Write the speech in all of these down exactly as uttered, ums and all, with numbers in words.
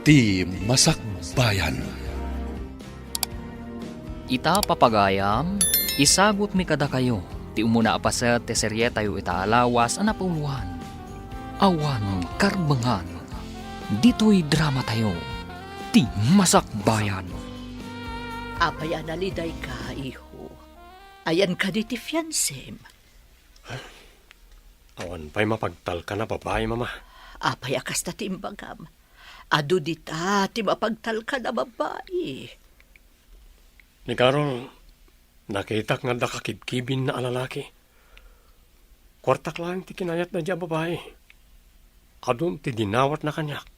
Ti Masakbayan. Ita, papagayam, isagutmi kadakayo ti umuna a paset ti serietayo ita a lawas a napuloan. Awan karbengan. Ditoy dramatayo, Ti Masakbayan. Apay a nalidayka, iho? Ayan kadi ti fiansem? Awan pay mapagtalkan a babai, Mama. Apay a kasta ti imbagam? Adu dita ti mapagtalkan a babai. Ni Carol, nakitak nga adda kakibkibinna a lalaki. Kuartak laeng ti kinayatna diay a babai. Adun ti dinawatna kaniak.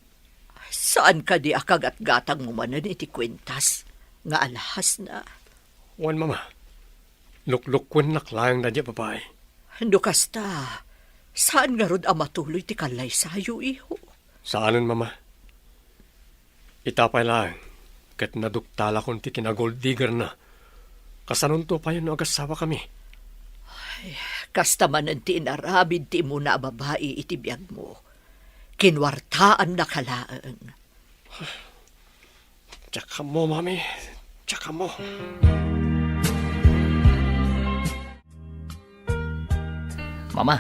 Saan kadi a kagatgatangmo manen iti kuentas nga alhasna? Wen, Mama. Luklukkuennak laeng daydiay a babai. No kasta, saan ngarud a matuloy ti kallaysayo, iho? Saanen, Mama. Ita pay laeng, ket naduktalakon ti kinagold diggerna. Kasanonto payen no agassawakami? Ay, kasta manen ti inaramid ti immuna a babai iti biagmo. Kinuartaannaka laeng. Diak ammo, Mami. Diak ammo. Mama,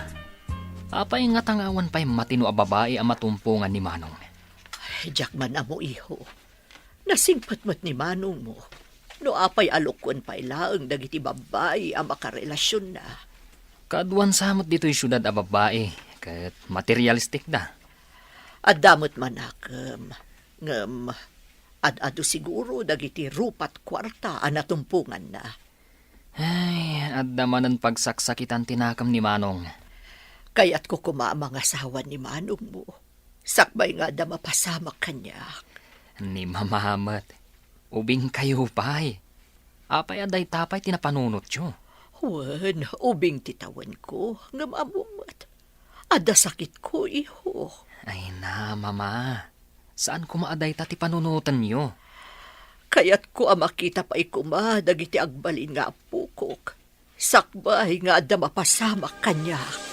apay ngata nga awan pay matino a babai a matumpongan ni Manong? Ay, diak man ammo, iho. Nasingpet met ni manongmo no apay a lukkuen pay laeng dagiti babbai a makarelasionna. Kaduan sa met ditoy siudad a babbai ket materialistikda. Adda met manakem, ngem ad-adu siguro dagiti rupa't kuarta a natumponganna. Ay, adda manen pagsaksakitan ti nakem ni Manong. Kayatko koma a mangasawa ni manongmo. Sakbay nga adda mapasamak kaniak. Ni Mama met, ubingkayo pay. Apay a dayta pay ti napanunotyo? Wen, ubing ti tawenko, ngem ammom met. Adda sakitko, iho. Ay na, Mama. Saan koma a dayta ti panunotenyo? Kayatko a makita pay koma dagiti agbalin nga appokok. Sakbay nga adda mapasamak kaniak.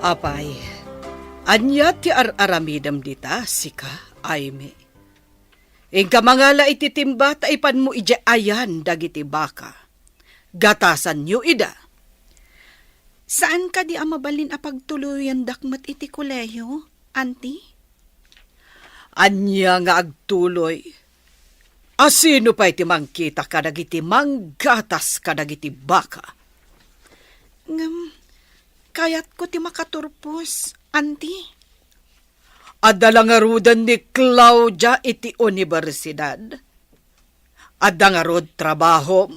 Apay, ania ti ar-aramidem dita, sika, Aimee? Inka mangala iti timba ta ipanmo idiay ayan dagiti baka. Gatasanyo ida. Saan kadi a mabalin a pagtuloyandak met iti kolehiyo, Auntie? Ania nga agtuloy? A sino pay ti mangkita kadagiti manggatas kadagiti baka? Ngem, kayatko ti makaturpos, Auntie. Adda la ngaruden ni Claudia iti universidad? Adda ngarud trabahom?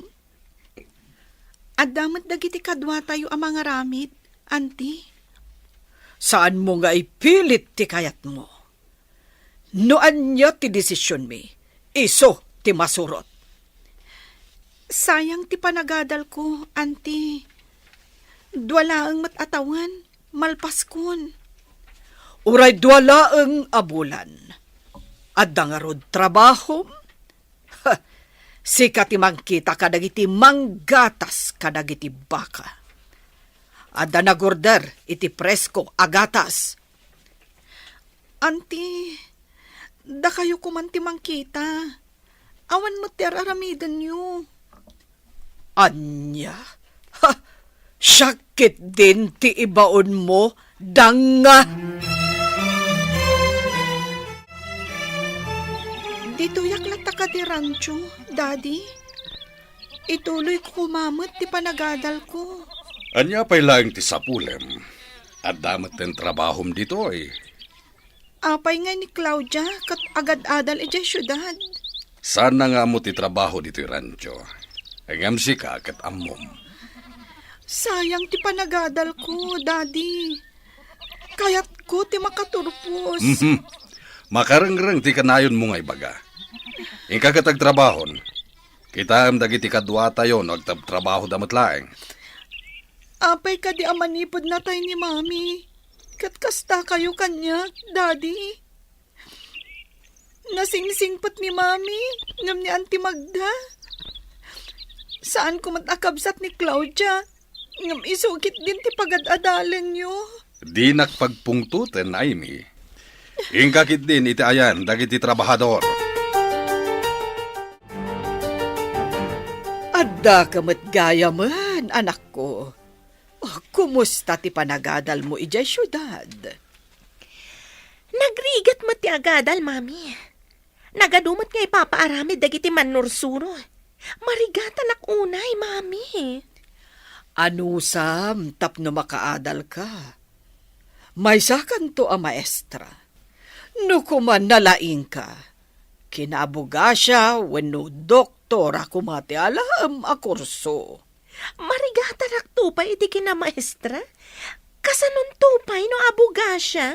Adda met dagiti kaduatayo a mangaramid, Auntie. Saanmo nga ipilit ti kayatmo. No ania ti desisionmi, isu ti masurot. Sayang ti panagadalko, Auntie. Dua laeng met a tawen, malpaskon. Uray dua laeng a bulan. Adda ngarud trabahom? Ha, sika ti mangkita kadagiti manggatas kadagiti baka. Adda nagorder iti presko a gatas. Auntie, dakayo koman ti mangkita. Awan met ti ar-aramidenyo. Ania? Ha! Siak ketdin ti ibaonmo, danga! Ditoyak latta kadi rancho, Daddy. Ituloyko koma met ti panagadalko. Ania pay laeng ti sapulem? Adda metten trabahom ditoy. Apay ngay ni Claudia ket agad-adal idiay siudad? Saanna nga ammo ti trabaho ditoy rancho. Ngem sika ket ammom. Sayang ti panagadalko, Daddy. Kayatko ti makaturpos. Mhm. Makarengreng ti kanayonmo nga ibaga. Inka ket agtrabahon. Kitaem dagiti kaduatayo no agtrabtrabahoda met laeng. Apay kadi a manipud natay ni Mami? Ket kastakayo kaniak, Daddy? Nasingsingpet ni Mami ngem ni Auntie Magda. Saanko met a kabsat ni Claudia ngem isu ketdin ti pagad-adalenyo. Dinak pagpungtoten, Aimee. Inka ketdin iti ayan dagiti trabahador. Addaka met gayamen, anakko. Oh, kumusta ti panagadalmo idiay siudad? Nagrigat met ti agadal, Mami. Nagadu met nga ipapaaramid dagiti mannursuro. Marigatanak unay, Mami. Anusam tapno makaadalka? Maysakanto a maestra. No koma nalaingka, kinaabogasia wenno doktora koma ti alaem a kurso. Marigatanak to pay iti kinamaestra? Kasanonto pay no abogasia?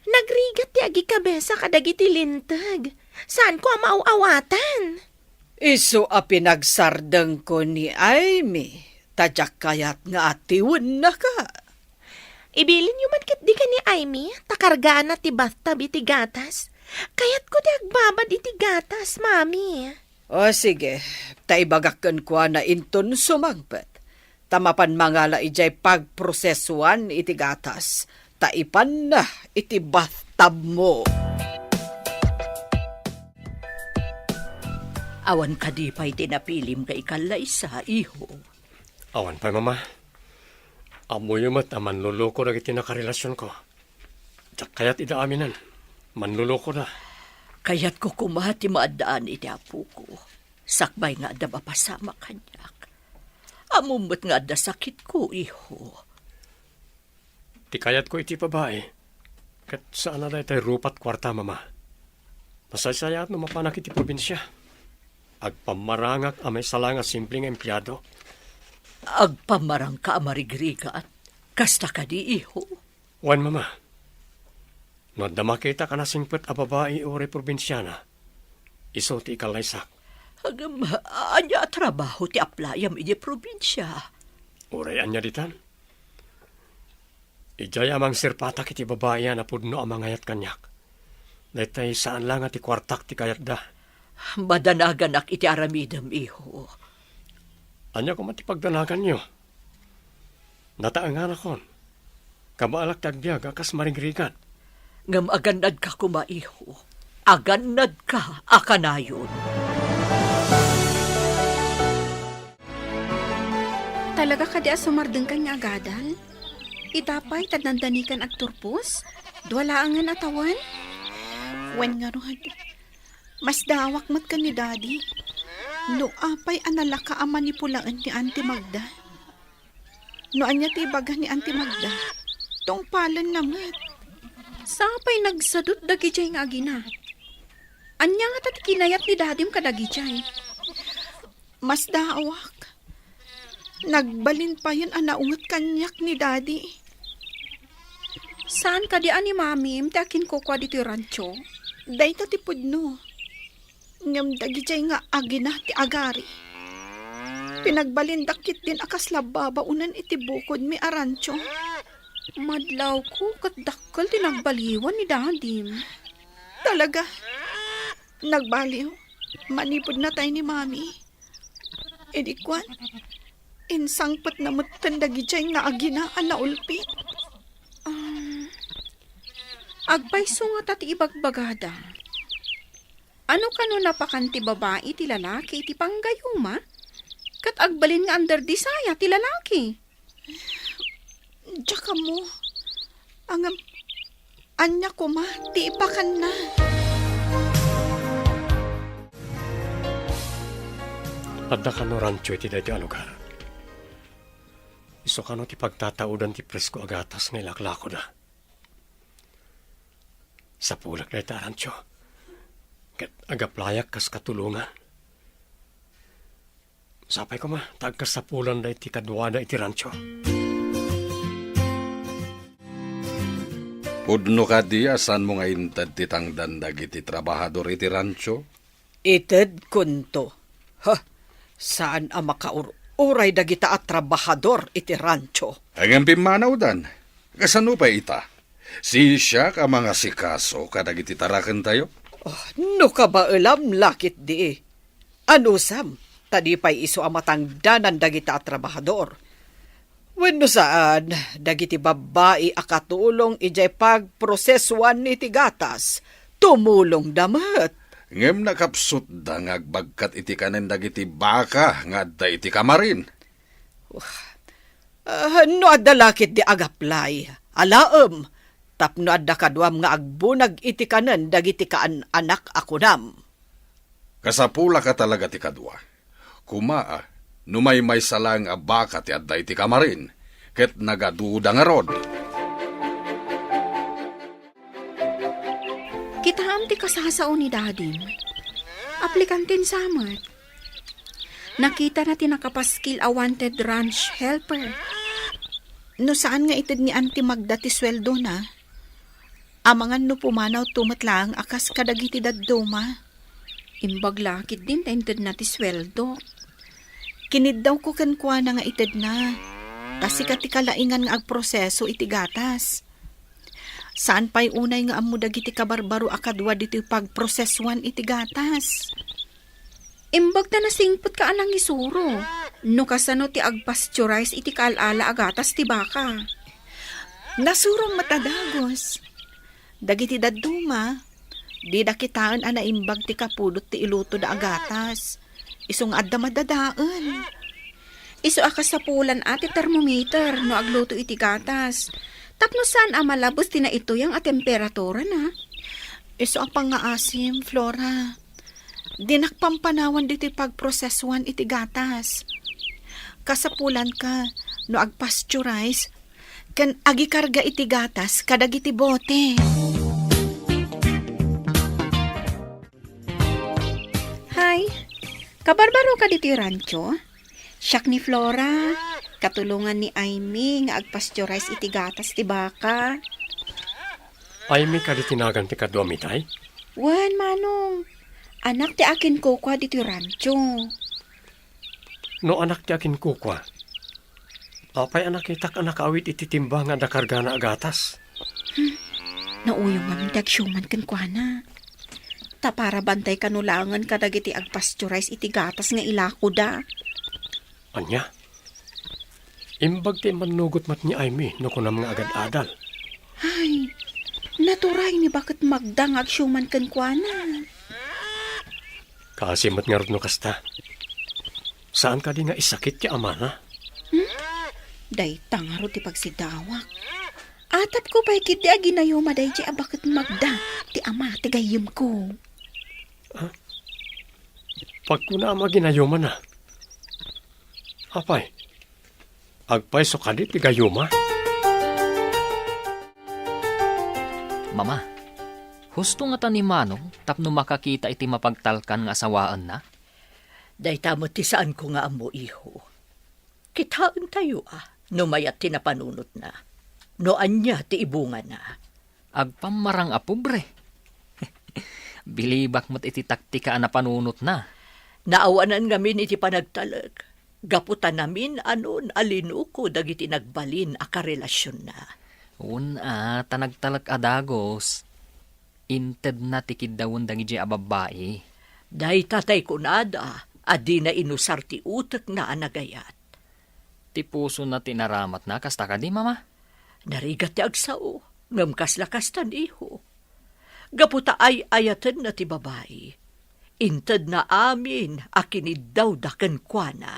Nagrigat ti agikabesa kadagiti linteg. Saanko a maaw-awatan. Isu a pinagsardengko ni Aimee, ta diak kayat nga atiwennaka. Ibilinyo man ketdi ken ni Aimee, ta kargaanna ti bathtub iti gatas. Kayatko ti agbabad iti gatas, Mami. O, sige, ta ibagak kenkuana inton sumangpet. Ta mapan mangala idiay pagprosesuan iti gatas, ta ipanna iti bathtubmo. Awan kadi pay ti napilim nga ikallaysa, iho? Awan pay, Mama. Ammoyo met a manloloko dagiti nakarelasionko. Diak kayat ida aminen. Manlolokoda. Kayatko koma ti maaddaan iti apoko, sakbay nga adda mapasamak kaniak. Ammom met nga adda sakitko, iho. Ti kayatko iti babai, ket saan a daytay rupat kuarta, Mama. Masaysayaat no mapanak iti probinsia. Agpammarangak a maisala nga simple nga empleado. Agpammarangka a marigrigat? Kasta kadi, iho? Wen, Mama. No adda makitak a nasingpet a babai uray probinsiana, isu ti ikallaysak. Ngem, ania a trabaho ti aplayam idiay probinsia? Uray ania ditan? Idiay a mangserpatak iti babai a napudno a mangayat kaniak. Daytay saan la nga ti kuartak ti kayatda. Madanaganak iti aramidem, iho. Ania koma ti pagdanaganyo? Nataenganakon. Kabaalak ti agbiag a kas marigrigat. Ngem agannadka koma, iho. Agannadka a kanayon. Talaga kadi a sumardengkan nga agadal? Ita pay, ta dandanikan agturpos? Dua laengen a tawen? Wen ngarud, masdaawak met ken ni Daddy. No apay a nalaka a manipulaen ni Auntie Magda? No ania ti ibaga ni Auntie Magda, tungpalenna met. Sapay nagsadut dagidiay nga agina. Ania ngata ti kinayat ni Dadim kadagidiay? Masdaawak. Nagbalin payen a naunget kaniak ni Daddy. Saan kadi a ni Mamim ti akinkukua ditoy rancho? Dayta ti pudno. Ngem dagidiay nga agina ti agari. Pinagbalindak ketdin a kasla babaonen iti bukodmi a rancho. Madlawko ket dakkel ti nagbaliwan ni Dadim. Talaga? Nagbaliw? Manipud natay ni Mami? Idi kuan, insangpetna metten dagidiay nga agina a naulpit. Um, agpayso ngata ti ibagbagada. Ano kano napakan ti babai ti lalaki iti panggayuma? Ket agbalin nga under desire ti lalaki. Diak ammo. Ngem, ania koma ti ipakanna? Adda kano rancho iti daytoy a lugar. Isu kano ti pagtataodan ti presko a gatas nga ilaklakoda. Sapulek dayta a rancho. Ket agaplayak kas katulongan. Sapay koma, ta agkasapulanda iti kaduada iti rancho. Pudno kadi a saanmo nga inted ti tangdan dagiti trabahador iti rancho? Itedkonto. Ha, saan a makaur-uray dagita a trabahador iti rancho. Ngem pimmanawdan. Kasano pay ita? Siak a mangasikaso kadagiti tarakentayo? Oh, no kabaelam la ketdi. Anusam, ta di pay isu a matangdanan dagita a trabahador. Wenno saan, dagiti babbai a katulong idiay pagprosesuan iti gatas, tumulongda met. Ngem nakapsutda nga agbagkat iti kanen dagiti baka nga adda iti kamarin. Ah, no adda la ketdi agaplay, alaem, tapno adda kaduam nga agbunag iti kanen dagiti kaan-anak a kunam. Kasapulaka talaga ti kadua. Kumaa, no maymaysa laeng a baka ti adda iti kamarin, ket nagaduda ngarud. Kitaem ti kasasao ni Dadim. Aplikanten sa met. Nakitana ti nakapaskil a wanted ranch helper. No saan nga ited ni Auntie Magda ti sueldona, amangan no pumanaw to met laeng a kas kadagiti dadduma. Imbag la ketdin ta intedna ti sueldo. Kiniddawko kenkuana nga itedna. Ta sika ti kalaingan nga agproseso iti gatas. Saan pay unay nga ammo dagiti kabarbaro a kadua ditoy pagprosesuan iti gatas. Imbag ta nasingpet ka a nangisuro. No kasano ti agpasteurize iti kaal-ala a gatas ti baka? Nasurom met a dagus. Dagiti dadduma, dida kitaen a naimbag ti kapudot ti ilutoda a gatas. Isu nga adda madadael. Isu a kasapulan a ti termometer no agluto iti gatas. Tapno saan a malabes ti naituyang a temperaturana. Isu a pangngaasim, Flora. Dinak pampanawan ditoy pagprosesuan iti gatas. Kasapulanka no agpasteurize ken agikarga iti gatas kadagiti bote. Hay, kabarbaroka ditoy rancho? Siak ni Flora, katulongan ni Aimee nga agpasteurize iti gatas ti baka. Aimee kadi ti nagan ti kaduam itay? Wen, Manong. Anak ti akinkukua ditoy rancho. No anak ti akinkukua, apay a nakitak a nakaawit iti timba nga adda kargana a gatas? Hmm. Nauyong ngamin ti agsiuman kenkuana. Ta para bantay kano laengen kadagiti agpasteurize iti gatas nga ilakoda. Ania? Imbag ti immannugot met ni Aimee no kunam nga agad-adal. Ay, naturay ni Baket Magda nga agsiuman kenkuana. Kaasi met ngarud no kasta. Saan kadi nga isakit ti amana? Hmm? Dayta ngarud ti pagsidawak. Atapko pay ketdi a ginayuma daydiay a Baket Magda ti ama ti gayyemko. Ah? Pagkunam a ginayumana. Apay, agpayso kadi ti gayuma? Mama, husto ngata ni Manong tapno makakita iti mapagtalkan nga asawaenna? Dayta met ti saanko nga ammo, iho. Kitaentayo a no mayat ti napanunotna, no ania ti ibungana. Agpammarang a pobre. Bilibak met iti taktika a napanunotna. Naawanan ngamin iti panagtalek, gapu ta namin-anon a linuko dagiti nagbalin a karelasionna. Wen a, ta nagtalek a dagus. Intedna ti kiddawen dagidiay a babbai. Dayta tay kunada a dina inusar ti utekna a nagayat. Ti pusona ti inaramatna, kasta kadi, Mama? Narigat ti agsao, ngem kasla kasta, iho. Gapu ta ay-ayatenna ti babai, intedna amin a kiniddawda kenkuana.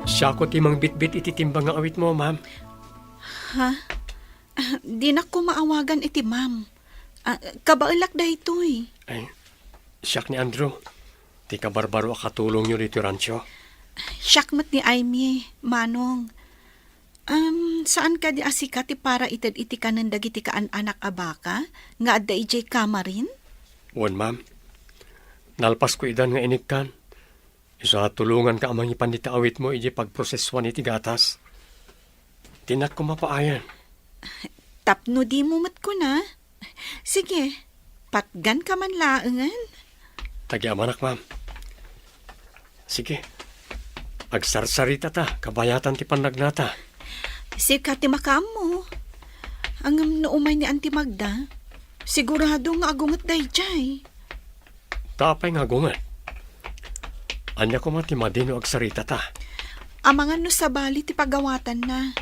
Siako ti mangbitbit iti timba nga awitmo, ma'am. Ha? Ah, dinak ko maawagan iti ma'am. Ah, kabaelak daytoy. Ay, siak ni Andrew, ti kabarbaro a katulongyo ditoy rancho. Siak met ni Aimee, Manong. Um, saan kadi a sika ti para ited iti kanen dagiti kaan-anak a baka nga adda idiay kamarin? Wen, ma'am. Nalpasko idan nga inikkan. Isu a tulonganka a mangipan dita awitmo idiay pagprosesuan iti gatas. Dinak ko mapaayan. Tapno dimo met kuna. Sige, patganka man laengen. Tagiamanak, ma'am. Sige. Agsarsaritata, kabayatan ti pannagnata. Sika ti makaammo. Ngem no umay ni Auntie Magda, sigurado nga agunget daydiay. Ta apay nga agunget? Ania koma ti madi no agsaritata? Amangan no sabali ti pagawatanna.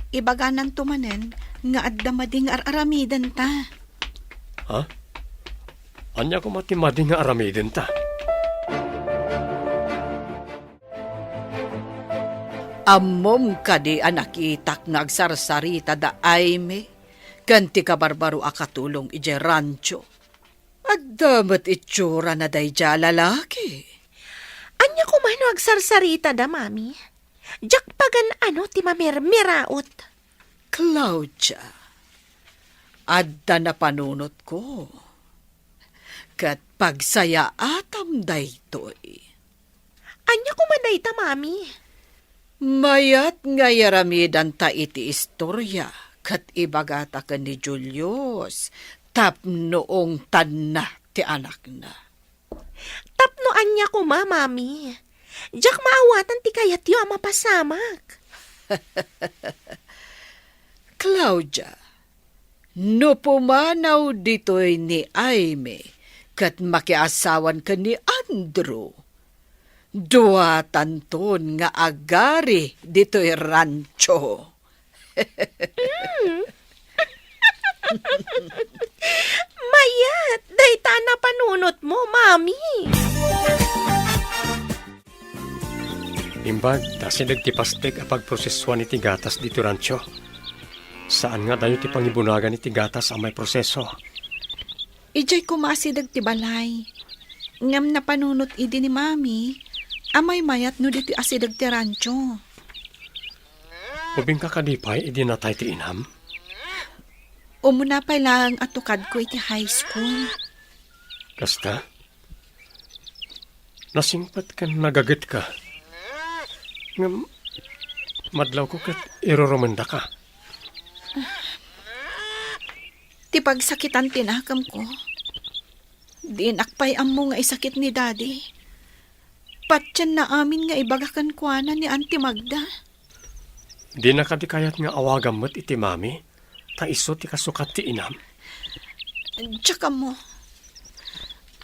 Ibagananto manen nga adda madi nga ar-aramidenta. Ha? Ania koma ti madi nga aramidenta? Ammom kadi a nakitak nga agsarsarita da Aimee ken ti kabarbaro a katulong idiay rancho? Adda met itsurana daydiay a lalaki. Ania koma no agsarsarita da, Mami? Diak pagan-ano ti mamirmiraot. Claudia, adda napanunotko. Ket pagsayaatam daytoy. Ania koma dayta, Mami? Mayat nga iaramidanta iti istoria ket ibagata ken ni Julius tapno ungtanna ti anakna. Tapno ania koma, Mami? Diak maawatan ti kayatyo a mapasamak. Claudia, no pumanaw ditoy ni Aimee ket makiasawan ken ni Andrew, duatanton nga agari ditoy rancho. Mm. Mayat, dayta a napanunotmo, Mami. Imbag ta asideg ti pastek a pagprosesuan iti gatas ditoy rancho. Saan nga adayo ti pangibunagan iti gatas a maiproseso. Idiay koma asideg ti balay. Ngem napanunot idi ni Mami a maymayat no ditoy asideg ti rancho. Ubingka kadi pay idi natay ti inam? Umuna pay laeng a tukadko iti high school. Kasta? Nasingpet ken nagagetka. Ngem madlawko ket irurumendaka. Ti pagsakitan ti nakemko. Dinak pay ammo nga isakit ni Daddy. Patienna amin nga ibaga kenkuana ni Auntie Magda. Dina kadi kayat nga awagam met iti Mami, ta isu ti kasukat ti inam? Diak ammo.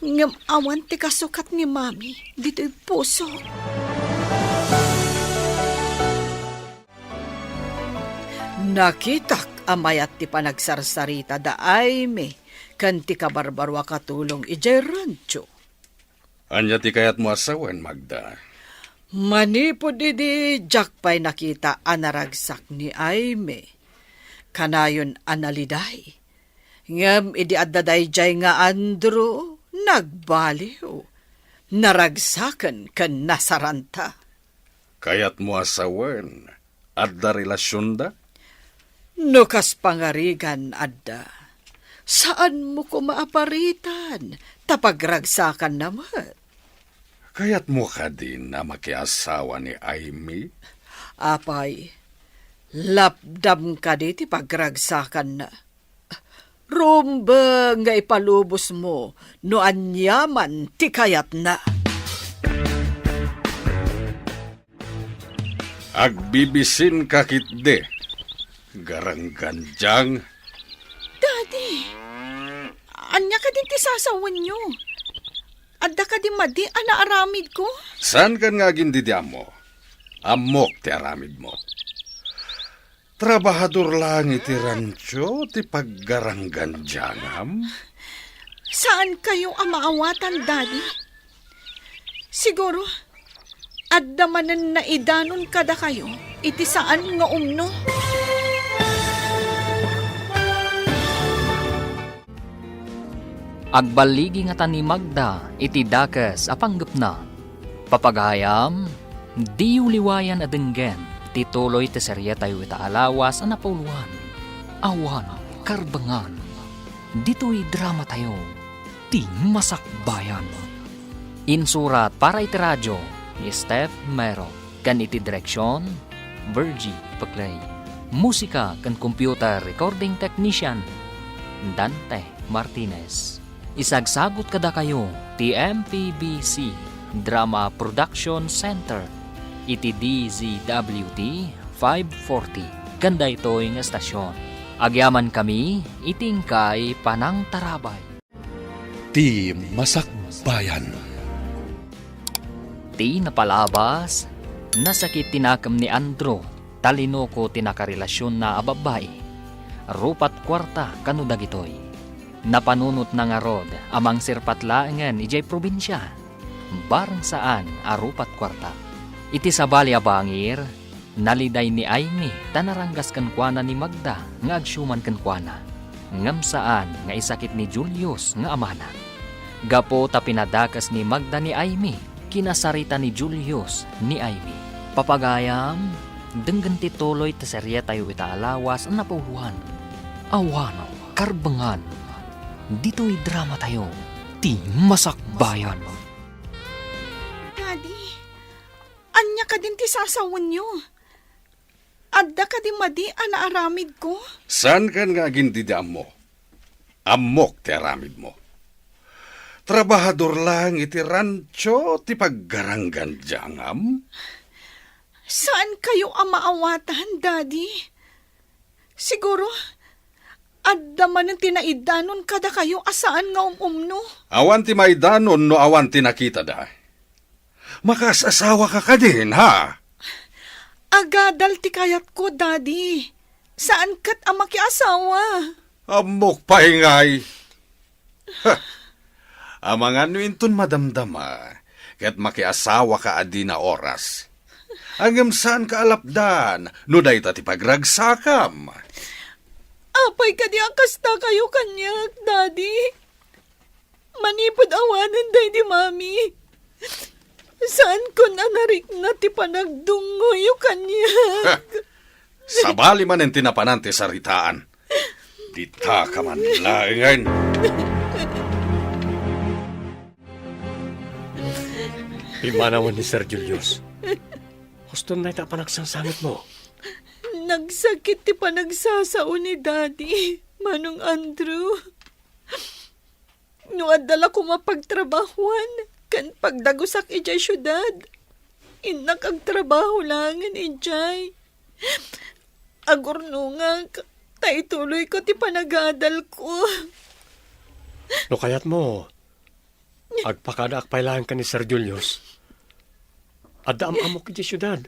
Ngem awan ti kasukat ni Mami ditoy pusok. Nakitak a mayat ti panagsarsarita da Aimee ken ti kabarbaro a katulong idiay rancho. Ania ti kayatmo a sawen, Magda? Manipud idi diak pay nakita a naragsak ni Aimee. Kanayon a naliday. Ngem idi adda daydiay nga Andrew, nagbaliw. Naragsaken ken nasaranta. Kayatmo a sawen, adda relasionda? No kas pangarigan, adda. Saanmo koma a paritan, ta pagragsakanna met. Kayatmo kadin a makiasawa ni Aimee? Apay, lapdam kadi ti pagragsakanna. Rumbeng nga ipalubosmo no aniaman ti kayatna. Agbibisinka ketdi, garanggandiang. Daddy, ania kadin ti sasawenyo? Adda kadi madi a naaramidko? Saankan nga agin-idi ammo. Ammok ti aramidmo. Trabahador laeng iti rancho ti paggaranggandiangam? Saankayo a maawatan, Daddy? Siguro, adda manen naidanon kadakayo iti saan nga umno. Agballigi ngata ni Magda iti dakes a panggepna. Papagayam, diyo liwayan a denggen ti tuloy ti serietayo ita a lawas a napauluan, Awan Karbengan. Ditoy dramatayo, Ti Masakbayan. Insurat para iti radio ni Steph Mero ken iti direksion, Virgie Peclay. Musika ken computer recording technician, Dante Martinez. Isagsagut kadakayo ti M P B C Drama Production Center iti D Z W T five forty ken daytoy nga estasion. Agyamankami iti inkay panangtarabay. Ti Masakbayan. Ti napalabas, nasakit ti nakem ni Andrew, ta linuko ti nakarelasionna a babbai. Rupat kuarta kano dagitoy. Napanunotna ngarud a mangserpat laengen idiay probinsia. Bareng saan a rupat kuarta. Iti sabali a bangir, naliday ni Aimee ta naranggas kenkuana ni Magda nga agsiuman kenkuana. Ngem saan nga isakit ni Julius nga amana. Gapu ta pinadakes ni Magda ni Aimee, kinasarita ni Julius ni Aimee. Papagayam, denggen ti tuloy ti serietayo ita a lawas a napauluan. Awan karbengan. Ditoy dramatayo, ti masakbayan. Daddy, ania kadin ti sasawenyo? Adda kadi madi a naaramidko? Saankan nga agin dida ammo? Ammok ti aramidmo. Trabahador laeng iti rancho ti paggaranggan diay angam? Saankayo a maawatan, Daddy. Siguro, adda manen ti naidanon kadakayo a saan nga um-umno. Awan ti maidanon no awan ti nakitada. Makaas-asawaka kadin, ha? Agadal ti kayatko, Daddy. Saan ket a makiasawa. Ammok pay ngay. Ha! Amangan no inton madamdama, ket makiasawaka a dina oras. Ngem saanka a lapdan no dayta ti pagragsakam. Apay kadi a kastakayo kaniak, Daddy? Manipud awanen daydi Mami, saankon a narikna ti panagdungngoyo kaniak. Ha! Sabali manen ti napanan ti saritaan. Ditaka man laengen. Pimmanawen ni Sir Julius. Huston dayta a panagsangsangitmo. Nagsakit ti panagsasao ni Daddy, Manong Andrew. No adda la koma pagtrabahoan ken pagdagusak idiay siudad, innak agtrabaho laengen idiay. Agurnongak, ta ituloyko ti panagadalko. No kayatmo, agpakadaak pay laeng ken ni Sir Julius. Adda am-ammok idiay siudad.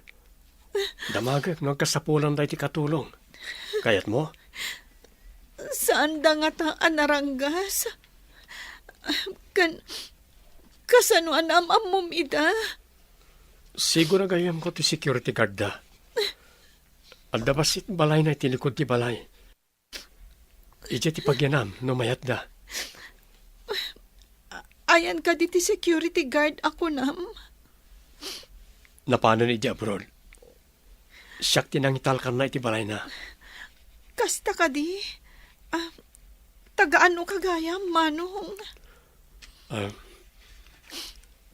Damagek no agkasapulan daytoy katulong. Kayatmo? Saanda ngata a naranggas. Ken, kasano a naam-ammom ida? Siguro gayyemko ti security guard da. Adda bassit balayna iti likud ti balay. Idiay ti pagyanam no mayatda. Ayan kadi ti security guard a kunam? Napanen idiay abroad. Siak ti nangitalkanna iti balayna. Kasta kadi? Ah, taga-anoka gayam, Manong? Ah,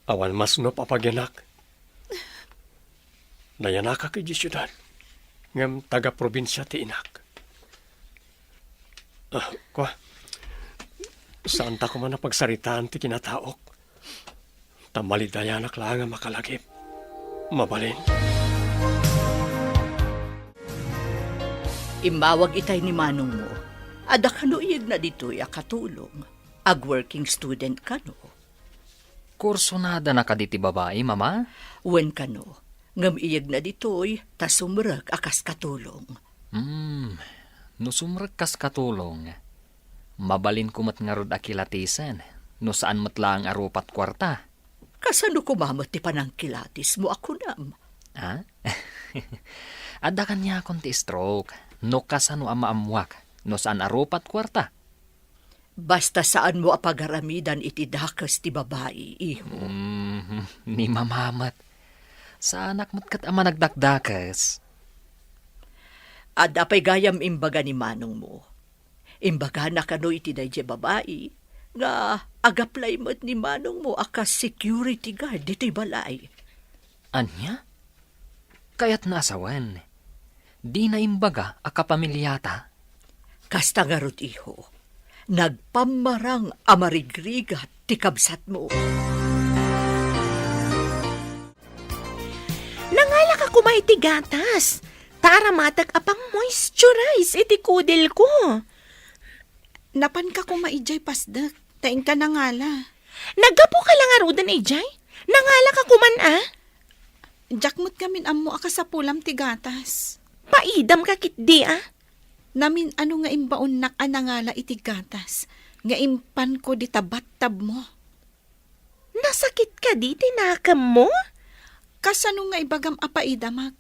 awan masnop a pagyanak. Nayanakak idiay siudad, ngem taga-probinsia ti inak. Ah, kua, saanta koma a pagsaritaan ti kinataok, ta malidayanak laeng a makalagip. Mabalin. Immawag itay ni manongmo. Adda kano iyegna ditoy a katulong. Ag-working student kano. Kursunadana kadi ti babai, Mama? Wen kano, ngem iyegna ditoy ta sumrek a kas katulong. Hmm, no sumrek kas katulong, mabalinko met ngarud a kilatisen no saan met laeng a rupat kuarta. Kasano koma met ti panangkilatismo a kunam? Ha? Adda kaniakon ti stroke no kasano a maammuak no saan a rupat kuarta. Basta saanmo a pagaramidan iti dakes ti babai, iho. Mm, ni Mama met. Saanak met ket a managdakdakes. Adda pay gayam imbaga ni manongmo. Imbagana kano iti daydiay babai nga ag-apply met ni manongmo a kas security guard ditoy balay. Ania? Kayatna a sawen, dina imbaga a kapamiliata? Kasta ngarud, iho, nagpammarang a marigrigat ti kabsatmo. Nangalaka koma iti gatas, ta aramatek a pang-moisturize iti kudelko. Napanka koma idiay pasdek, ta inka nangala. Naggapuka la ngaruden idiay? Nangalaka koman, a? Diak met ngamin ammo a kasapulam ti gatas. Paidam ka ketdi, a? Namin-ano nga imbaonnak a nangala iti gatas nga impanko dita battabmo. Nasakit kadi ti nakemmo? Kasano nga ibagam a paidamak?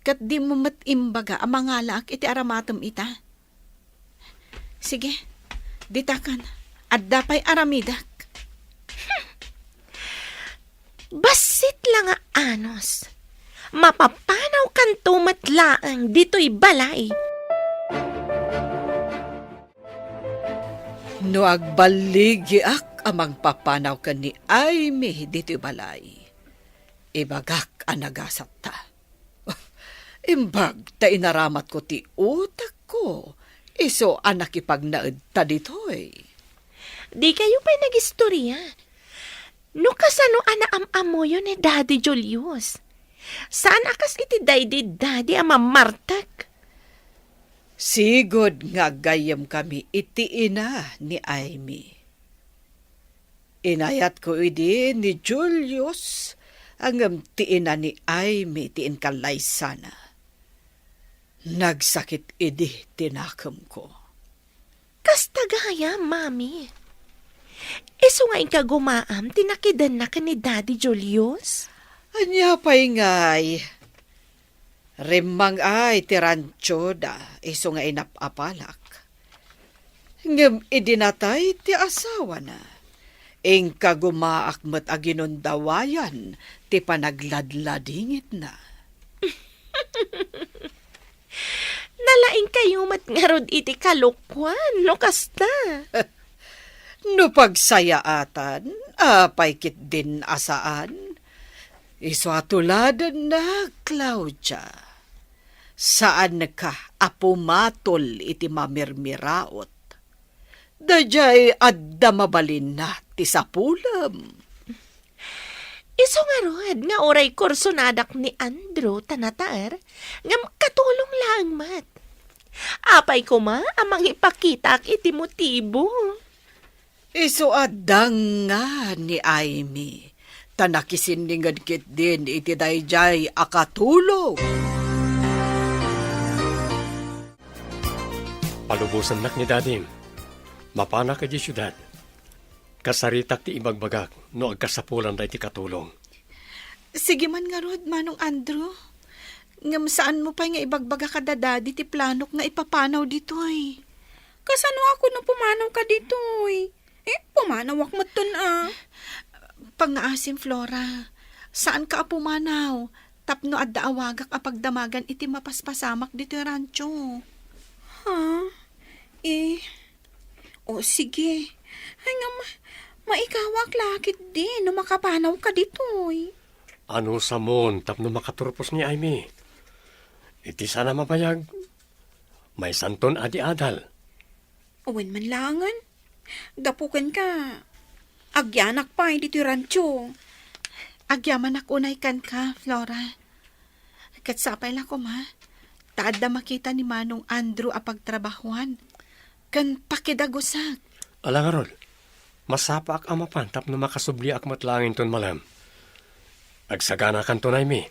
Ket dimo met imbaga a mangalaak iti aramatem ita? Sige, ditakan. Adda pay aramidek. Bassit la nga anus. Mapapanawkanto met laeng ditoy balay. No agballigiak a mangpapanaw ken ni Aimee ditoy balay, ibagak a nagasatta. Imbag ta inaramatko ti utekko, isu a nakipagnaedta ditoy. Dikayo pay nagistoria. No kasano a naam-ammoyo ni Daddy Julius? Saan a kas iti daydi Daddy a mamartek? Sigud nga aggayyemkami iti ina ni Aimee. Inayatko idi ni Julius, ngem ti ina ni Aimee ti inkallaysana. Nagsakit idi ti nakemko. Kasta gayam, Mami. Isu nga inkagumaam ti nakidenna ken ni Daddy Julius? Ania pay ngay? Rimmang-ay ti rantioda isu nga inap-apalak. Ngem idi natay ti asawana, inkagumaak met a ginundawayan ti panagladladingitna. Nalaingkayo met ngarud iti kalokuan, no kasta. No pagsayaatan, apay ketdin a saan? Isu a tuladenna, Claudia. Saanka a pumatol iti mamirmiraot. Daydiay adda mabalinna ti sapulem. Isu ngarud nga uray kursonadak ni Andrew ta nataer, ngem katulong laeng met. Apay koma a mangipakitaak iti motibo? Isu a danga ni Aimee, ta nakisinninged ketdin iti daydiay a katulong. Palubosannak ni Dadim. Mapanak idiay siudad. Kasaritak ti ibagbagak no agkasapulan daytoy katulong. Sige man ngarud, Manong Andrew. Ngem saanmo pay nga ibagbaga kada Daddy ti planok nga ipapanaw ditoy? Kasano a kuno pumanawka ditoy? Eh, pumanawak metten a. Pangngaasim, Flora. Saanka a pumanaw tapno adda awagak a pagdamagan iti mapaspasamak ditoy rancho. Ha? Eh, o sige. Ay nga ma-, maikawak la ketdi no makapanawka ditoy. Anusamon tapno makaturpos ni Aimee? Iti saan a mabayag, maysanton a di adal. Wen man laengen. Gapu kenka, agyanak pay ditoy rancho. Agyamanak unay kenka, Flora. Ket sapay la koma, ta adda makita ni Manong Andrew a pagtrabahuan ken pakidagusak. Ala ngarud, masapaak a mapan tapno makasubliak met laeng inton malem. Agsaganakanto, Aimee,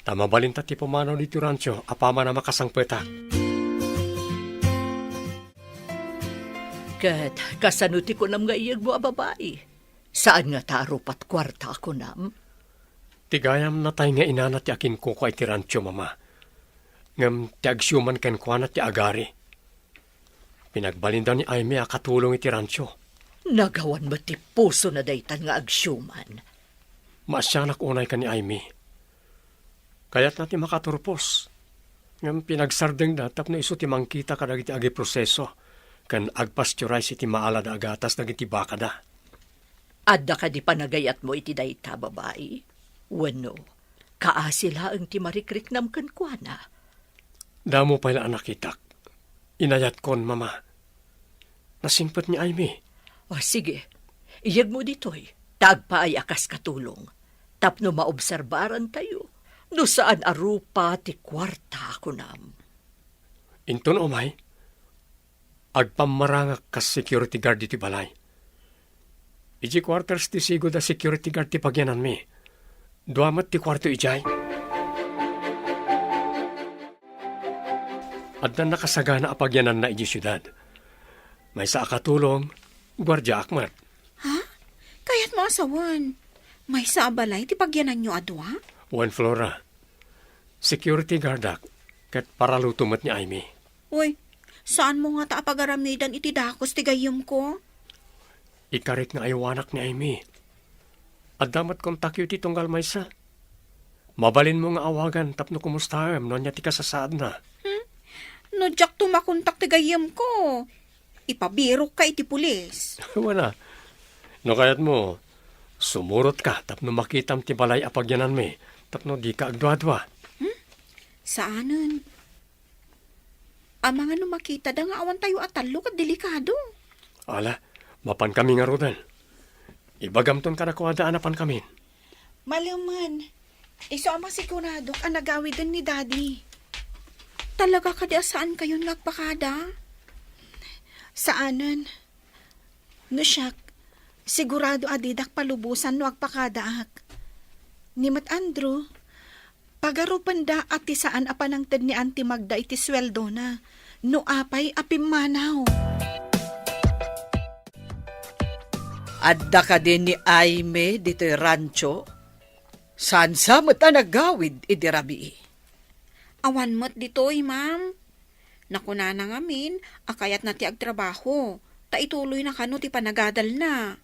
ta mabalinta ti pumanaw ditoy rancho apaman a makasangpetak. Ket kasano ti kunam nga iyegmo a babai? Saan ngata a rupat kuarta a kunam? Ti gayam natay nga inana ti akinkukua iti rancho, Mama. Ngem ti agsiuman kenkuana ti agari. Pinagbalinda ni Aimee a katulong iti rancho. Nagawan met ti pusona daytan nga agsiuman. Maasianak unay ken ni Aimee. Kayatna ti makaturpos. Ngem pinagsardengda tapno isu ti mangkita kadagiti agiproseso ken agpasteurize iti maalada a gatas dagiti bakada. Adda kadi panagayatmo iti dayta, babai? Wenno, kaasi laeng ti marikriknam kenkuana? Damo pay la a nakitak. Inayatkon, Mama. Nasingpet ni Aimee. O, sige. Iyegmo ditoy. Ta agpaay a kas katulong. Tapno maobserbarantayo no saan a rupa ti kuarta a kunam. Inton umay, agpammarangak kas security guard ditoy balay. Idiay quarters ti sigud a security guard ti pagyananmi. Dua met ti kuarto idiay. Addan nakasagana a pagyananna idiay siudad. Maysa a katulong, guardiaak met. Ha? Kayatmo a sawen, maysa a balay ti pagyananyo a dua? Wen, Flora. Security guardak, ket paraluto met ni Aimee. Uy, saanmo ngata a pagaramidan iti dakes ti gayyemko? Ikarik nga aywanak ni Aimee. Adda met kontakyo iti tunggal maysa. Mabalinmo nga awagan tapno kumustaem no ania ti kasasaadna. Hmm? No diakto makontak ti gayyemko, ipabirokka iti pulis. Wen a. No kayatmo, sumurotka tapno makitam ti balay a pagyananmi, tapno dika agduadua. Hmm? Saanen. Amangan no makitada nga awantayo a tallo ket delikado. Ala, mapankami ngaruden. Ibagamton kadakuada a napankamin. Malemen, isu a masiguradok a nagawiden ni Daddy. Talaga kadi a saankayon nga agpakada? Saanen. No siak, sigurado a didak palubosan no agpakadaak. Ni met Andrew, pagarupenda a ti saan a panangted ni Auntie Magda iti suweldona, no apay a pimmanaw. Adda kadi ni Aimee ditoy rancho? Saan sa met a nagawid idi rabii? Awan met ditoy, ma'am. Nakunana ngamin a kayatna ti agtrabaho, ta ituloyna kano ti panagadalna.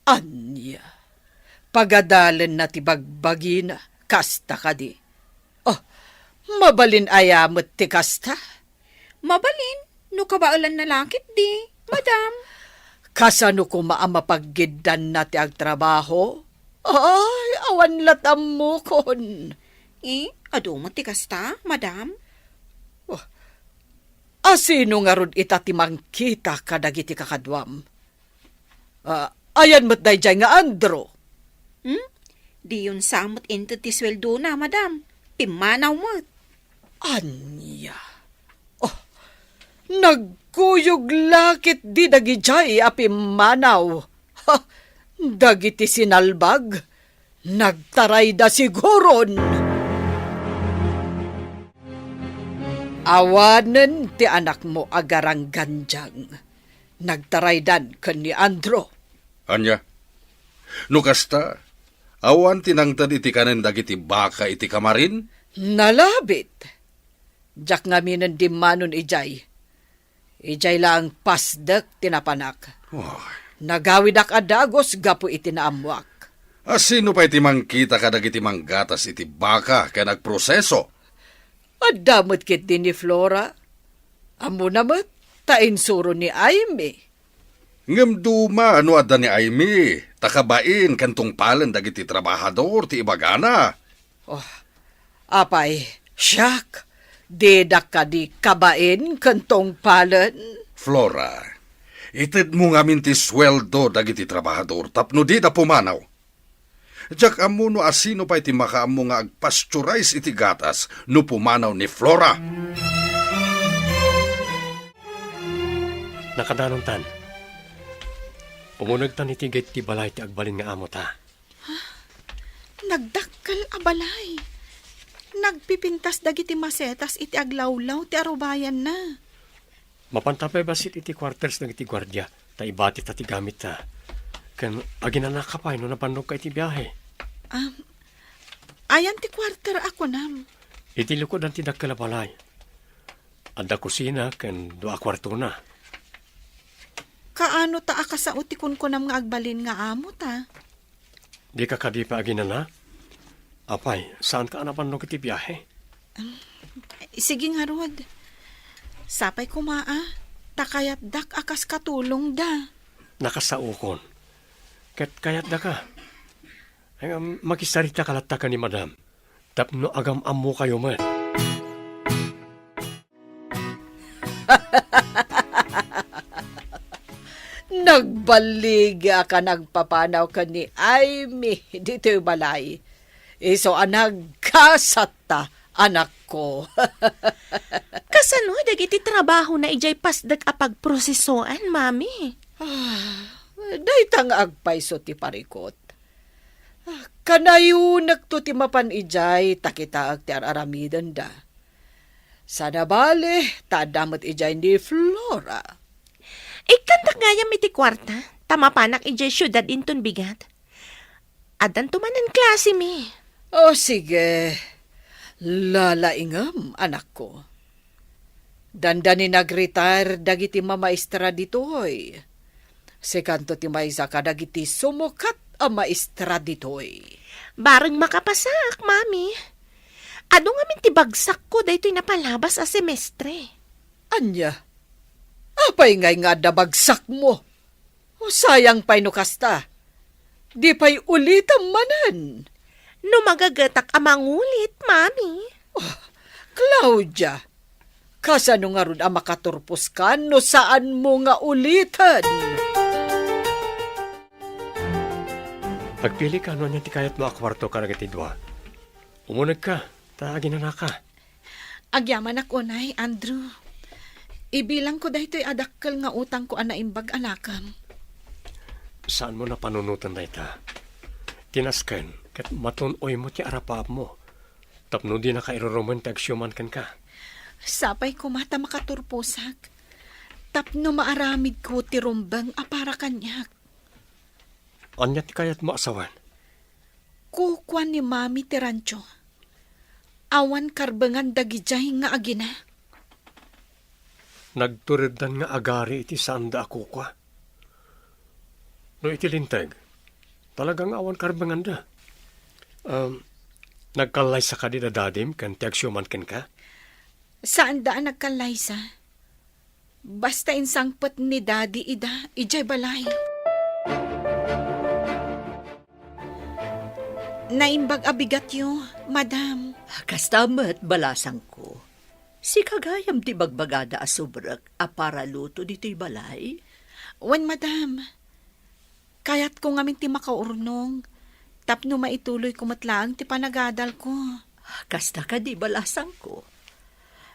Ania? Pagadalenna ti bagbagina, kasta kadi? Oh, mabalin aya met ti kasta? Mabalin, no kabaelanna la ketdi, madam. Kasano koma a mapaggiddanna ti agtrabaho? Ay, awan lat' ammokon. Eh, adu met ti kasta, madam? Oh, asino ngarud ita ti mangkita kadagiti kakaduam? Ah, ayan met daydiay nga Andrew? Hmm? Diyon sa met inted ti suweldona, madam. Pimmanaw met. Ania? Oh, nagkuyog la ketdi dagidiay a pimmanaw. Ha, dagiti sinalbag, nagtarayda siguron. Awanen ti anakmo a garanggandiang. Nagtaraydan ken ni Andrew. Ania? No kasta, awan ti nangted iti kanen dagiti baka iti kamarin? Nalabit. Diak ngaminen dimmanon idiay. Idiay laeng pasdek ti napanak. Oy. Nagawidak a dagus gapu iti naammoak. Asino pay ti mangkita kadagiti manggatas iti baka ken agproseso? Adda met ketdi ni Flora. Ammona met, ta insuro ni Aimee. Ngem duma no adda ni Aimee, ta kabain ken tungpalen dagiti trabahador ti ibagana. Oh, apay, siak, didak kadi kabain ken tungpalen? Flora, itedmo ngamin ti sueldo dagiti trabahador tapno dida pumanaw. Diak ammo no asino pay ti makaammo nga agpasteurize iti gatas no pumanaw ni Flora. Nakadanontan. Umunegtan iti gate ti balay ti agbalin nga amota. Nagdakkel a balay. Nagpipintas dagiti masetas iti aglawlaw ti arubayanna. Mapanta pay bassit iti quarters dagiti guardia, ta ibatita ti gamitta. Ken aginanaka pay no nabannogka iti biahe. Am, ayan ti quarter a kunam? Iti likudan ti dakkel a balay. Adda kusina ken dua a kuartona. Kaano ta a kasao ti kunkunam nga agbalin nga amota? Dika kadi pay aginana? Apay, saanka a nabannog iti biahe? Sige ngarud. Sapay koma a, ta kayatdak a kas katulongda. Nakasaokon. Ket kayatdaka. Ay, um, makisarita ka latta ken ni Madam. Tapno agam-ammokayo met. Nagballigi a ka nagpapanaw ken ni Aimee ditoy balay. Isu a nagkasatta, anakko. Kasano dagiti trabahona idiay pasdek a pagprosesoan, Mami? Ah, Dayta nga agpayso ti parikut. Ah, kanayonekto ti mapan idiay ta kitaek ti ar-aramidenda. Saan a bale, ta adda met idiay ni Flora. Ikkandak gayam iti kuarta, ta mapanak idiay siudad inton bigat. Addanto manen klase mi. O, sige. Lalaingem, anakko. Dandani nag-retire dagiti mamaestra ditoy. Sikanto ti maysa kadagiti sumukat a maestra ditoy. Bareng makapasaak, Mami. Adu ngamin ti bagsakko daytoy napalabas a semestre. Ania? Apay ngay nga adda bagsakmo? O, sayang pay no kasta. Di pay ulitam manen. No magagetak a mangulit, Mami. Oh, Claudia, kasano ngarud a makaturposka no saanmo nga uliten? Agpilika no ania ti kayatmo a kuarto kadagiti dua. Umunegka, ta aginanaka. Agyamanak unay, Andrew. Ibilangko daytoy a dakkel nga utangko a naimbag a nakem. Saanmo napanunoten dayta. Ti nasken, ket matun-oymo ti arapaapmo. Tapno dinaka irurumen ti agsiuman kenka. Sapay koma ta makaturposak. Tapno maaramidko ti rumbeng a para kaniak. Ania ti kayatmo a sawen? Kukuan ni Mami ti rancho. Awan karbengan dagidiay nga agina. Nagtureddan nga agari iti saanda a kukua. No iti linteg, talaga nga awan karbenganda. Um, nagkallaysa kadi da dadim ken ti agsiuman kenka? Saanda a nagkallaysa. Basta insangpet ni Daddy ida idiay balay. Naimbag a bigatyo, Madam. Kasta met, balasangko. Sika gayam ti bagbagada a subrek a para luto ditoy balay? Wen, Madam. Kayatko ngamin ti makaurnong, tapno maituloyko met laeng ti panagadalko. Kasta kadi, balasangko?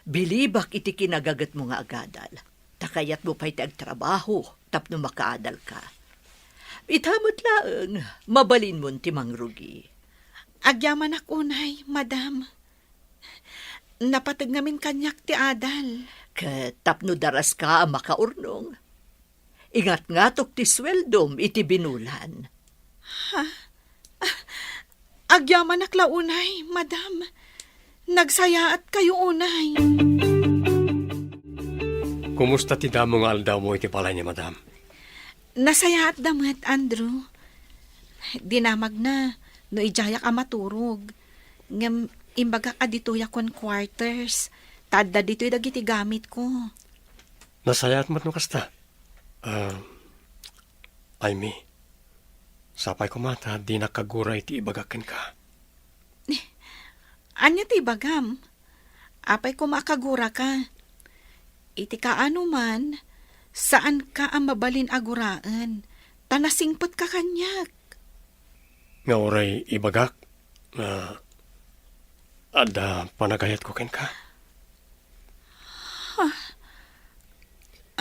Bilibak iti kinagagetmo nga agadal, ta kayatmo pay ti agtrabaho tapno makaadalka. Ita met laeng, mabalinmon ti mangrugi. Agyamanak unay, Madam. Napateg ngamin kaniak ti adal. Ket tapno daraska a makaurnong, ingatngatok ti sueldom iti binulan. Ha? Ah, agyamanak la unay, Madam. Nagsayaatkayo unay. Kumusta ti damo nga aldawmo iti balay ni Madam? Nasayaatda met, Andrew. Dinamagna no idiayak a maturog. Ngem imbagak a ditoyak ken quarters. Ta adda ditoy dagiti gamitko. Nasayaat met no kasta. Ah, Amy, sapay koma ta dinak kagura iti ibagak kenka. Ania ti ibagam? Apay koma a kaguraka? Iti kaano man, saanka a mabalin a guraen, ta nasingpetka kaniak. Nga uray ibagak, nga adda panagayatko kenka. Ha?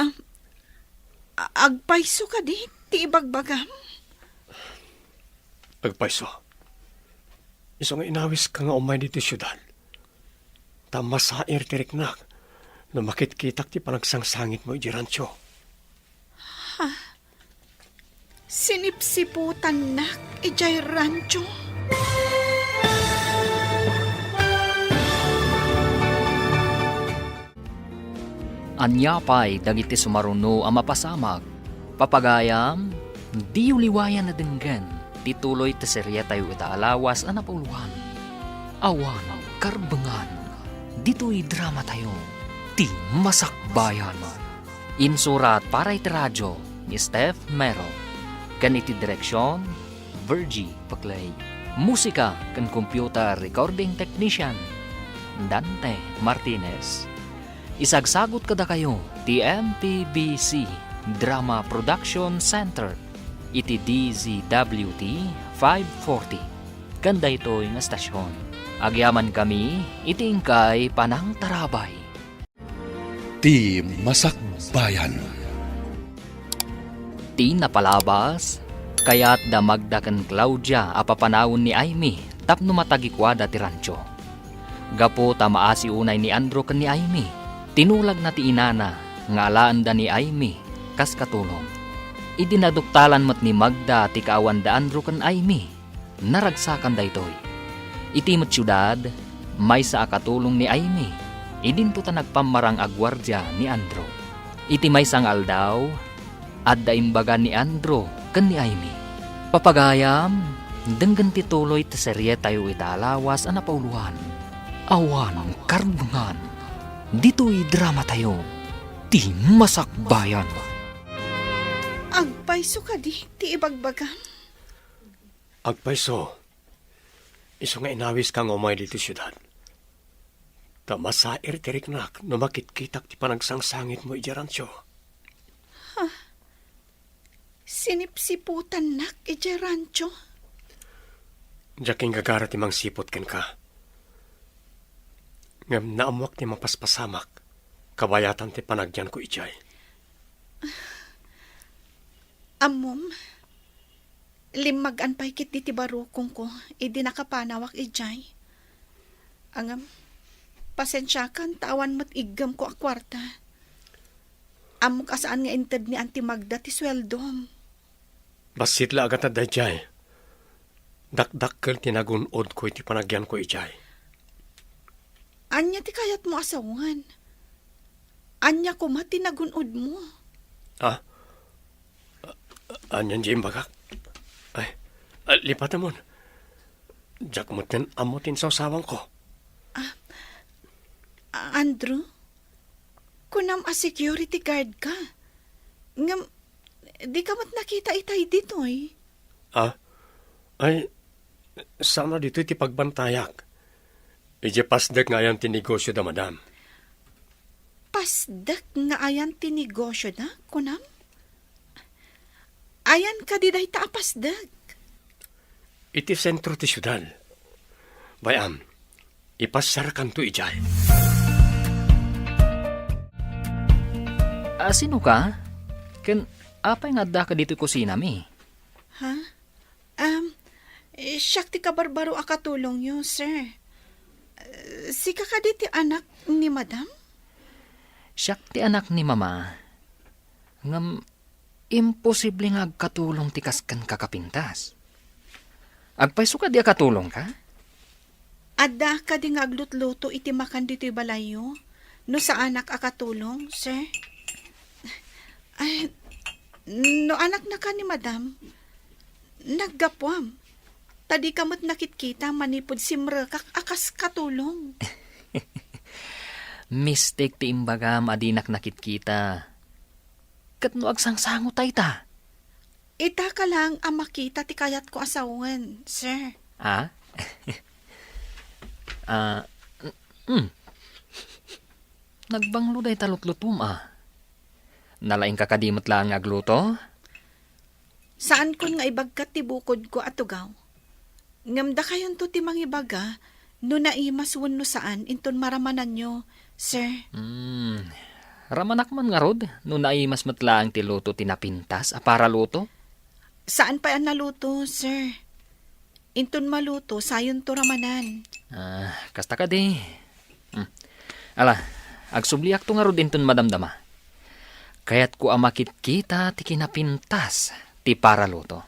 Am, a-, agpayso kadi ti ibagbagam? Agpayso. Isu nga inawiska nga umay ditoy siudad. Ta masair ti riknak no makitkitak ti panagsangsangitmo idiay rancho. Ha? Sinipsiputannak idiay rancho. Ania pay dagiti sumaruno a mapasamak? Papagayam, diyo liwayan a denggen ti tuloy ti seriatayo ita a lawas a napauluan. Awan karbengan ditoy dramatayo, Ti Masakbayan. Insurat para iti radio ni Steph Mero, ken iti direksion, Virgie Paclay. Musika ken computer recording technician, Dante Martinez. Isagsagut kadakayo ti M P B C Drama Production Center iti D Z W T five forty ken daytoy nga estasion. Agyamankami iti inkay panangtarabay. Ti Masakbayan. Ti napalabas, kayatda Magda ken Claudia a papanawen ni Aimee tapno matagikuada ti rancho. Gapu ta maasi unay ni Andrew ken ni Aimee, tinulagna ti inana nga alaenda ni Aimee kas katulong. Idi naduktalan met ni Magda ti kaawan da Andrew ken Aimee, naragsakan daytoy. Iti met siudad, maysa a katulong ni Aimee, idinto ta nagpammarang a guardia ni Andrew. Iti maysa nga aldaw, adda imbaga ni Andrew ken ni Aimee. Papagayam, denggen ti tuloy ti serietayo ita a lawas a napauloan. Awan karunungan. Ditoy dramatayo, ti masakbayan. Agpayso kadi ti ibagbagam? Agpayso, isu nga inawiska nga umay ditoy siudad. Ta masair ti riknak no makitkitak ti panagsangsangitmo idiay rancho. Ha? Sinipsiputannak idiay rancho? Diak inggagara ti mangsiput kenka. Ngem naammoak ti mapaspasamak, kabayatan ti panagyanko idiay. Ammom, limmagan pay ketdi ti barukongko idi nakapanawak idiay. Ngem, pasensiakan ta awan met iggemko a kuarta. Ammok a saan nga inted ni Auntie Magda ti sueldom. Bassit la a gatad daydiay. Dakdakkel ti nagun-odko iti panagyanko idiay. Ania ti kayatmo a sawen? Ania koma ti nagun-odmo? Ah? Anian diay imbagak? Ay, ah, lipatamon. Diak met ngan ammo ti insawsawangko. Ah, Andrew? Kunam a security guard ka. Ngem, dika met nakita itay ditoy. Ah? Ay, saan a ditoy ti pagbantayak. Idiay pasdek nga ayan ti negosio da madam. Pasdek nga ayan ti negosio da, kunam? Ayan kadi dayta a pasdek? Iti sentro ti siudad. Bay-am, ipasiarkanto idiay. A, sino ka? Ken apay nga adda ka ditoy kusinami? Ha? Um, eh, siak ti kabarbaro a katulongyo, sir. Eh, sika kadi ti anak ni madam? Siak ti anak ni mama. Ngem, imposible nga agkatulong ti kas kenka a pintas. Agpayso kadi a katulongka? Adda kadi nga aglutluto iti makan ditoy balayyo? No saanak a katulong, sir? Ay, no anaknaka ni madam, naggapuam. Ta dika met nakitkita manipud simrekak a kas katulong. Mistek ti imbagam a dinak nakitkita. Ket no agsangsango ta ita? Itaka laeng a makita ti kayatko a sawen, sir. Ah? Ah, mm. Nagbanglo dayta lutlutom, a. Nalaingka kadi met laeng nga agluto? Saankon nga ibagkat ti bukodko a tugaw. Ngem dakayonto ti mangibaga no naimas wenno saan inton maramananyo, sir. Hmm. Ramanak man ngarud no naimas met laeng ti luto ti napintas a para luto? Saan pay a naluto, sir. Inton maluto, sayonto ramanan. Ah, kasta kadi. Hmm. Ala, agsubliakto ngarud inton madamdama. Kayatko a makitkita ti kinapintas ti para luto.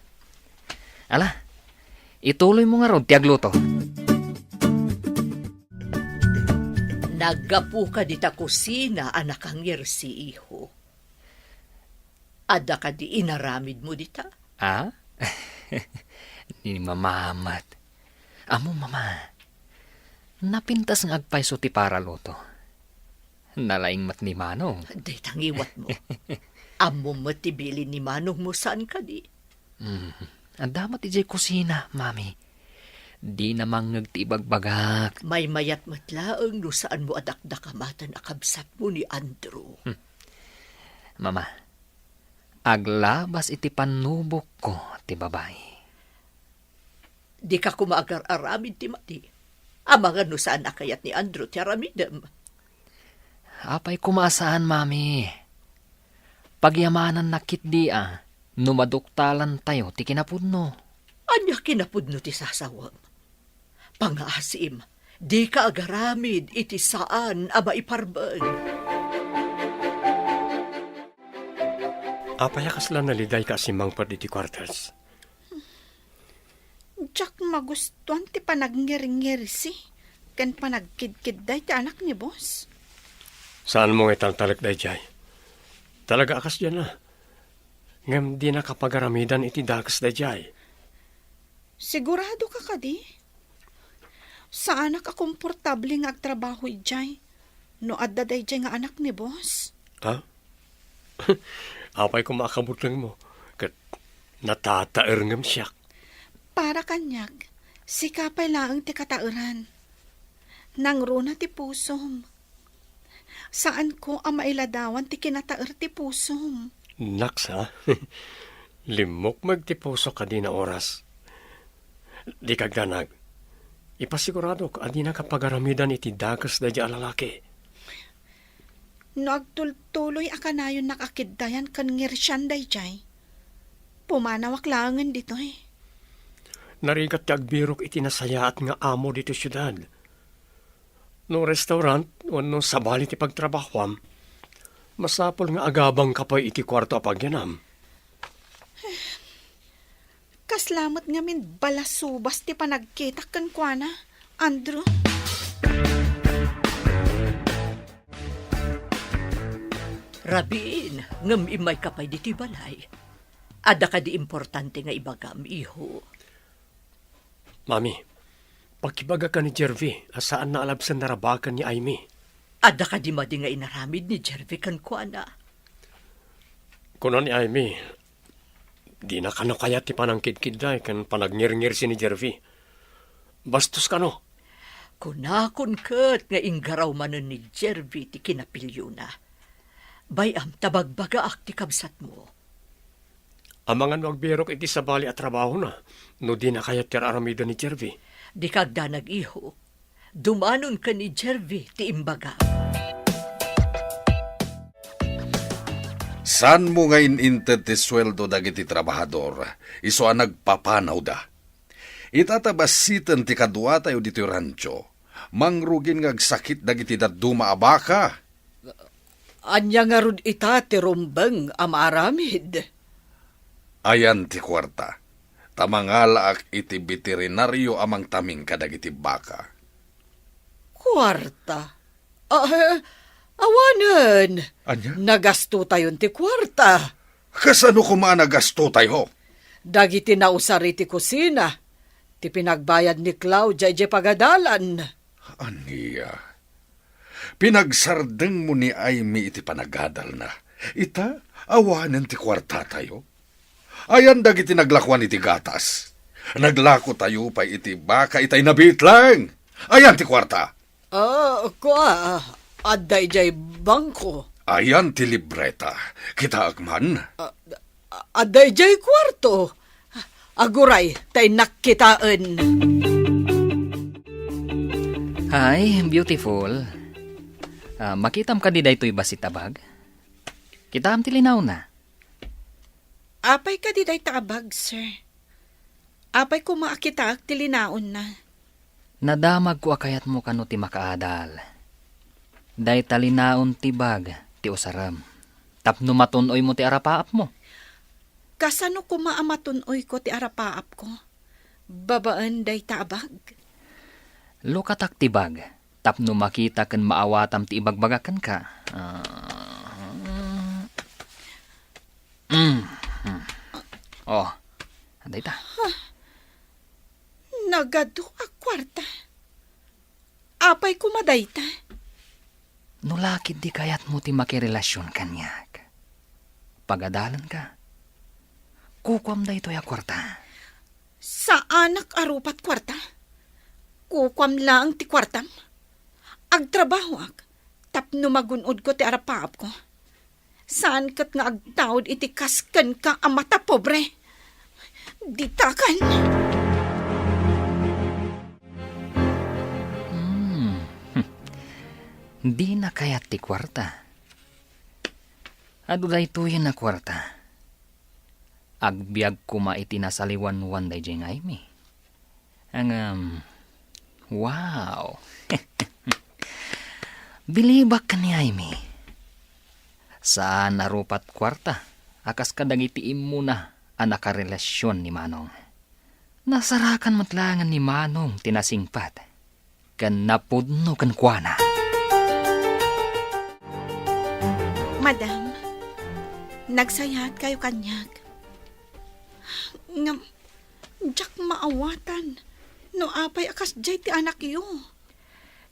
Ala, ituloymo ngarud ti agluto. Naggapuka dita kusina a nakangirsi, iho. Adda kadi inaramidmo dita? Ah? Ni Mama met. Ammom, Mama, napintas nga agpayso ti para luto. Nalaing met ni Manong. Dayta ngiwatmo. Ammom met ti bilin ni Manongmo, saan kadi? Hmm. Adda met idiay kusina, Mami. Dina mangngeg ti ibagbagak. Maymayat met laeng no saanmo a dakdakamaten a kabsatmo ni Andrew. Hmm. Mama, aglabas iti pannubokko ti babai. Dika koma agar-aramid ti madi. Amangan no saan a kayat ni Andrew ti aramidem. Apay koma a saan, Mami? Pagyamanannak ketdi a. no maduktalantayo ti kinapudno. Ania kinapudno ti sasawem? Pangaasim, dika agaramid iti saan a maiparbeng. Apay a kasla nalidayka a simmangpet iti quarters? Diak magustuan ti panagngirngirsi ken panagkidkidday ti anak ni boss. Saanmo nga italtalek daydiay? Talaga a kasdiay a. Ngem dinaka pagaramidan iti dakes daydiay. Sigurado ka kadi? Saanak a komportable nga agtrabaho idiay no adda daydiay nga anak ni boss. Ha? Apay koma a kabutlengmo ket natataer ngem siak. Para kaniak, sika pay laeng ti kataeran. Nangruna ti pusom. Saanko a mailadawan ti kinataer ti pusom. Naks, ha? Limmukmeg ti pusok a dina oras. Dika agdanag. Ipasiguradok a dinaka pagaramidan iti dakes daydiay a lalaki. No agtultuloy a kanayonnak a kiddayan ken ngirsian daydiay, pumanawak laengen ditoy. Narigat ti agbirok iti nasayaat nga amo ditoy siudad. No restaurant wenno sabali ti pagtrabahoam, masapul nga agabangka pay iti kuarto a pagyanam. Kasla met ngamin balasubas ti panagkitak kenkuana, Andrew. Rabiin, ngem immayka pay ditoy balay. Adda kadi importante nga ibagam, iho? Mami, pakibagaka ni Jervy a saanna a labsen narabaken ni Aimee. Adda kadi madi nga inaramid ni Jervy kenkuana? Kuna ni Aimee, dina kano kayat ti panangkidkidday ken panagngirngirsi ni Jervy. Bastos kano. Kunakon ket nga inggaraw manen ni Jervy ti kinapiliona. Bay-am ta bagbagaak ti kabsatmo. Amangan no agbirok iti sabali a trabahona no dina kayat ti ar-aramiden ni Jervy. Dika agdanag, iho. Dumanon ken ni Jervy ti imbaga. Saanmo nga in-inted ti sueldo dagiti trabahador, isu a nagpapanawda. Ita ta basiten ti kaduatayo ditoy rancho, mangrugin nga agsakit dagiti dadduma a baka. Ania ngarud ita ti rumbeng a maaramid? Ayan ti kuarta, ta mangalaak iti beterinario a mangtaming kadagiti baka. Kuarta? Ah, awanen. Ania? Nagastotayon ti kuarta. Kasano koma a nagastotayo? Dagiti nausar iti kusina, ti pinagbayad ni Claudia idiay pagadalan. Ania? Pinagsardengmo ni Aimee iti panagadalna. Ita, awanen ti kuartatayo. Ayan dagiti naglakuan iti gatas. Naglakotayo pay iti baka itay nabitleng. Ayan ti kuarta. Ah, kua, adda idiay bangko. Ayan ti libreta. Kitaek man. Ah, adda idiay kuarto. Aguray, ta innak kitaen. Hi, beautiful. Ah, makitam kadi daytoy bassit a bag? Kitaam ti linaonna. Apay kadi dayta a bag, sir? Apay koma a kitaek ti linaonna? Nadamagko a kayatmo kano ti makaadal. Dayta linaon ti bag ti usarem tapno matun-oymo ti arapaapmo. Kasano koma a matun-oyko ti arapaapko babaen dayta a bag? Lukatak ti bag tapno makita ken maawatam ti ibagbaga kenka. Ah, mm, mm. Oh, dayta. Nagadu a kuarta. Apay koma dayta? No la ketdi kayatmo ti makirelasion kaniak, pagadalenka. Kukuam daytoy a kuarta. Saanak a rupat kuarta. Kukuam laeng ti kuartam. Agtrabahoak tapno magun-odko ti arapaapko. Saan ket nga agtaud iti kas kenka a matapobre. Ditakan! Hmm. Dina kayat ti kuarta. Adu daytoyen a kuarta. Agbiag koma iti nasaliwanwan daydiay nga Aimee. Ngem, wow! Bilibak ken ni Aimee. Saan a rupat kuarta a kas kadagiti immuna a nakarelasion ni Manong. Nasarakan met laengen ni Manong ti nasingpet ken napudno kenkuana. Madam, nagsayaat kayo kaniak. Ngem, diak maawatan no apay a kasdiay ti anakyo.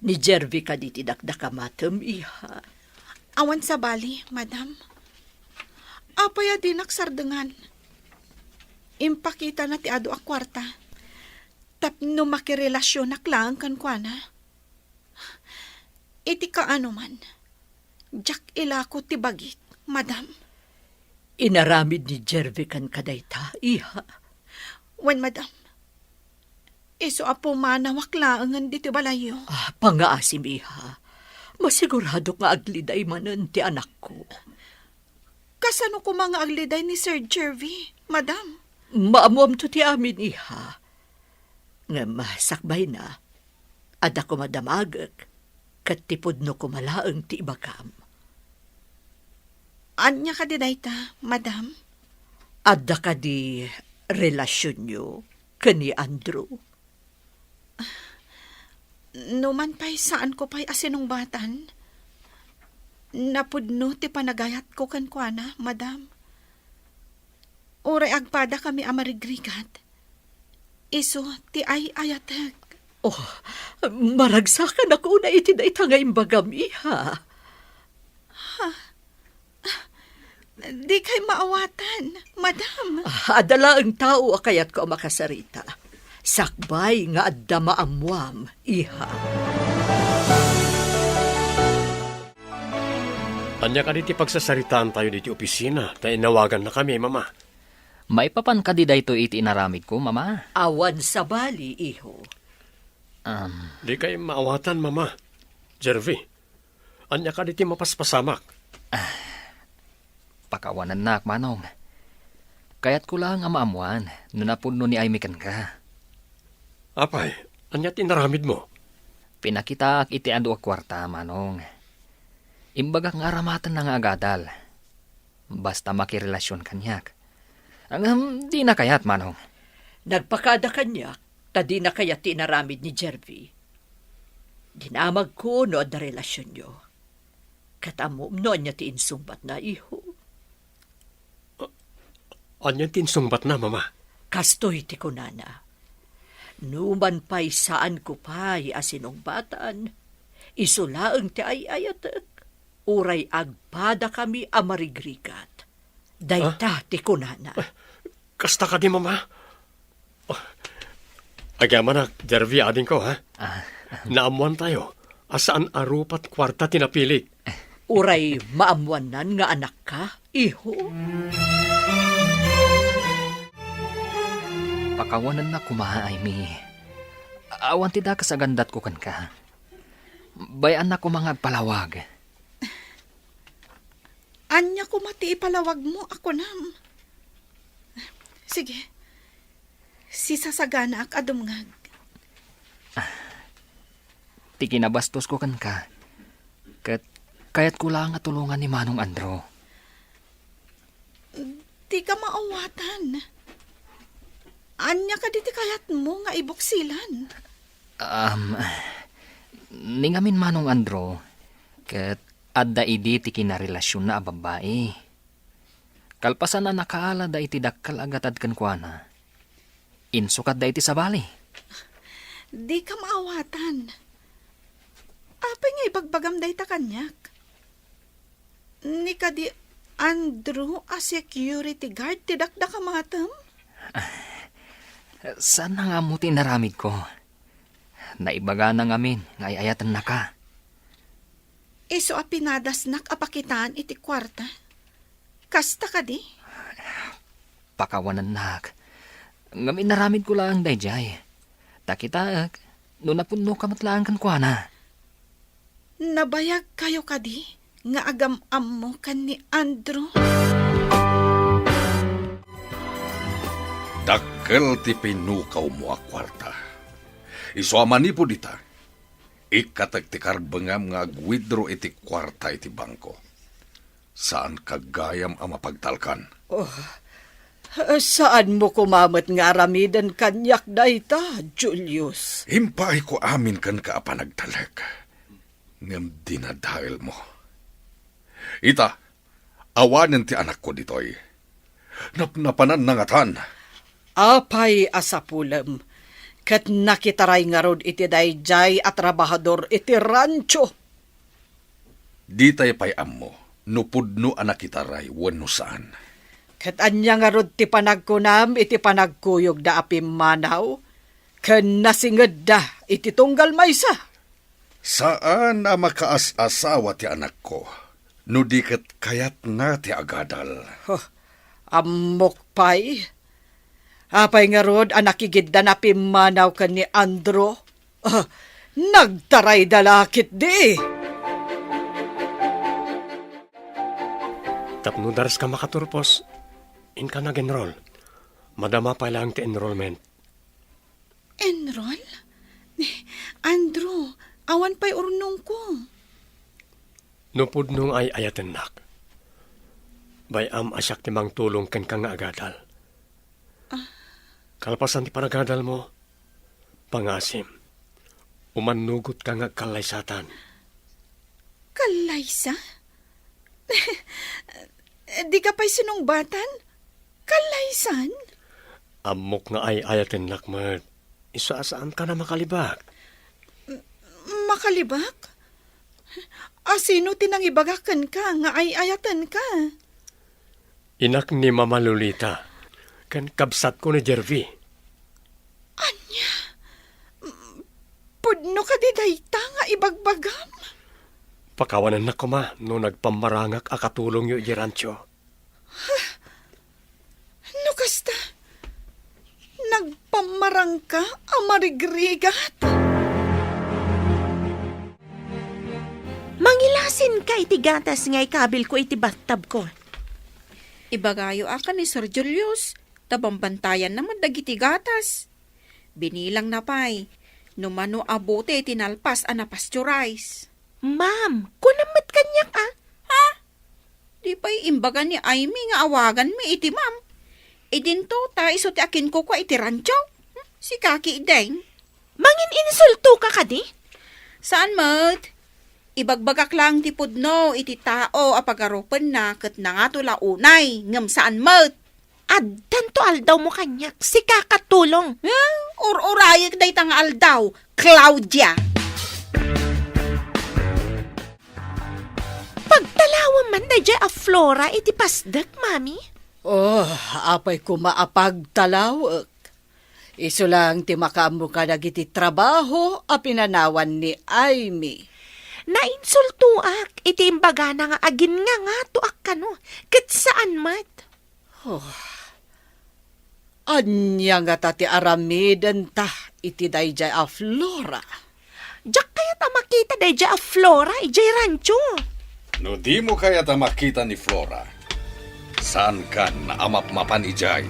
Ni Jervie kadi ti dakdakamatem, iha? Awan sabali, madam. Apay a dinak sardengan? Impakitana ti adu a kuarta tapno makirelasionak laeng kenkuana. Iti kaanoman, diak ilako ti bagik, madam. Inaramid ni Jervie kenka dayta, iha? Wen, madam. Isu a pumanawak laengen ditoy balayyo. Ah, pangngaasim, iha. Masiguradok nga agliday manen ti anakko. Kasano koma nga agliday ni Sir Jervie, madam? Maammoamto ti amin, iha. Ngem sakbayna, adda koma damagek, ket ti pudno koma laeng ti ibagam. Ania kadi dayta, madam? Adda kadi relasionyo ken ni Andrew? Numan pay saanko pay a sinungbatan, napudno ti panagayatko kenkuana, madam. Uray agpadakami a marigrigat, isu ti ay-ayatek. Oh, maragsakannak unay iti dayta nga imbagam, iha. Dikay maawatan, madam. Ah, adda laeng tao a kayatko a makasarita. Sakbay nga adda maammoam, iha. Ania kadi ti pagsasaritaantayo ditoy opisina ta inawagannakami, Mama? Maipapan kadi daytoy iti inaramidko, Mama? Awan sabali, iho. Um. Dikay maawatan, Mama. Jervie, ania kadi ti mapaspasamak? Ah, pakawanennak, Manong. Kayatko laeng a maammoan no napudno ni Aimee kenka. Apay, ania ti inaramidmo? Pinakitaak iti adu a kuarta, Manong. Imbagak nga aramatenna nga agadal. Basta makirelasion kaniak. Ngem, dina kayat, Manong. Nagpakaada kaniak ta dina kayat ti inaramid ni Jervie. Dinamagko no adda relasionyo. Ket ammom no ania ti insungbatna, iho? Ania ti insungbatna, Mama? Kastoy ti kunana, "Numan pay saanko pay a sinungbatan, isu laeng ti ay-ayatek, uray agpadakami a marigrigat." Dayta ti kunana. Ah, kasta kadi, Mama? Oh. Agyamanak, Jervie, adingko, ha? Ah. Naammoantayo a saan a rupat kuarta ti napilik. Uray maammoannan nga anakka, iho? Pakawanennak koma, Aimee. Awan ti dakes a gandatko kenka. Bay-annak koma nga agpalawag. Ania koma ti ipalawagmo a kunam? Sige, sisasaganaak a dumngeg. Ti kinabastosko kenka, ket kayatko laeng a tulongan ni Manong Andrew. Dika maawatan. Ania kadi ti kayatmo nga ibuksilan? Um, ni ngamin, Manong Andrew, ket adda idi ti kinarelasionna a babbai. Kalpasan a nakaalada iti dakkel a gatad kenkuana, insukatda iti sabali. Dika maawatan. Apay nga ibagbagam dayta kaniak? Ni kadi Andrew a security guard ti dakdakamatem? Saanna nga ammo ti inaramidko. Naibagana ngamin nga ay-ayatennaka. Isu a pinadasnak a pakitaan iti kuarta. Kasta kadi? Pakawanennak. Ngem inaramidko laeng daydiay. Ta kitaek, no napudnoka met laeng kenkuana. Nabayagkayo kadi nga agam-ammo ken ni Andrew? Dakkel ti pinukawmo a kuarta. Isu a manipud ita, ikkatek ti karbengam nga ag-withdraw iti kuarta iti bangko. Saanka gayam a mapagtalkan. Oh, saanmo koma met nga aramiden kaniak dayta, Julius. Impaayko amin kenka a panagtalek, ngem dinadaelmo. Ita, awanen ti anakko ditoy. Napnapananna ngatan. Apay a sapulem, ket nakitaray ngarud iti daydiay a trabahador iti rancho. Ditay pay ammo no pudno a nakitaray wenno saan. Ket ania ngarud ti panagkunam iti panagkuyogda a pimmanaw ken nasingedda iti tunggal maysa? Saan a makaas-asawa ti anakko no di ket kayatna ti agadal. Huh, ammok pay. Apay ngarud a nakigiddan a pimmanaw ken ni Andrew? Ah, nagtarayda la ketdi. Tapno dares ka makaturpos, inka nag-enroll. Madama pay laeng ti enrollment. Enroll? Andrew, awan pay urnongko. No pudno nga ay-ayatennak, bay-am a siak ti mangtulong kenka nga agadal. Ah. Kalpasan ti panagadalmo, pangasim, umannugotka nga agkallaysatan. Kallaysa? Dika pay sinungbatan? Kallaysan? Ammok nga ay-ayatennak met. Isu a saanka a makalibak. M-, makalibak? A sino ti nangibaga kenka nga ay-ayatenka? Inak ni Mama Lolita, ken kabsatko ni Jervy. Ania? M-, pudno kadi dayta nga ibagbagam? Pakawanennak koma no nagpammarangak a katulongyo idiay rancho. No kasta, nagpammarangka a marigrigat? Mangilasinka iti gatas nga ikabilko iti bathtubko. Ibagayo a ken ni Sir Julius, ta bambantayanna met dagiti gatas. Binilangna pay no mano a bote ti nalpas a napasteurize. Ma'am, kunam met kaniak a. Ha? Di pay imbaga ni Aimee nga awaganmi iti ma'am. Idinto ta isu ti akinkukua iti rancho. Hmm, sika ketdin. Mangin-insultoka kadi? Saan met. Ibagbagak laeng ti pudno iti tao a pagarupenna ket nangato la unay, ngem saan met. Addanto aldawmo kaniak, sika katulong. Eh, ur-urayek dayta nga aldaw, Claudia. Pagtalawem man daydiay a Flora iti pasdek, Mami? Oh, apay koma a pagtalawek. Isu laeng ti makaammo kadagiti trabaho a pinanawan ni Aimee. Nainsultoak iti imbagana nga aginngangato a kano, ket saan met. Oh. Ania ngata ti aramidenta iti daydiay a Flora? Diak kayat a makita daydiay a Flora idiay rancho. No dimo kayat a makita ni Flora, saankan a mapmapan idiay.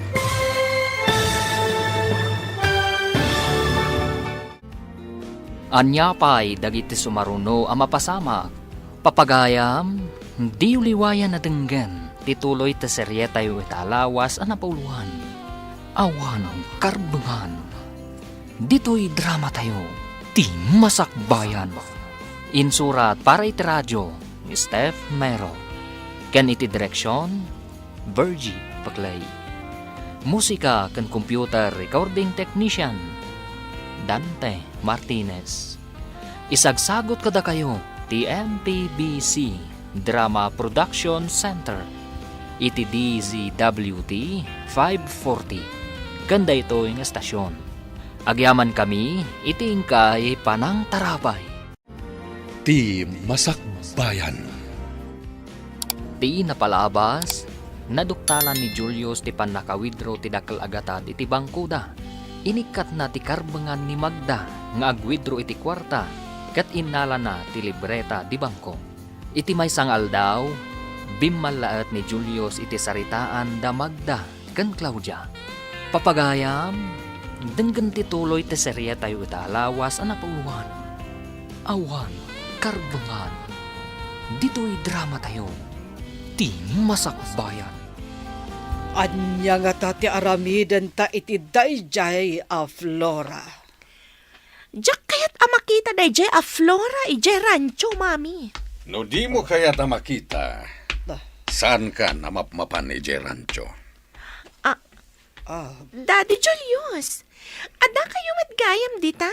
Ania pay dagiti sumaruno a mapasamak? Papagayam, diyo liwayan a denggen ti tuloy ti serietayo ita a lawas a napauluan. Awanen karbengan. Ditoy dramatayo, ti Masakbayan. Insurat para iti radio ni Steph Mero. Ken iti direksion, Virgie Paclay. Musika ken computer recording technician, Dante Martinez. Isagsagut kadakayo ti M P B C Drama Production Center iti D Z W T five forty ken daytoy nga estasion. Agyamankami iti inkay panangtarabay. Ti Masakbayan. Ti napalabas, naduktalan ni Julius ti pannaka-withdraw ti dakkel a gatad iti bangkoda. Inikkatna ti karbengan ni Magda nga ag-withdraw iti kuarta ket innalana ti libreta di bangko. Iti maysa nga aldaw, bimmallaet ni Julius iti saritaan da Magda ken Claudia. Papagayam, denggen ti tuloy ti seriatayo ita a lawas a napauluan, Awan Karbengan. Ditoy dramatayo, ti Masakbayan. Ania ngata ti aramidenta iti daydiay a Flora? Diak kayat a makita daydiay a Flora idiay rancho, Mami. No dimo kayat a makita, Ah. saankan a mapmapan idiay rancho. Ah. Ah. Daddy Julius, adda kayo met gayam dita.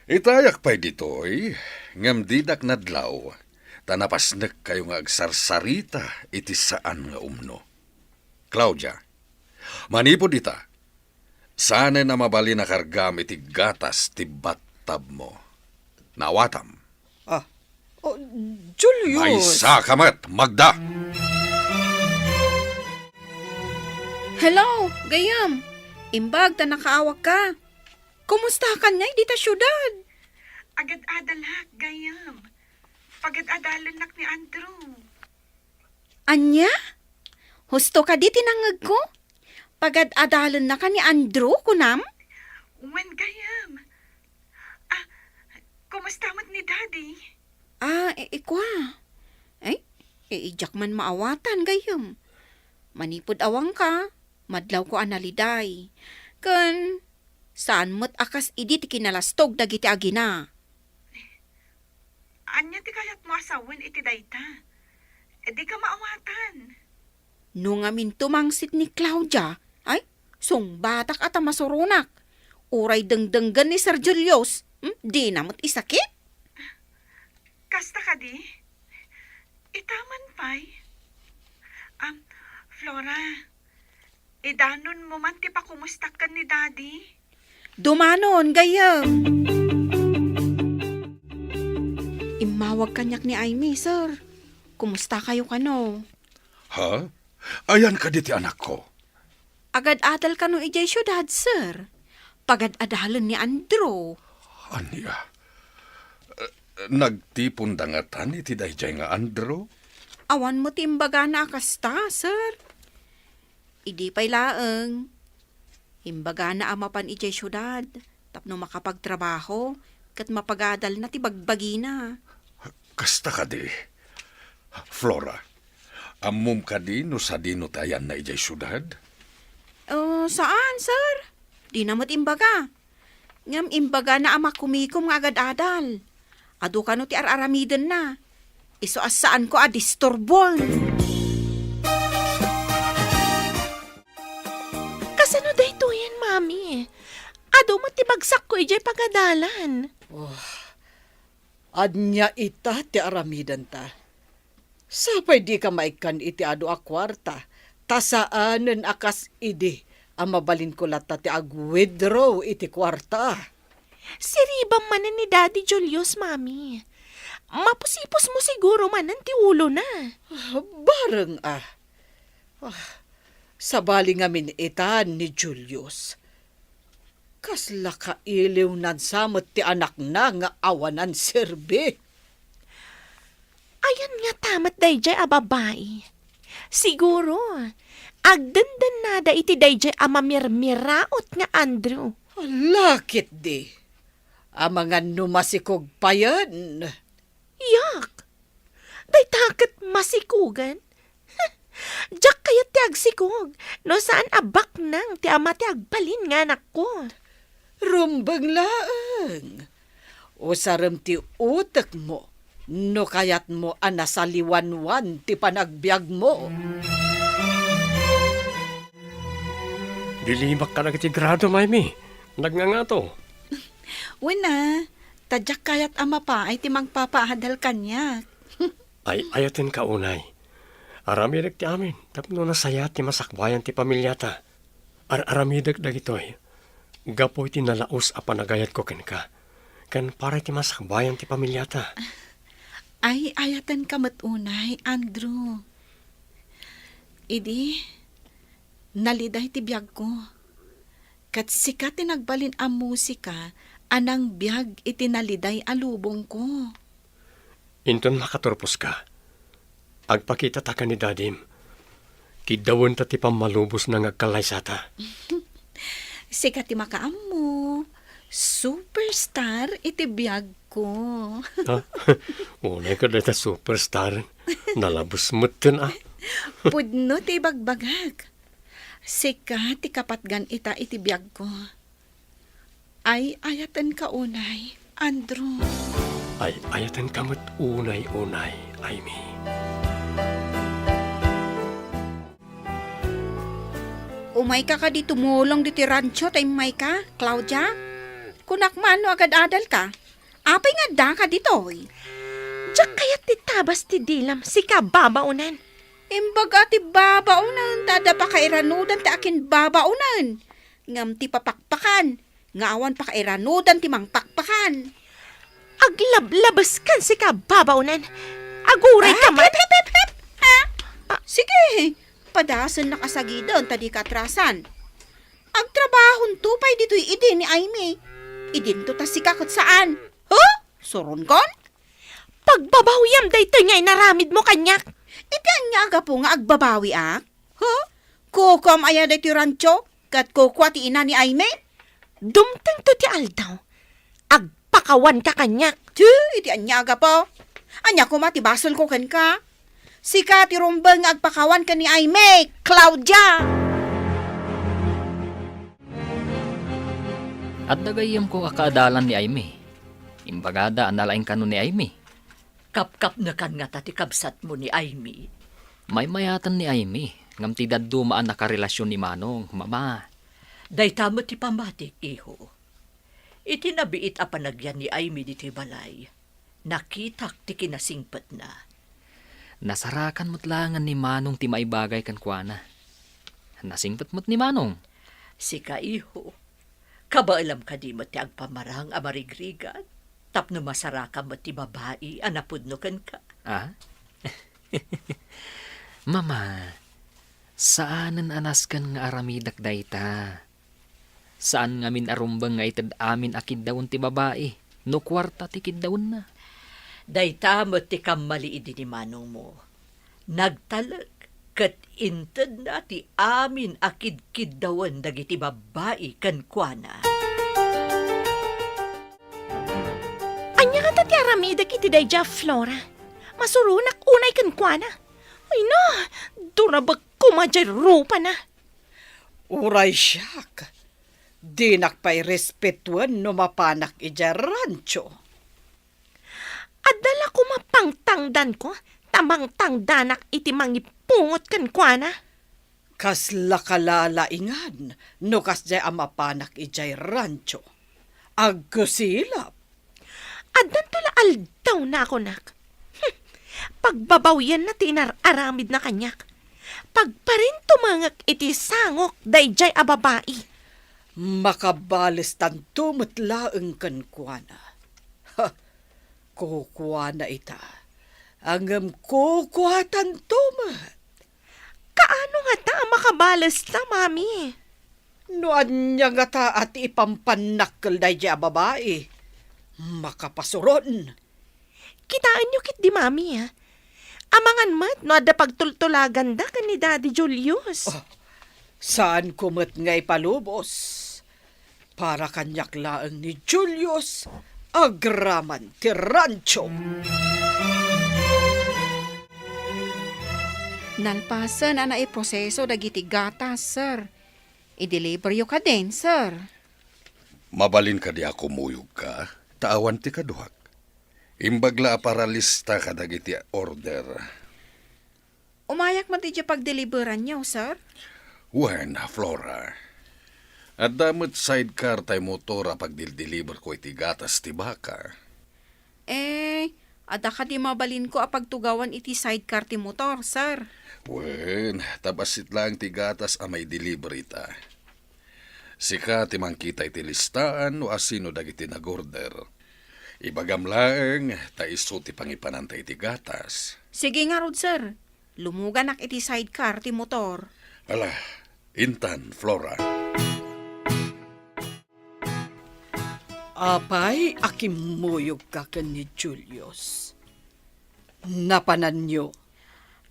Itayak pay ditoy, ngem didak nadlaw, ta napasnekkayo nga agsarsarita iti saan nga umno. Claudia, manipud ita, saanen a mabalin a kargam iti gatas ti battabmo. Naawatam. Ah, oh, Julius! Maysa ka met, Magda! Hello, gayam. Imbag ta nakaawak ka. Kumusta ka ngay dita siudad? Agad-adalak, gayam. Pagad-adalennak ni Andrew. Ania? Husto kadi ti nangngegko? Pagad-adalennaka ni Andrew, kunam? Wen, gayam. Ah, kumusta met ni Daddy? Ah, i-, ikua. Ay, i-, idiak man maawatan, gayam. Manipud awanka, madlawko a naliday. Ken, saan met a kas idi ti kinalastog dagiti agina. Ania ti kayatmo a sawen iti dayta? Dika maawatan. No ngamin tumangsit ni Claudia, ay, sungbatak a ta masuronak. Uray dengdenggen ni Sir Julius, hmm, dina met isakit. Kasta kadi? Ita man pay? Am, Flora, idanonmo man ti pakumustak ken ni Daddy? Dumanon, gayyem. Immawag kaniak ni Aimee, sir. Kumusta kayo kano? Ha? Ayan kadi ti anakko? Agad-adal kano idiay siudad, sir? Pagad-adalen ni Andrew. Ania? Eh, nagtiponda ngatan iti daydiay nga Andrew? Awan met ti imbagana a kasta, sir. Idi pay laeng, imbagana a mapan idiay siudad tapno makapagtrabaho ket mapagadalna ti bagbagina. Kasta kadi. Flora, ammom kadi no sadino ti ayanna idiay siudad? Oh, saan, sir? Dina met imbaga. Ngem imbagana a makumikom nga agad-adal. Adu kano ti ar-aramidenna. Isu a saanko a disturbon. Kasano daytoyen, Mami? Adu met ti bagsakko idiay pagadalan. Oh, ania ita ti aramidenta? Sapay dika maikkan iti adu a kuarta, ta saanen a kas idi a mabalinko latta ti ag-withdraw iti kuarta. Siribam manen ni Daddy Julius, Mami. Mapusipusmo siguro manen ti ulona. Ah, bareng a. Ah, sabali ngamin ita ni Julius. Kasla kailiwnan sa met ti anakna nga awanan serbi. Ayan ngata met daydiay a babai. Siguro, agdendennada iti daydiay a mamirmiraot nga Andrew. Ala ketdi. Amangan no masikog payen. Yak! Dayta ket masikogen? Diak kayat ti agsikog no saan a baknang ti ama ti agbalin nga anakko. Rumbeng laeng. Usarem ti utekmo no kayatmo a nasaliwanwan ti panagbiagmo. Dilimak kadagiti grado, Maymi. Nagngangato. Wen a, ta diak kayat a mapaay ti mangpapaadal kaniak. Ay-ayatenka unay. Aramidek ti amin tapno nasayaat ti masakbayan ti familiata. Ar-aramidek dagitoy gapu iti nalaus a panagayatko kenka, ken para iti masakbayan ti familiata. Ay-ayatenka met unay, Andrew. Idi, naliday ti biagko. Ket sika ti nagbalin a musika a nangbiag iti naliday a lubongko. Inton makaturposka, agpakitata ken ni Dadim. Kiddawenta ti pammalubosna nga agkallaysata. Sika ti makaammo. Superstar iti biagko. Ha? Unay ka dayta superstar. Nalabes metten, a. Pudno ti ibagbagak. Sika ti kapatgan ita iti biagko. Ay-ayatenka unay, Andrew. Ay-ayatenka met unay, unay, Aimee. Umayka kadi tumulong ditoy rancho ta immayka, Claudia? Kunak man no agad-adalka. Apay nga addaka ditoy? Diak kayat ti tabas ti dilam, sika babaonen. Imbag a ti babaonen, ta adda pakairanudan ti akinbabaonen. Ngem ti papakpakan, nga awan pakairanudan ti mangpakpakan. Aglablabeskan, sika babaonen. Aguray ka man. Hep, hep, hep, hep! Ha? Ah. Sige, padasennak a sagiden ta dika atrasan. Agtrabahonto pay ditoy idi ni Aimee. Idinto ta sika ket saan. Huh? Suronkon? Pagbabawiam daytoy nga inaramidmo kaniak. Iti ania a gapu nga agbabawiak? Huh? Kukuam aya daytoy rancho? Ket kukua ti ina ni Aimee? Dumtengto ti aldaw. Agpakawanka kaniak. Ti, iti ania a gapu? Ania koma ti basolko kenka? Sika ti rumbeng nga agpakawan ken ni Aimee, Claudia! Adda gayyemko a kaadalan ni Aimee. Imbagada a nalaing kano ni Aimee. Kapkapnekan ngata ti kabsatmo ni Aimee? Maymayaten ni Aimee, ngem ti dadduma a nakarelasion ni Manong, Mama. Dayta met ti pammatik, iho. Iti nabiit a panagyan ni Aimee ditoy balay, nakitak ti kinasingpetna. Nasarakan met laengen ni Manong ti maibagay kenkuana. Nasingpet met ni Manong. Sika, iho, kabaelam kadi met ti agpamarang a marigrigat tapno masarakam met ti babai a napudno kenka? Ah? Mama, saanen a nasken nga aramidek dayta. Saan ngamin a rumbeng nga ited amin a kiddawen ti babai no kuarta ti kiddawenna. Dayta met ti kammali idi ni manongmo. Nagtalek ket intedna ti amin a kidkiddawen dagiti babbai kenkuana. Ania ngata ti aramidek iti daydiay a Flora? Masuronak unay kenkuana. Ay na, durabek koma diay rupana. Uray siak, dinak pay respetuen no mapanak idiay rancho. Adda la koma pangtangdanko, ta mangtangdanak iti mangipungot kenkuana. Kasla kalalaingan no kasdiay a mapanak idiay rancho. Agkusilap. Addanto la aldawna a kunak. Hmm. Pagbabawianna ti inar-aramidna kaniak. Pagparintumengek iti sangok daydiay a babai. Makabalestanto met laeng kenkuana. Ha, kukuana ita. Ngem kukuatanto met. Kaano ngata a makabalesta, Mami? No ania ngata a ti ipampannakkel daydiay a babai, makapasuron. Kitaenyo ketdi, Mami, a. Amangan met no adda pagtultulaganda ken ni Daddy Julius. Oh, saanko met nga ipalubos. Para kaniak laeng ni Julius agraman ti rancho. Nalpasen a naiproseso dagiti gatas, sir. I-deliveryo kadin, sir. Mabalin kadi a kumuyogka, ta awan ti kaduak. Imbag la a paralista kadagiti order. Umayak met idiay pagdeliveranyo, sir? Wen, Flora. Adda met sidecar tay motor a pagdildeliverko iti gatas ti baka. Eh, adda kadi mabalinko a pagtugawan iti sidecar ti motor, sir? Wen, ta bassit laeng ti gatas a maideliver ita. Sika ti mangkita iti listaan no asino dagiti nag-order. Ibagam laeng ta isu ti pangipananta iti gatas. Sige ngarud, sir. Lumuganak iti sidecar ti motor. Ala, intan, Flora. Apay a kimmuyogka ken ni Julius? Napananyo?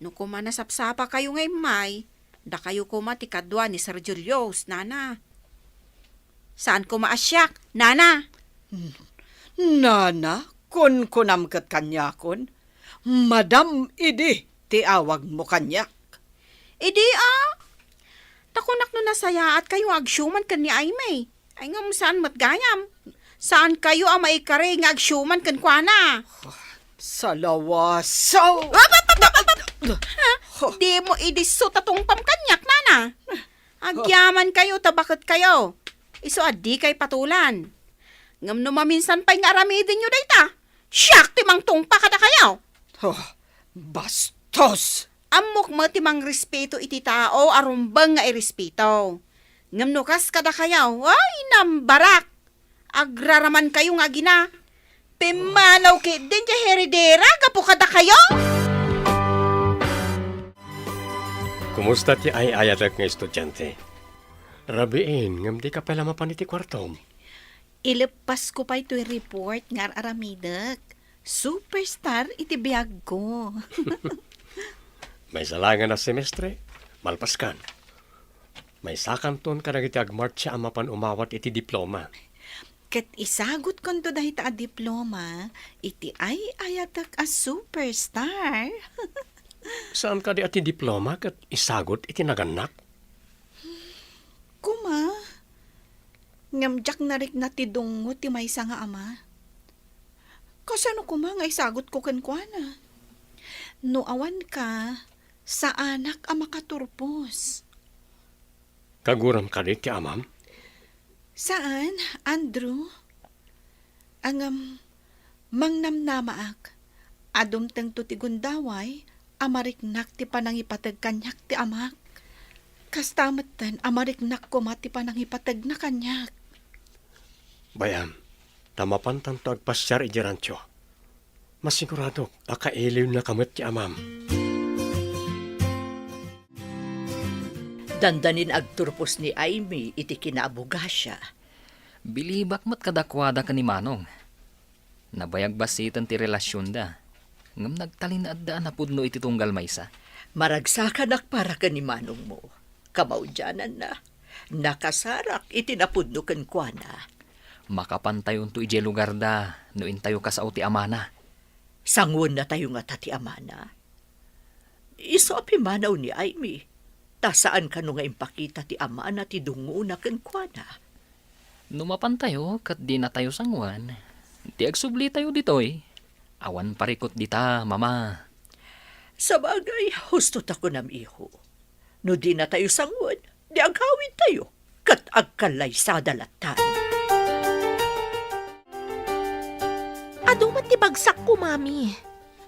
No koma nasapsapakayo nga immay, dakayo koma ti kadua ni Sir Julius, nana. Saan koma a siak, nana. Nana, kunkunam ket kaniakon, Madam idi ti awagmo kaniak. Idi a, ta kunak no nasayaat kayo nga agsiuman ken ni Aimee. Ay, ngem saan met gayam. Saan kayo a maikari nga agsiuman kenkuana. Salawasaw! Ap, ap, ap, ap, ap! Ha? Dimo idi so ta tungpam kaniak, nana. Agyaman kayo, ta baket kayo. Isu a dikay patulan. Ngem no maminsan pay nga aramidenyo dayta, siak ti mangtungpa kadakayo. Oh, bastos! Ammok met ti mangrespeto iti tao a rumbeng nga irespeto. Ngem no kas kadakayo, ay, nambarak! Agraraman kayo nga agina. Pimmanaw ketdin ti heredera gapu kadakayo! Kumusta ti ay-ayatek nga estudiante? Rabiin, ngem dika pay la mapan iti kuartom. Ileppasko pay toy report nga ar-aramidek. Superstar iti biagko. Maysa laengen a semestre, malpaskan. Maysakanton kadagiti agmartsa a mapan umawat iti diploma. Ket isagutkonto dayta a diploma iti ay-ayatek a superstar. Saan kadi a ti diploma ket isagut iti nagannak? Kuma, ngem diak narikna ti dungngo ti maysa nga ama. Kasano kuma nga isagutko kenkuana? No awanka, saanak a makaturpos. Kaguram kadi ti amam? Saan, Andrew. Ngem, mangnamnamaak a dumtengto ti gundaway a mariknak ti panangipateg kaniak ti amak. Kasta metten a mariknak koma ti panangipategna kaniak. Bay-am, ta mapantanto agpasiar idiay rancho. Masiguradok a kailiwnaka met ti amam. Dandanin agturpos ni Aimee iti kinaabogasia. Bilibak met kadakuada ken ni Manong. Nabayag basiten ti relasionda, ngem nagtalinaedda a napudno iti tunggal maysa. Maragsakanak para ken ni Manongmo. Kamaudiananna, nakasarak iti napudno kenkuana. Makapantayonto idiay lugarda no intayo kasao ti amana. Sanguennatayo ngata ti amana? Isu a pimmanaw ni Aimee, ta saan kano nga impakita ti amana ti dungngona kenkuana. No mapantayo ket dinatayo sanguan, ti agsublitayo ditoy, awan parikut dita, Mama. Sabagay, husto ta kunam, iho. No dinatayo sanguan, di agawidtayo, ket agkallaysada lattan. Adu met ti bagsakko, Mami.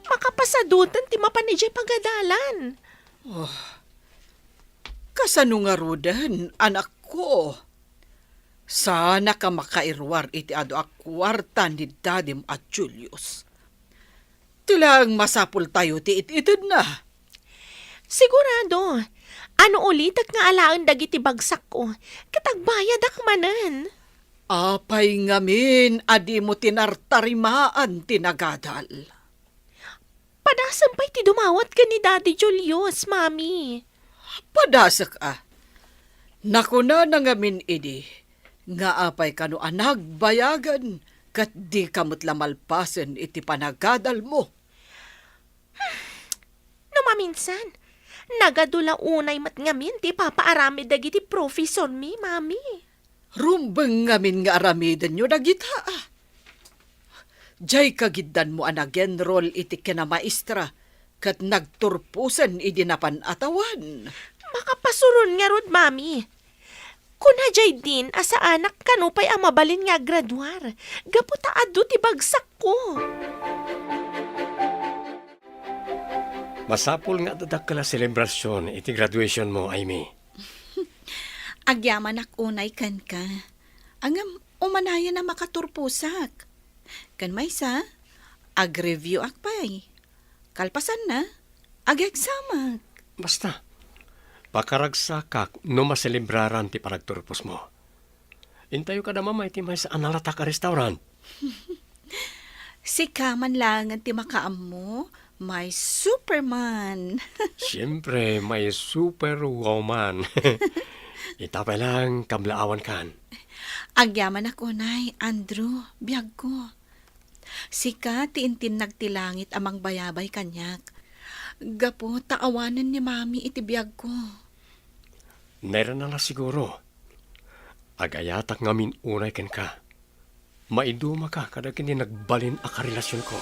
Makapasadutan ti mapan idiay pagadalan. Oh, kasano ngaruden, anakko? Saanak a makairuar iti adu a kuarta ni dadim a Julius. Ti laeng masapultayo ti it-itedna. Sigurado, no ulitek nga alaen dagiti bagsakko, ket agbayadak manen. Apay ngamin a dimo tinartarimaan ti nagadal? Padasem pay ti dumawat ken ni Daddy Julius, Mami. Padasek a. Nakunana ngamin idi nga apay kano a nagbayagan ket dika met la malpasen iti panagadalmo. No maminsan, nagadu la unay met ngamin ti ipapaaramid dagiti profesormi, Mami. Rumbeng ngamin nga aramidenyo dagita. Diay kagiddanmo a nag-enroll iti kinamaestra ket nagturposen idi napan a tawen. Makapasuron ngarud, Mami. Kuna diay din a saanak kano pay a mabalin nga aggraduar, gapu ta adu ti bagsakko. Masapul nga adda dakkel a selebrasion iti graduationmo, Aimee. Agyamanak unay kenka. Ngem umanayen a makaturposak. Ken maysa, ag-review-ak pay. Kalpasanna, ag-exam-ak. Basta, pakaragsakak no maselebraran ti panagturposmo. Intayo kada Mama iti maysa a nalatak a restaurant. Sika man laengen ti makaammo, my Superman. Siempre, my Superwoman. Ita pay lang, kablaawankan. Agyamanak unay, Andrew, biagko. Sika ti intinnag ti langit a mangbayabay kaniak. Gapu ta awanen ni Mami iti biagko. Nairana la siguro. Agayatak ngamin unay kenka. Maidumaka kadagiti nagbalin a karelasionko.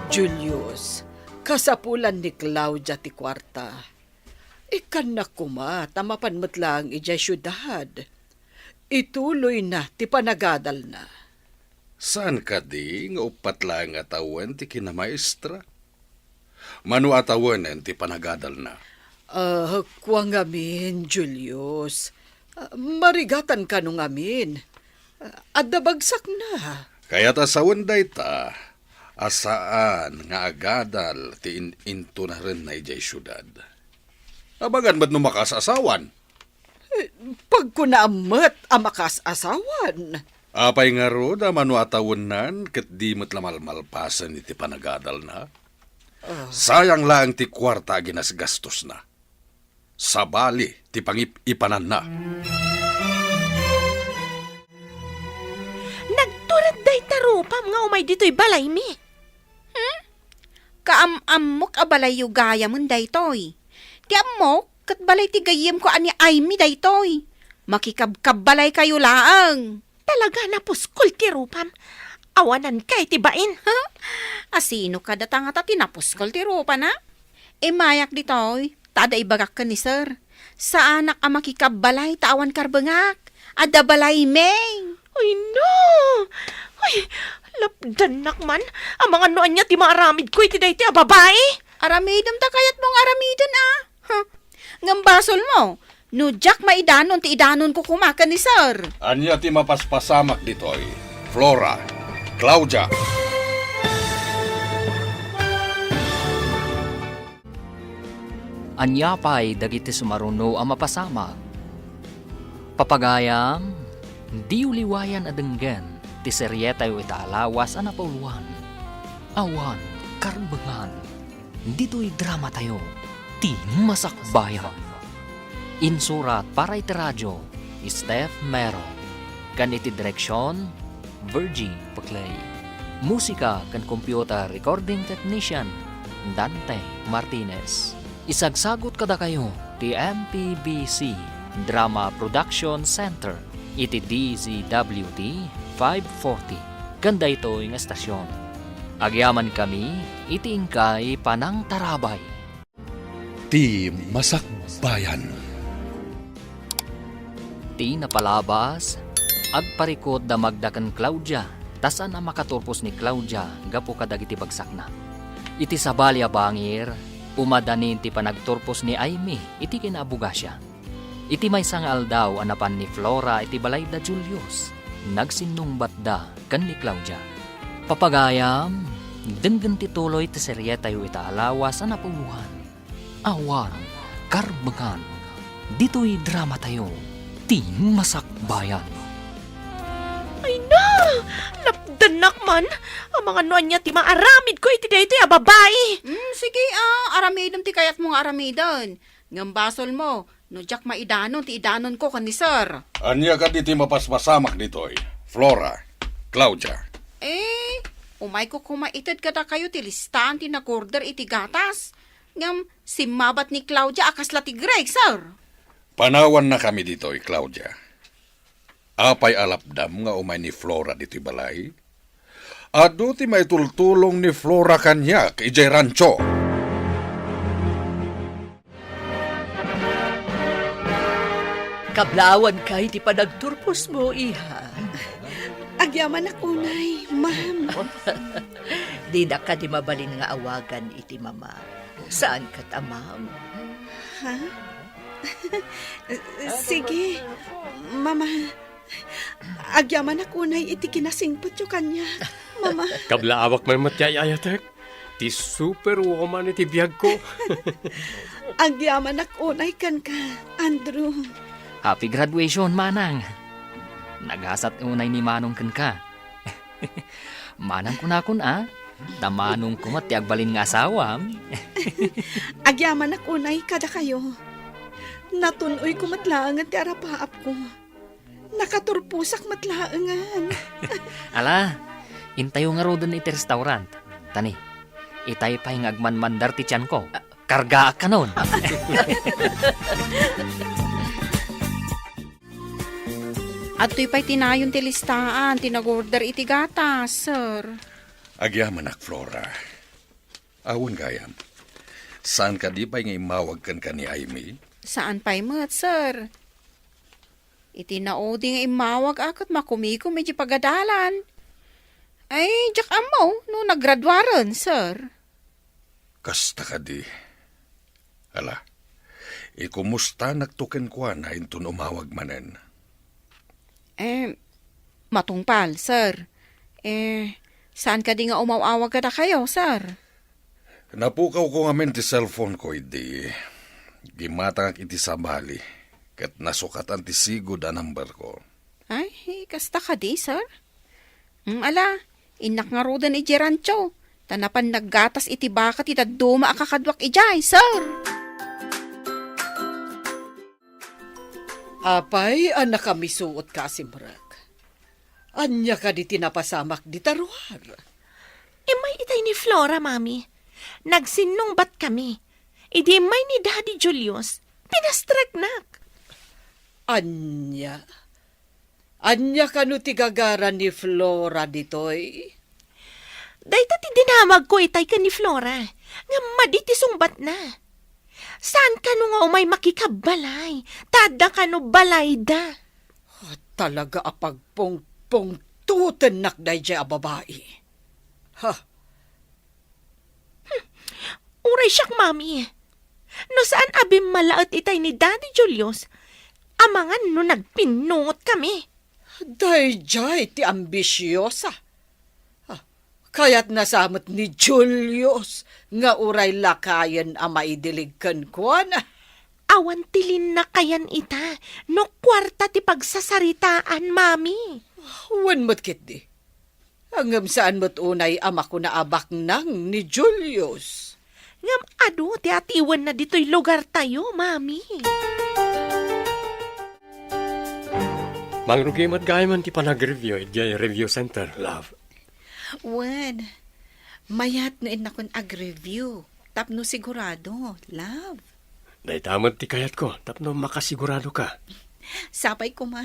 Julius, kasapulan ni Claudia ti kuarta. Ikkannak koma ta mapan met laeng idiay siudad. Ituloyna ti panagadalna. Saan kadi nga uppat laeng a tawen ti kinamaestra? Mano a tawenen ti panagadalna? Ah, kua ngamin, Julius. Ah, marigatan kano ngamin. Ah, adda bagsakna. Kayat a sawen dayta, a saan nga agadal ti in-, intunarenna idiay siudad. Abagan met no makaas-asawan. Eh, pagkunaam met a makaas-asawan. Apay ngarud a mano a tawennan ket di met la malmalpasen iti panagadalna? Ah. Sayang laeng ti kuarta a ginasgastosna. Sabali ti pangip-ipananna. Nagtured dayta rupam nga umay ditoy balaymi. Hmm? Kaam-ammok a balayyo gayamen daytoy. Ti ammok, ket balay ti gayyemko a ni Aimee daytoy. Makikabkabbalaykayo laeng. Talaga, napuskol ti rupam. Awananka iti bain. Huh? Asino kada ta ngata ti napuskol ti rupana? Immayak ditoy, ta adda ibagak ken ni Sir. Saanak a makikabbalay ta awan karbengak. Adda balaymi. Ay, no! Ay, lapdannak man. Amangan no ania ti maaramidko iti daytoy a babai. Aramidem ta kayatmo nga aramiden, a. Huh. Ngem basolmo, no diak maidanon ti idanonko koma ken ni Sir. Ania ti mapaspasamak ditoy, Flora, Claudia? Ania pay dagiti sumaruno a mapasamak? Papagayam, diyo liwayan a denggen ti serietayo ita a lawas a napauluan, Awan Karbengan. Ditoy dramatayo, Ti Masakbayan. Insurat para iti radio, Steph Mero. Ken iti direksion, Virgie Paclay. Musika ken computer recording technician, Dante Martinez. Isagsagut kadakayo ti M P B C Drama Production Center iti D Z W T five forty ken daytoy nga estasion. Agyamankami iti inkay panangtarabay. Ti Masakbayan. Ti napalabas, agparikut da Magda ken Claudia, ta saan a makaturpos ni Claudia gapu kadagiti bagsakna. Iti sabali a bangir, umadanin ti panagturpos ni Aimee iti kinaabogasia. Iti maysa nga aldaw a napan ni Flora iti balay da Julius, nagsinnungbatda ken ni Claudia. Papagayam, denggen ti tuloy ti serietayo ita a lawas a napauluan. Awan Karbengan. Ditoy dramatayo, Ti Masakbayan. Ay na! Lapdannak man! Amangan no ania ti maaramidko iti daytoy a babai! Mm, sige, a, aramidem ti kayatmo nga aramiden. Ngem basolmo, no diak maidanon ti idanonko ken ni Sir. Ania kadi ti mapaspasamak ditoy, Flora, Claudia? Eh, umayko koma ited kadakayo ti listaan ti nag-order iti gatas. Ngem simmabat ni Claudia a kasla ti Greg, Sir. Panawannakami ditoy, Claudia. Apay a lapdam nga umay ni Flora ditoy balay? Adu ti maitultulong ni Flora kaniak idiay rancho. Kablaawanka iti panagturposmo, iha. Agyamanak unay, ma'am. Dinak kadi mabalin nga awagan iti mama. Saan ket a ma'am? Ha? Sige, mama. Agyamanak unay iti kinasingpetyo kaniak, mama. Kablaawak man met ti ay-ayatek. Ti superwoman iti biagko. Agyamanak unay kenka, Andrew. Happy graduation, manang. Nagasat unay ni manong kenka. Manang kunakon a, ta manongko met ti agbalin nga asawam. Agyamanak unay kadakayo. Natun-oyko met laengen ti arapaapko. Nakaturposak met laengen. Ala, intayo ngaruden iti restaurant. Tani, itay pay nga agmanmandar ti tianko. Kargaak kanon. Adtoy pay ti nayon ti listaan ti nag-order iti gatas, sir. Agyamanak, Flora. Awan gayam. Saan kadi pay nga immawag kenka ni Aimee? Saan pay met, sir. Iti naudi nga immawag a ket makumikom iti pagadalan. Ay, diak ammo no naggraduaren, sir. Kasta kadi. Ala, ikumustanakto kenkuana inton umawag manen. Eh, matungpal, sir. Eh, saan kadi nga umaw-awag kadakayo, sir? Napukawko ngamin ti cellphone ko idi gimmatangak iti sabali, ket nasukatan ti sigud a number ko. Ay, kasta kadi, sir? Mm, ala, innak ngaruden idiay rancho, ta napan naggatas iti baka ti dadduma a kakaduak idiay, sir. Apay a nakamisuot ka a simrek? Ania kadi ti napasamak dita ruar? Immay itay ni Flora, Mami. Nagsinnungbat kami. Idi immay ni Daddy Julius, pinastreknak. Ania? Ania kano ti gagara ni Flora ditoy? Dayta ti dinamagko itay ken ni Flora, ngem madi ti sungbatna. Saan kano nga umay makikabbalay, ta adda kano balayda. Ah, talaga a pagpungpungtotennak daydiay a babai. Ha? Hmm. Uray siak, Mami. No saan a bimmalaet itay ni Daddy Julius, amangan no nagpinnungot kami. Daydiay ti ambisiosa. Ah, kayatna sa met ni Julius nga uray lakayen a maidilig kenkuana. Awan ti linnakayan ita no kuarta ti pagsasaritaan, Mami. Wen met ketdi. Ngem saan met unay a makuna a baknang ni Julius. Ngem adu ti atiwenna ditoy lugartayo, Mami. Mangrugi met gayam ti panag-review idiay review center, love. Wen, mayat no innakon ag-review tapno sigurado, love. Dayta met ti kayatko tapno makasigurado ka. Sapay koma,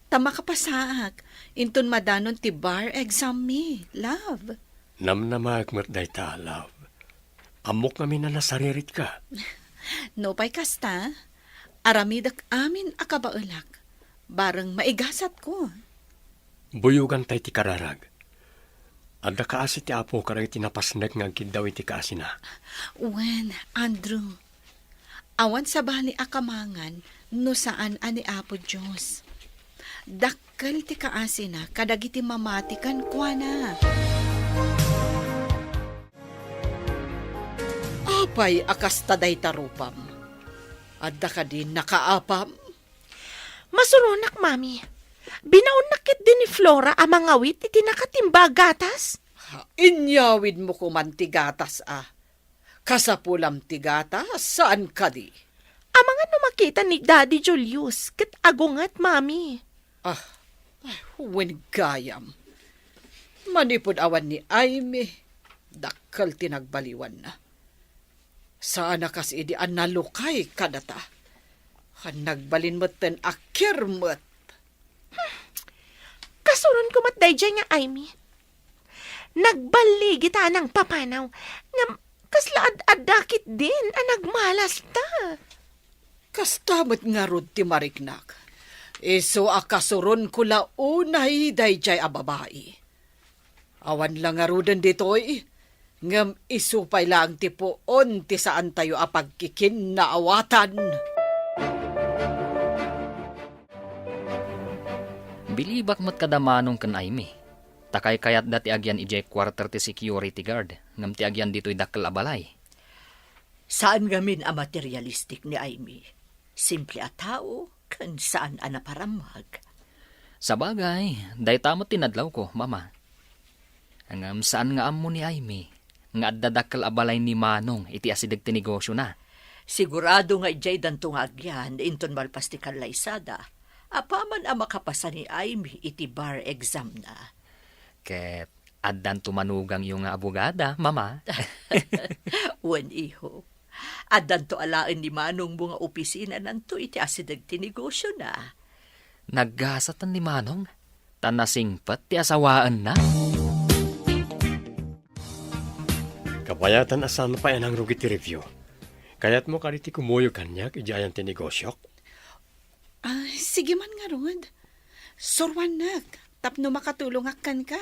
ta makapasaak inton madanon ti bar exam mi, love. Namnamaek met dayta, love. Ammok ngamin a nasaririt ka. Nupay kasta, aramidek amin a kabaelak, bareng maigasatko. Buyogan tay ti kararag. Adda kaasi ti Apo kadagiti napasnek nga agkiddaw iti kaasina. Wen, Andrew, awan sabali a kamangan no saan a ni Apo Dios. Dakkel ti kaasina kadagiti mamati kenkuana. Apay a kasta dayta rupam? Adda kadi nakaapam? Masuronak, Mami. Binaonnak ketdi ni Flora a mangawit iti nakatimba a gatas. Ha, inyawidmo koman ti gatas, a. Kasapulam ti gatas, saan kadi? Amangan no makita ni Daddy Julius ket agunget, Mami. Ah, ay, wen gayam. Manipud awan ni Aimee, dakkel ti nagbaliwanna. Saan a kas idi a nalukay kadata. Nagbalin metten a kirmet. Kasuronko met daydiay nga Aimee. Nagballigita a nangpapanaw, ngem kasla ad-adda ketdin a nagmalasta. Kasta met ngarud ti mariknak. Isu a kasuronko la unay daydiay a babai. Awan la ngaruden ditoy, ngem isu pay laeng ti puon ti saantayo a pagkikinnaawatan. Bilibak met kada Manong ken Aimee, ta kaykayatda ti agyan idiay quarter ti security guard, ngem ti agyan ditoy dakkel a balay. Saan ngamin a materialistic ni Aimee. Simple a tao, ken saan a naparamag. Sabagay, dayta met ti nadlawko, Mama. Ngem saan nga ammo ni Aimee nga adda dakkel a balay ni Manong iti asideg ti negosiona. Sigurado nga idiay danto nga agyan inton malpas ti kallaysada, apaman a makapasa ni Aimee iti bar exam na. Ket addanto manugangyo nga abogada, Mama. Wen, iho. Addanto alaen ni manongmo nga opisinananto iti asideg ti negosiona. Naggasat ni Manong, ta nasingpet ti asawaenna. Kabayatan a saan pay a nangrugi ti review. Kayatmo kadi ti kumuyog kaniak idiay ayan ti negosiok? Ah, sige man ngarud. Suruannak tapno makatulongak kenka.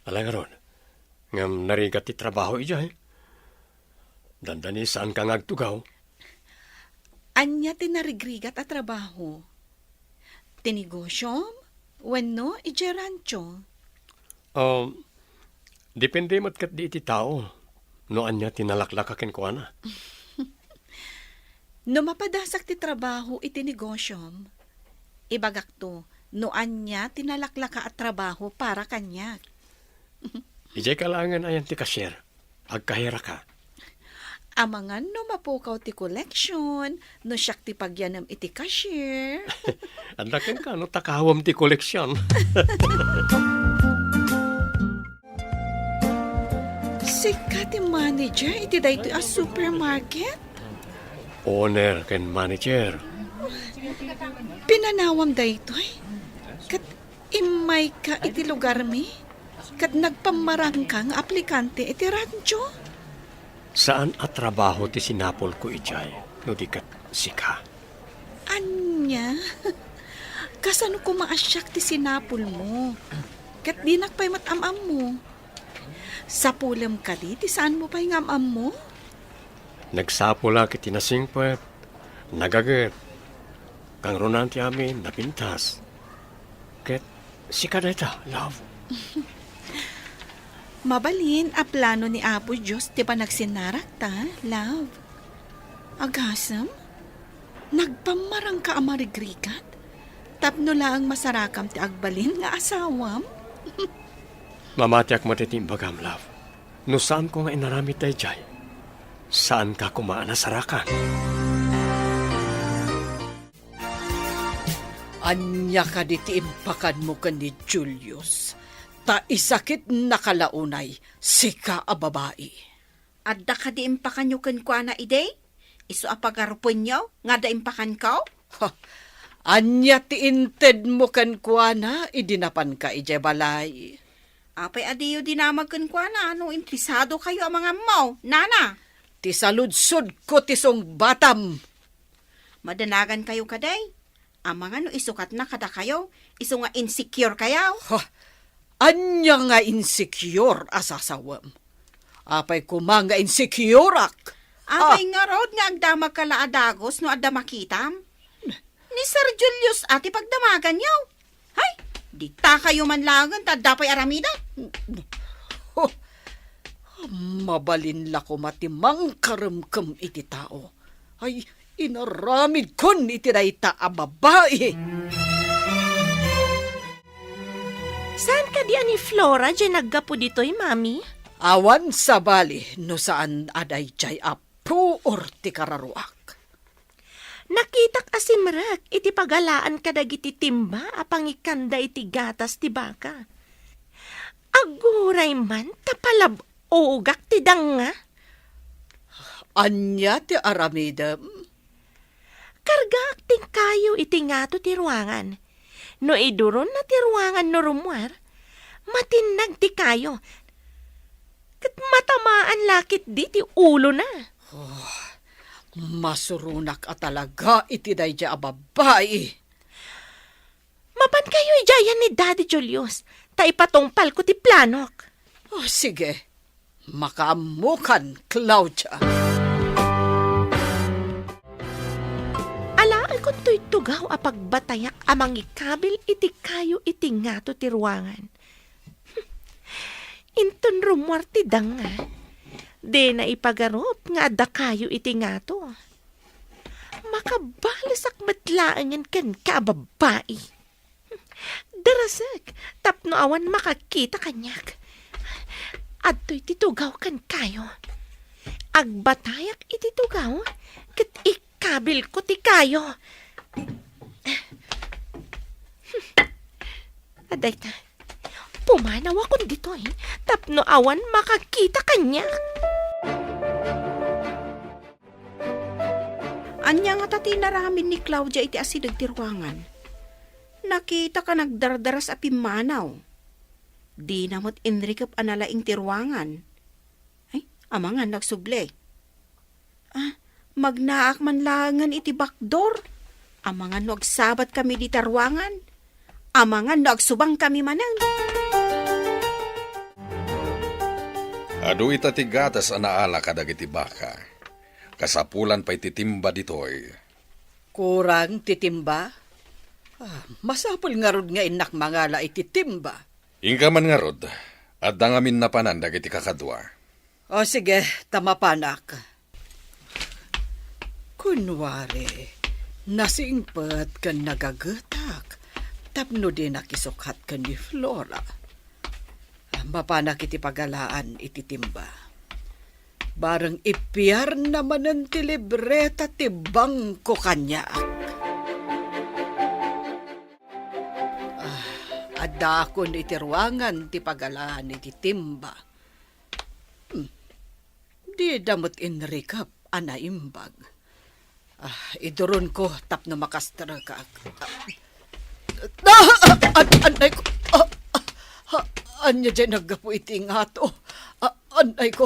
Ala ngarud, ngem narigat ti trabaho idiay. Dandani saanka nga agtugaw. Ania ti narigrigat a trabaho? Ti negosiom wenno idiay rancho? Um, depende met ketdi iti tao no ania ti nalaklaka kenkuana. No mapadasak ti trabaho iti negosiom, ibagakto no ania ti nalaklaka a trabaho para kaniak. Idiay ka laengen ayan ti cashier. Agkahiraka. Amangan no mapukaw ti koleksyon, no siak ti pagyanem iti cashier. Adda kenka no takawem ti koleksyon. Sika ti manager iti daytoy a supermarket? Owner ken manager. Pinanawam daytoy? Ket immayka iti lugarmi? Ket nagpammarangka nga aplikante iti rancho? Saan a trabaho ti sinapulko idiay, no di ket sika. Ania? Kasano koma a siak ti sinapulmo? Ket dinak pay met am-ammo. Sapulem kadi ti saanmo pay nga am-ammo? Nagsapulak iti nasingpet, nagaget, kangrunaan ti amin, napintas. Ket sika dayta, love. Mabalin a plano ni Apo Dios ti panagsinnarakta, love. Agasem, nagpammarangka a marigrigat? Tapno laeng masarakam ti agbalin nga asawam? Mamatiak met iti imbagam, love. No saanko nga inaramid daydiay, saanka koma a nasarakan. Ania kadi ti impakanmo ken ni Julius? Ta isakitnaka la unay, sika a babai. Adda kadi impakanyo kenkuana idi? Isu a pagarupenyo nga adda impakanko? Ha, ania ti intedmo kenkuana idi napanka idiay balay? Apay a diyo dinamag kenkuana no interesadokayo a mangammo, nana? Ti saludsodko ti sungbatam. Madanagankayo kadi? Amangan no isukatna kadakayo, isu nga insecure kayo. Ha? Ania nga insecure a sasawem? Apay koma nga insecureak? Apay ngarud nga agdamagka la a dagus no adda makitam? Ni Sir Julius a ti pagdamaganyo. Hay, ditakayo man laengen ta adda pay aramidek. Oh, mabalin la koma ti mangkaremkem iti tao. Ay, inaramidkon iti dayta a babai. Saan kadi a ni Flora diay naggapu ditoy, Mami? Awan sabali no saan a daydiay a puor ti kararuak. Nakitak a simrek iti pagalaan kadagiti timba a pangikanda iti gatas ti baka. Aguray man ta palab-ogak ti danga. Ania ti aramidem? Kargaak ti kayo iti ngato ti ruangan. No iduronna ti ruangan no rummuar, matinnag ti kayo. Ket matamaan la ketdi ti ulona. Oh, masuronak a talaga iti daydiay a babai. Mapankayo idiayan ni Daddy Julius, ta ipatungpalko ti planok. Oh, sige. Makaammokan, Claudia. Alaekon toy tugaw a pagbatayak a mangikabil iti kayo iti ngato ti ruangan. Inton rummuar ti danga, dina ipagarup nga adda kayo iti ngato. Makabalesak met laengen kenka a babbai. Darasek tapno awan makakita kaniak. Adtoy ti tugaw kenkayo. agbatayak iti tugaw, ket ikabilko ti kayo. Adayta, pumanawakon ditoy tapno awan makakita kaniak. Ania ngata ti inaramid ni Claudia iti asideg ti ruangan? Nakitaka nagdardaras a pimmanaw. Dina met inrikep a nalaing ti ruangan. Ay, amangan no agsubli. Ah, magnaak man laengen iti bakdor. Amangan no agsabatkami dita ruangan. Amangan no agsubangkami manen. Adu ita ti gatas a naala kadagiti baka. Kasapulan pay ti timba ditoy. Kurang ti timba? Ah, masapul ngarud nga innak mangala iti timba. Inka man ngarud, adda ngamin napanan dagiti kakadua. O sige, ta mapanak. Kunwari, nasingpet ken nagagetak tapno dinak isukkat ken ni Flora. Mapanak iti pagalaan iti timba. Bareng ipiarna manen ti libreta ti bangko kaniak. Ah, addaakon iti ruangan ti pagalaan iti timba. Hmm. Dida met inrikep a naimbag. Ah, iduronko tapno makastrekak. Ah, ah, an-, annay ko. Ah, ah, ah, ania diay naggapu iti ngato? Ah, annay ko,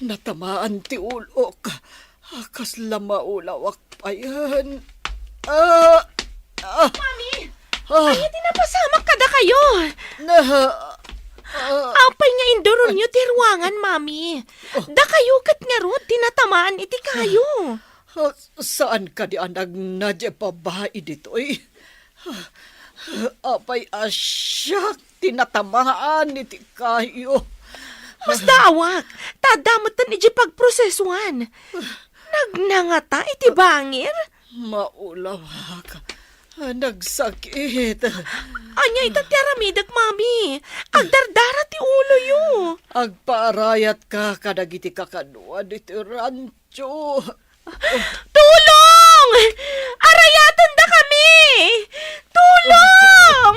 natamaan ti ulok. Ah, kasla maulawak payen. Ah, ah, Mami! Ah. Ania ti napasamak kadakayo? Na, ah, Apay nga induronyo ti ruangan, Mami? Oh. Dakayo ket ngarud ti natamaan iti kayo. Ah, saan kadi a nagna diay babai ditoy? Apay a siak ti natamaan iti kayo. Masdaawak, ta adda metten idiay pagprosesuan. Nagna ngata iti bangir? Maulawak. Nagsakit. Ania ita ti aramidek, Mami? Agdardara ti uloyo. Agpaarayatka kadagiti kakaduan iti rancho. Tulong! Arayatendakami! Tulong!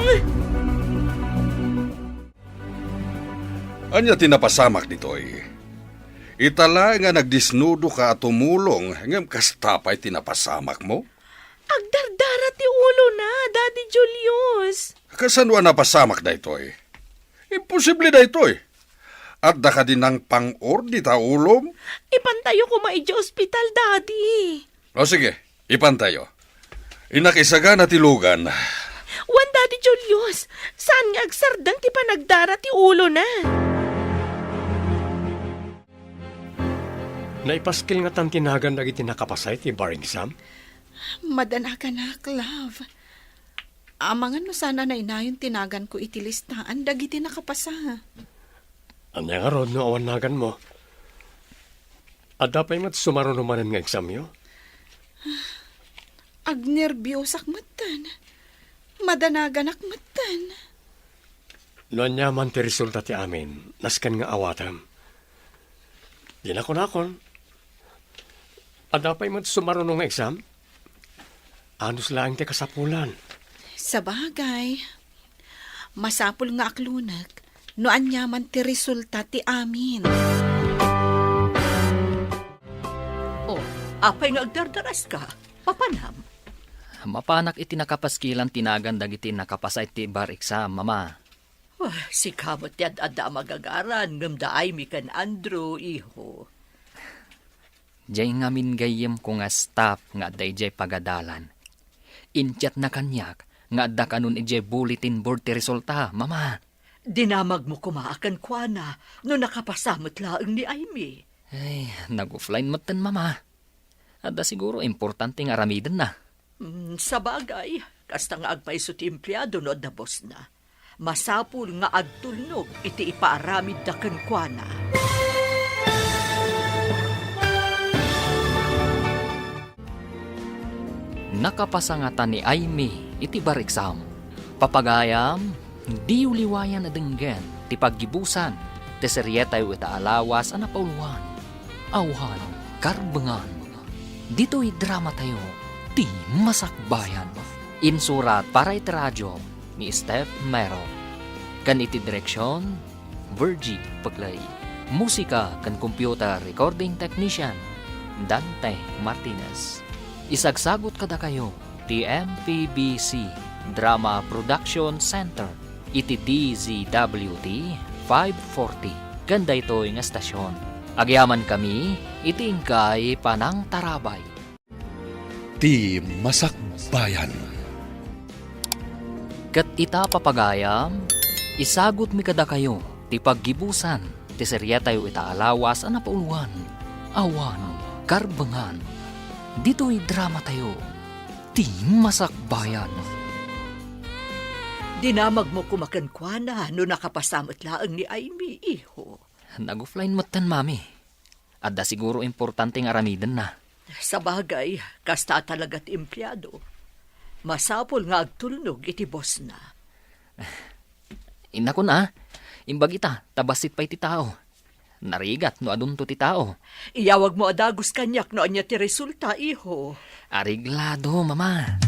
Ania ti napasamak ditoy? Ita laeng a nagdisnudoka a tumulong, ngem kasta pay ti napasamakmo? Agdardara ti ulona, Daddy Julius. Kasano a napasamak daytoy? Imposible daytoy. Adda kadi nangpang-or dita ulom? Ipantayo koma idiay ospital, Daddy. O sige, ipantayo. Innak isagana ti lugan. Wen, Daddy Julius, saan nga agsardeng ti panagdara ti ulona. Naipaskil ngatan ti nagan dagiti nakapasa iti bar exam? Madanaganak, love. Amangan no saan a nainayon ti naganko iti listaan dagiti nakapasa. Ania ngarud no awan naganmo? Adda pay met sumaruno manen nga examyo? Agnerbiosak metten. Madanaganak metten. No ania man ti resulta ti amin, nasken nga awatem. Dina kunakon, adda pay met sumaruno nga exam? Anus laeng ti kasapulan. Sabagay, masapul nga aklonek no ania man ti resulta ti amin. Oh, apay nga agdardaraska? Papanam? Mapanak iti nakapaskilan ti nagan dagiti nakapasa iti bar exam, Mama. Ah, sika met ti ad-adda a magagaran, ngem da Aimee ken Andrew, iho. Diay ngamin gayyemko nga staff nga adda idiay pagadalan. Inchatna kaniak nga adda kanon idiay bulletin board ti resulta, Mama. Dinamagmo koma a kenkuana no nakapasa met laeng ni Aimee. Ay, nag-offline metten, Mama. Adda siguro importante nga aramidenna. Hmm, sabagay, kasta nga agpayso ti empleado no adda bossna. Masapul nga agtulnog iti ipaaramidda kenkuana. Nakapasa ngata ni Aimee iti bar exam. Papagayam, diyo liwayan a denggen ti paggibusan ti serietayo ita a lawas a napauluan. Awan karbengan. Ditoy dramatayo, Ti Masakbayan. Insurat para iti radio ni Steph Mero. Ken iti direksion, Virgie Pegley. Musika ken computer recording technician, Dante Martinez. Isagsagot kadakayo ti M P B C Drama Production Center iti D Z W T five forty ken daytoy nga estasion. Agyamankami iti inkay panangtarabay. Ti Masakbayan. Ket ita, papagayam, isagutmi kadakayo ti paggibusan ti seriatayo ita a lawas a napauluan, Awan Karbengan. Ditoy dramatayo, Ti Masakbayan. Dinamagmo koma kenkuana no nakapasa met laeng ni Aimee, iho. Nag-offline metten, Mami. Adda siguro importante nga aramidenna. Sabagay, kasta talaga ti empleado. Masapul nga agtulnog iti bossna. Inna, kuna, imbagita, ta bassit pay ti tao. Narigat no adunto ti tao. Iyawagmo a dagus kaniak no ania ti resulta, iho. Areglado, Mama.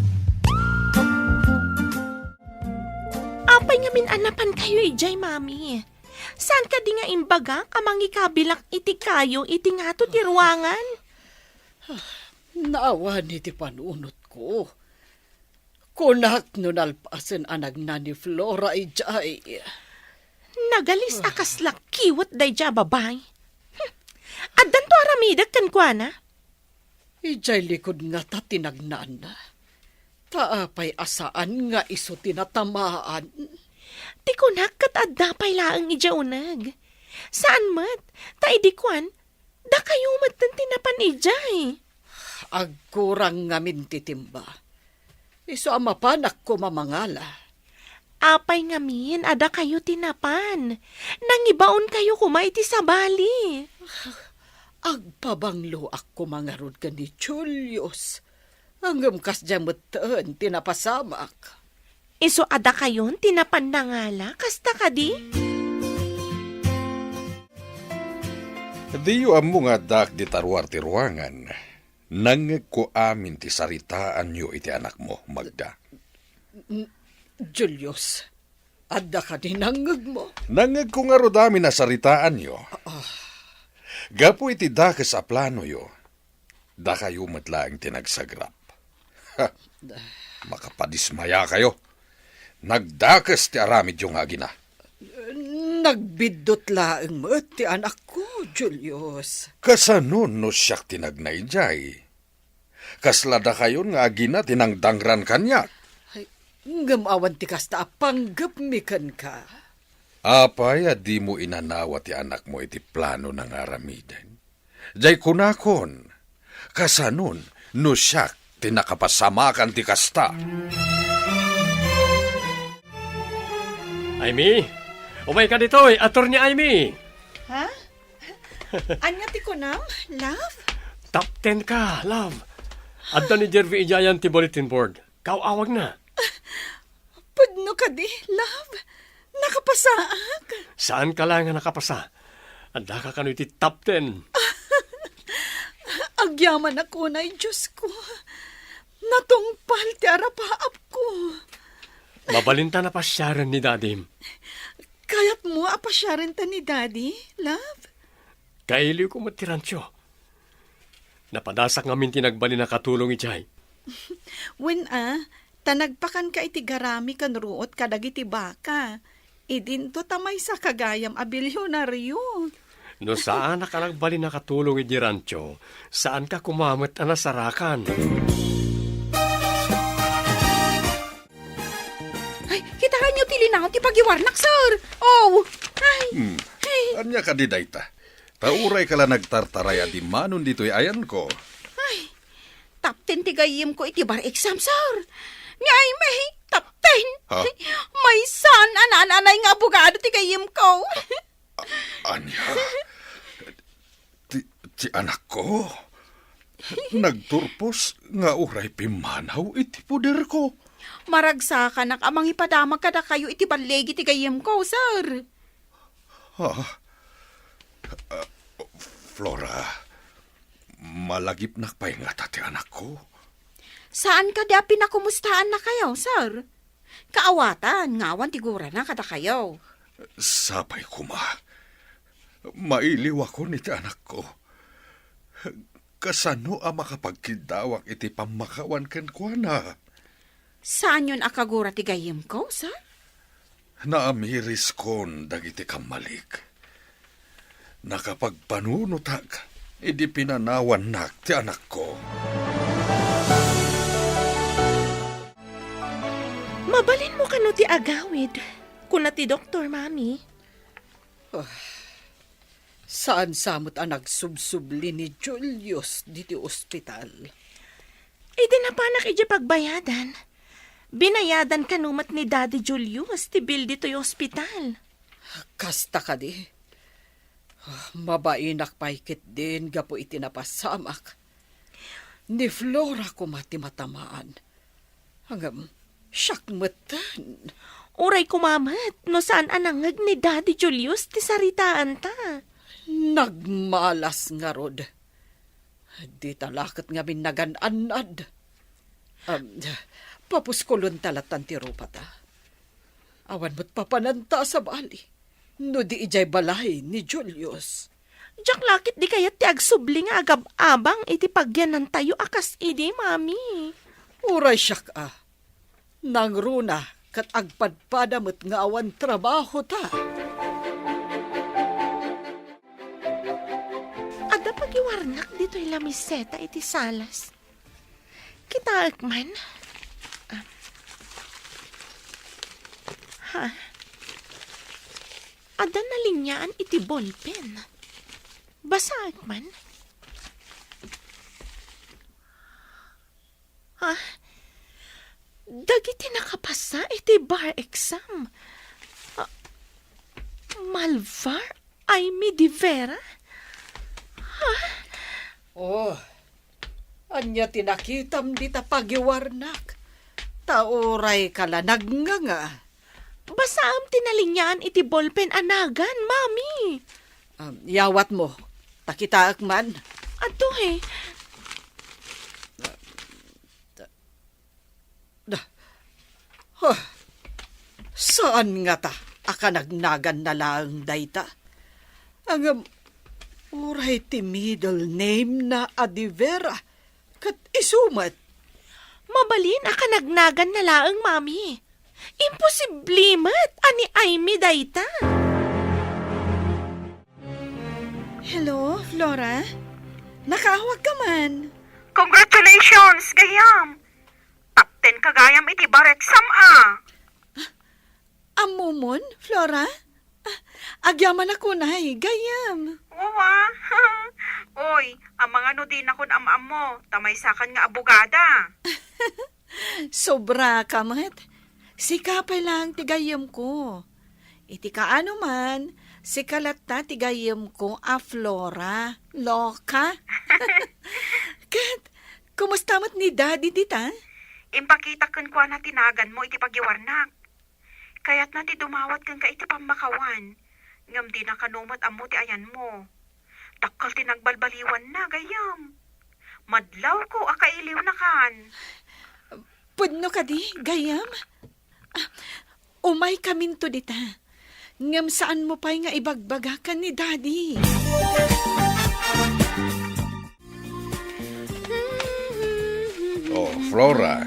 Apay ngamin a napankayo idiay, Mami? Saan kadi nga imbagak a mangikabilak iti kayo iti ngato ti ruangan? Naawan iti panunotko. Kunak no nalpasen a nagna ni Flora idiay. Nagalis a kasla kiwet daydiay a babai. Hmm. Addanto aramidek kenkuana? Idiay likud ngata ti nagnana. Ta apay a saan nga isu ti natamaan? Ti kunak ket adda pay laeng idiay uneg. Saan met, ta idi kuan, dakayo metten ti napan idiay. Agkurang ngamin ti timba. Isu a mapanak koma mangala. Apay ngamin a dakayo ti napan? Nangibaonkayo koma iti sabali. Agpabangloak koma ngarud ken ni Julius. Ngem kasdiay metten ti napasamak. Isu a dakayon ti napan nangala, kasta kadi? Diyo ammo nga addaak dita ruar ti ruangan. Nangngegko amin ti saritaanyo iti anakmo, Magda. N-, Julius, adda kadi nangngegmo? Nangngegko ngarud amin a saritaanyo. Ah. Gapu iti dakes a planoyo, dakayo met laeng ti nagsagrap. Ha! Makapadismayakayo. Nagdakes ti aramidyo nga agina. Nagbiddut laeng met ti anakko, Julius. Kasanon no siak ti nagna idiay? Kasla dakayon nga agina ti nangdangran kaniak? Ay, ngem awan ti kasta a panggepmi kenka. Apay a dimo inanawa ti anakmo iti planona nga aramiden? Jay kunakon, kasanon no siak ti nakapasamakan ti kasta? Aimee! Umayka ditoy, Attorney Aimee! Ha? Ania ti kunam, love? Top ten ka, love. Adda ni Jervy idiayan ti bulletin board. Kaaw-awagna. Pudno kadi, love? Nakapasaak? Saanka la nga nakapasa. Addaka kano iti top ten. Agyamanak unay, Diosko. Natungpal ti arapaapko. Mabalinta a pasiaren ni Dadim. Kayatmo a pasiarenta ni Daddy, love? Kailiwko met ti rancho. Napadasak ngamin ti nagbalin a katulong idiay. Wen a, ta nagpakanka iti garami ken ruot kadagiti baka. Idinto ta maysaka gayam a bilionario. No saanak a nagbalin a katulong iti rancho, saanka koma met a nasarakan. Ay, kitaenyo ti linaon ti pagiwarnak, sir. Oh, ay. Hmm. Ay. Ania kadi dayta? Ta urayka la nagtartaray a dimmanon ditoy ayanko. Ay, top ten ti gayyemko iti bar exam, sir. Ni Aimee, top ten. Ha? Maysan a naan-anay nga abogado ti gayyemko. A-, ania? Ti, ti anakko? Nagturpos nga uray pimmanaw iti poderko. Maragsakanak a mangipadamag kadakayo iti balligi ti gayyemko, sir. Ah, ah, Flora, Malagipnak pay ngata ti anakko? Saan kadi a pinakumustaannakayo, sir? Kaawatan nga awan ti gurana kadakayo. Sapay koma. Mailiwakon iti anakko. Kasano a makapagkiddawak iti pammakawan kenkuana? Saanyon a kagura ti gayyemko, sir? Naamiriskon dagiti kammalik. Nakapagpanunotak idi pinanawannak ti anakko. Mabalinmo kano ti agawid, kuna ti doktor, Mami. Ah, saan sa met a nagsubsubli ni Julius diti ospital? Idi napanak idiay pagbayadan, binayadan kano met ni Daddy Julius ti bill ditoy ospital. Kasta kadi? Ah, mabainak pay ketdin gapu iti napasamak. Ni Flora koma ti matamaan. Ngem, siak metten. Uray koma met no saan a nangngeg ni Daddy Julius ti saritaanta. Nagmalas ngarud. Dita la ket ngamin nagan-annad. Am, papuskolonta latan ti rupata. Awan met papananta a sabali no di idiay balay ni Julius. Diak la ket di kayat ti agsubli nga agab-abang iti pagyanantayo a kas idi, Mami. Uray siak a, nangruna ket agpadpada met nga awan trabahota. Adda pagiwarnak ditoy lamiseta iti salas. Kitaek man. Ah. Ha? Adda naliniaan iti ballpen. Basaek man. Ha? Dagiti nakapasa iti bar exam. Ah, Malvar Aimee de Vera? Ha? Oh, ania ti nakitam dita pagiwarnak? Ta uray ka la nagnganga. Basaem ti naliniaan iti ballpen a nagan, Mami. Ah, yawatmo, ta kitaek man. Adto, he. Da. Huh. Saan ngata a kanagnaganna laeng dayta? Ngem, uray ti middle name na a de Vera, ket isu met. Mabalin a kanagnaganna laeng, Mami. Imposible met a ni Aimee dayta. Hello, Flora? Nakaawag ka man. Congratulations, gayam! Top ten ka gayam iti bar exam, a. Ammomon, Flora? Ah, agyamanak unay, gayam. Uwa. Oy, amangan no dinakon am-ammo, ta maysakan nga abogada. Sobra ka met. Sika pay laeng ti gayyemko. Iti kaano man, sika latta ti gayyemko a Flora. Loka. Ket, kumusta met ni Daddy dita? Impakitak kenkuana ti naganmo iti pagiwarnak. Kayatna ti dumawat kenka iti pammakawan, ngem dina kano met ammo ti ayanmo. Dakkel ti nagbalbaliwanna, gayam. Madlawko a kailiwnakan. Pudno kadi, gayam? Ah, umaykaminto dita. Ngem saanmo pay nga ibagbaga ken ni Daddy. Oh, Flora.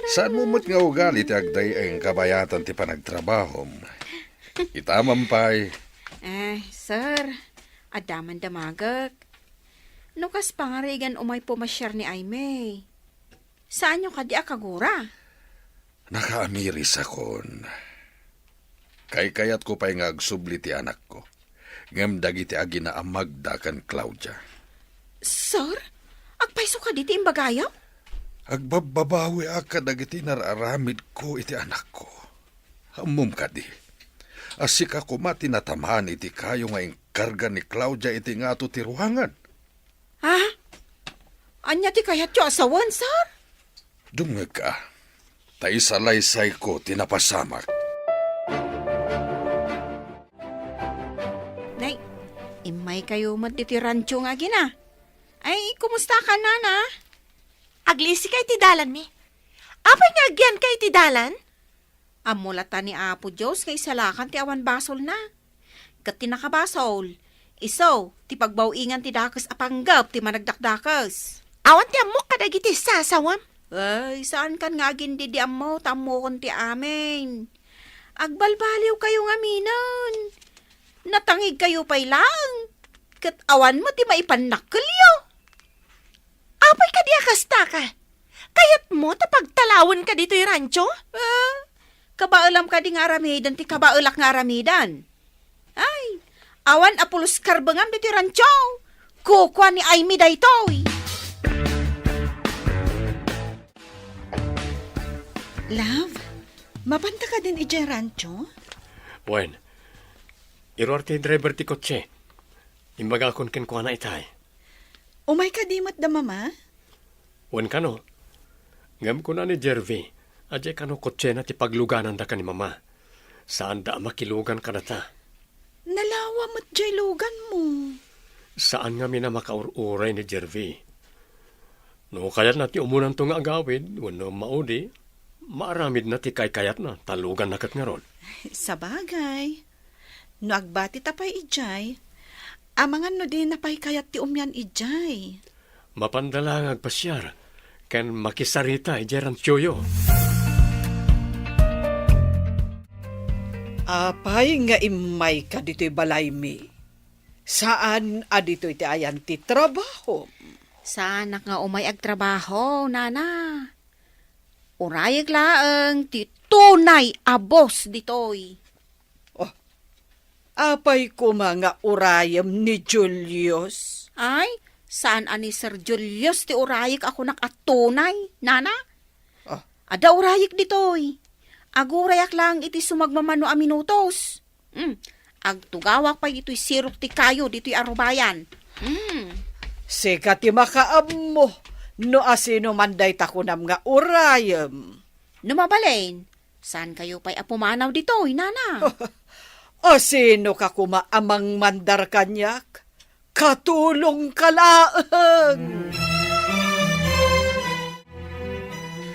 Saanmo met nga ugali ti agday-ay nga kabayatan ti panagtrabahom. Ita man pay. Eh, sir, adda man damagek. No kas pangarigan umay pumasiar ni Aimee. Saanyo kadi a kagura? Nakaamirisakon. Kaykayatko pay nga agsubli ti anakko, ngem dagiti aginaamagda ken Claudia. Sir, agpayso kadi ti imbagayo? Agbabbabawiak kadagiti nararamidko iti anakko. Ammom kadi, a sika koma ti natamaan iti kayo nga inkarga ni Claudia iti ngato ti ruangan. Ha? Ania ti kayatyo a sawen, sir? Dumngegka, ta isalaysayko ti napasamak. Nay, immaykayo met iti rancho nga agina. Ay, kumusta ka, Nana? Aglisika iti dalanmi. Apay nga agyanka iti dalan? Ammo latta ni Apo Dios nga isalakan ti awan basolna. Ket ti nakabasol, isu ti pagbaw-ingan ti dakes a panggep ti managdakdakes. Awan ti ammok kadagiti sasawam. Ay, saankan nga agindidi ammo, ta ammokon ti amin. Agbalbaliwkayo ngaminen. Natangigkayo pay laeng, ket awan met ti maipannakkelyo. Apay kadi a kasta ka? Kayatmo ta pagtalawenka ditoy rancho? Ah, kabaelam kadi nga aramiden ti kabaelak nga aramiden? Ay, awan a pulos karbengam ditoy rancho. Kukua ni Aimee daytoy. Love, mapanta kadin idiay rancho? Wen, iruar ti driver ti kotse. Imbagakon kenkuana itay. Umay kadi met da Mama? Wen kano. Ngem kuna ni Jervy, a diay kano kotsena ti paglugananda ken ni Mama. Saanda a makilugan kadata. Nalawa met diay luganmo. Saan ngamin a makaur-uray ni Jervy. No kayatna ti umunanto nga agawid wenno maudi, maaramidna ti kaykayatna ta luganna ket ngarud. Sabagay. No agbatita pay idiay, amangan no dina pay kayat ti umian idiay. Mapanda la nga agpasiar ken makisarita idiay ranchoyo. Apay nga immayka ditoy balaymi? Saan a ditoy ti ayan ti trabahom? Saanak nga umay agtrabaho, Nana. Urayek laeng ti tunay a boss ditoy. Oh, apay koma nga urayem ni Julius? Ay, saan a ni Sir Julius ti urayek a kunak a tunay, Nana? Ah. Adda urayek ditoy. Agurayak laeng iti sumagmamano a minutos. Hmm. Agtugawak pay ditoy sirok ti kayo ditoy a rubayan. Hmm. Sika ti makaammo no asino man dayta kunam nga urayem. No mabalin, saan kayo pay a pumanaw ditoy, Nana? Asino ka kuma a mangmandar kaniak? Katulong ka laeng!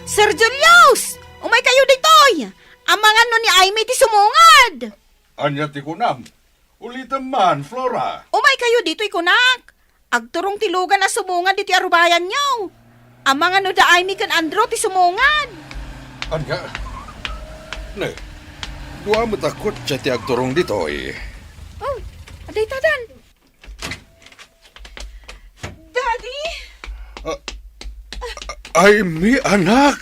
Sir Julius! Umay kayo ditoy! Amangan no ni Aimee ti sumungad! Ania ti kunam? Ulitem man, Flora. Umay kayo ditoy kunak. Agturong ti lugan a sumungad ditoy a rubayanyo. Amangan no da Aimee ken Andrew ti sumungad. Ania? Ne, dua met a kotse ti agturong ditoy. Oh, adda itadan. Daddy? Ah, Aimee, anak!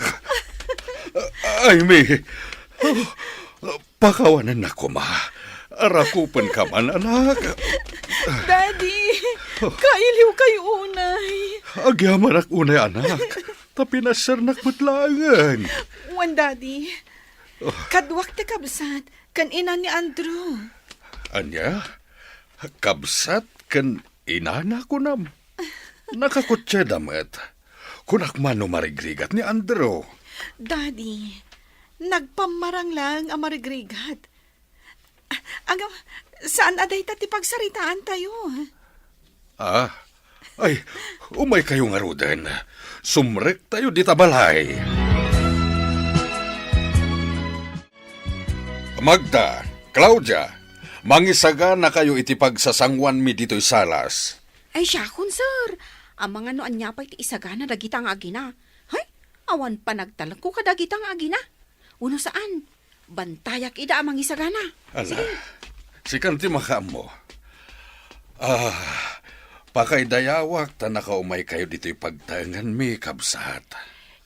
Aimee! Oh, pakawanennak koma. Rakupenka man, anak. Daddy, kailiwkayo unay. Agyamanak unay, anak. Ta pinasernak met laengen. Wen, Daddy. Oh. Kaduak ti kabsat ken ina ni Andrew. Ania? Kabsat ken inana, kunam? Nakakotseda met. Kunak man no marigrigat ni Andrew. Daddy, nagpammarang laeng a marigrigat. Agam, saan a dayta ti pagsaritaantayo? Ah, ay, umay kayo ngaruden. Sumrektayo dita balay. Magda, Claudia, mangisagana kayo iti pagsasanguanmi ditoy salas. Ay, siakon, sir. Amangan no ania pay ti isagana dagita nga agina. Hay, awan panagtalekko kadagita nga agina. Wenno saan, bantayak ida a mangisagana. Ala, sige. Sikan ti makaammo. Ah, pakaidayawak ta nakaumay kayo ditoy pagtaenganmi, kabsat.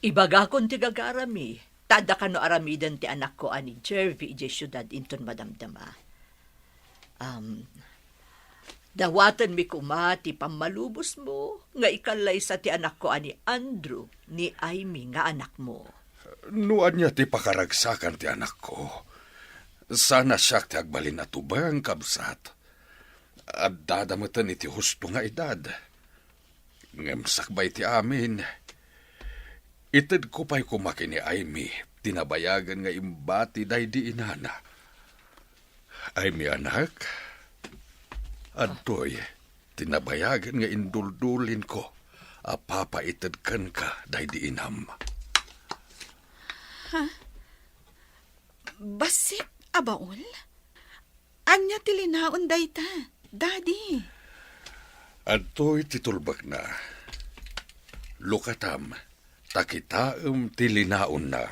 Ibagakon ti gagarami. Ta adda kano aramiden ti anakko a ni Jervy idiay siudad inton madamdama. Am, dawatenmi koma ti pammalubosmo nga ikallaysa ti anakko a ni Andrew, ni Aimee nga anakmo. No ania ti pakaragsakan ti anakko, saan a siak ti agbalin a tubeng, kabsat. Addada meten iti husto nga edad. Ngem sakbay ti amin, itedko pay koma ken ni Aimee ti nabayagen nga imbati daydi inana. Aimee, anak, adtoy, Ti nabayagen nga induldulinko a papaited kenka daydi inam. Ha? Bassit a baul? Ania ti linaon dayta, Daddy? Adtoy ti tulbekna. Lukatam, ta kitaem ti linaonna.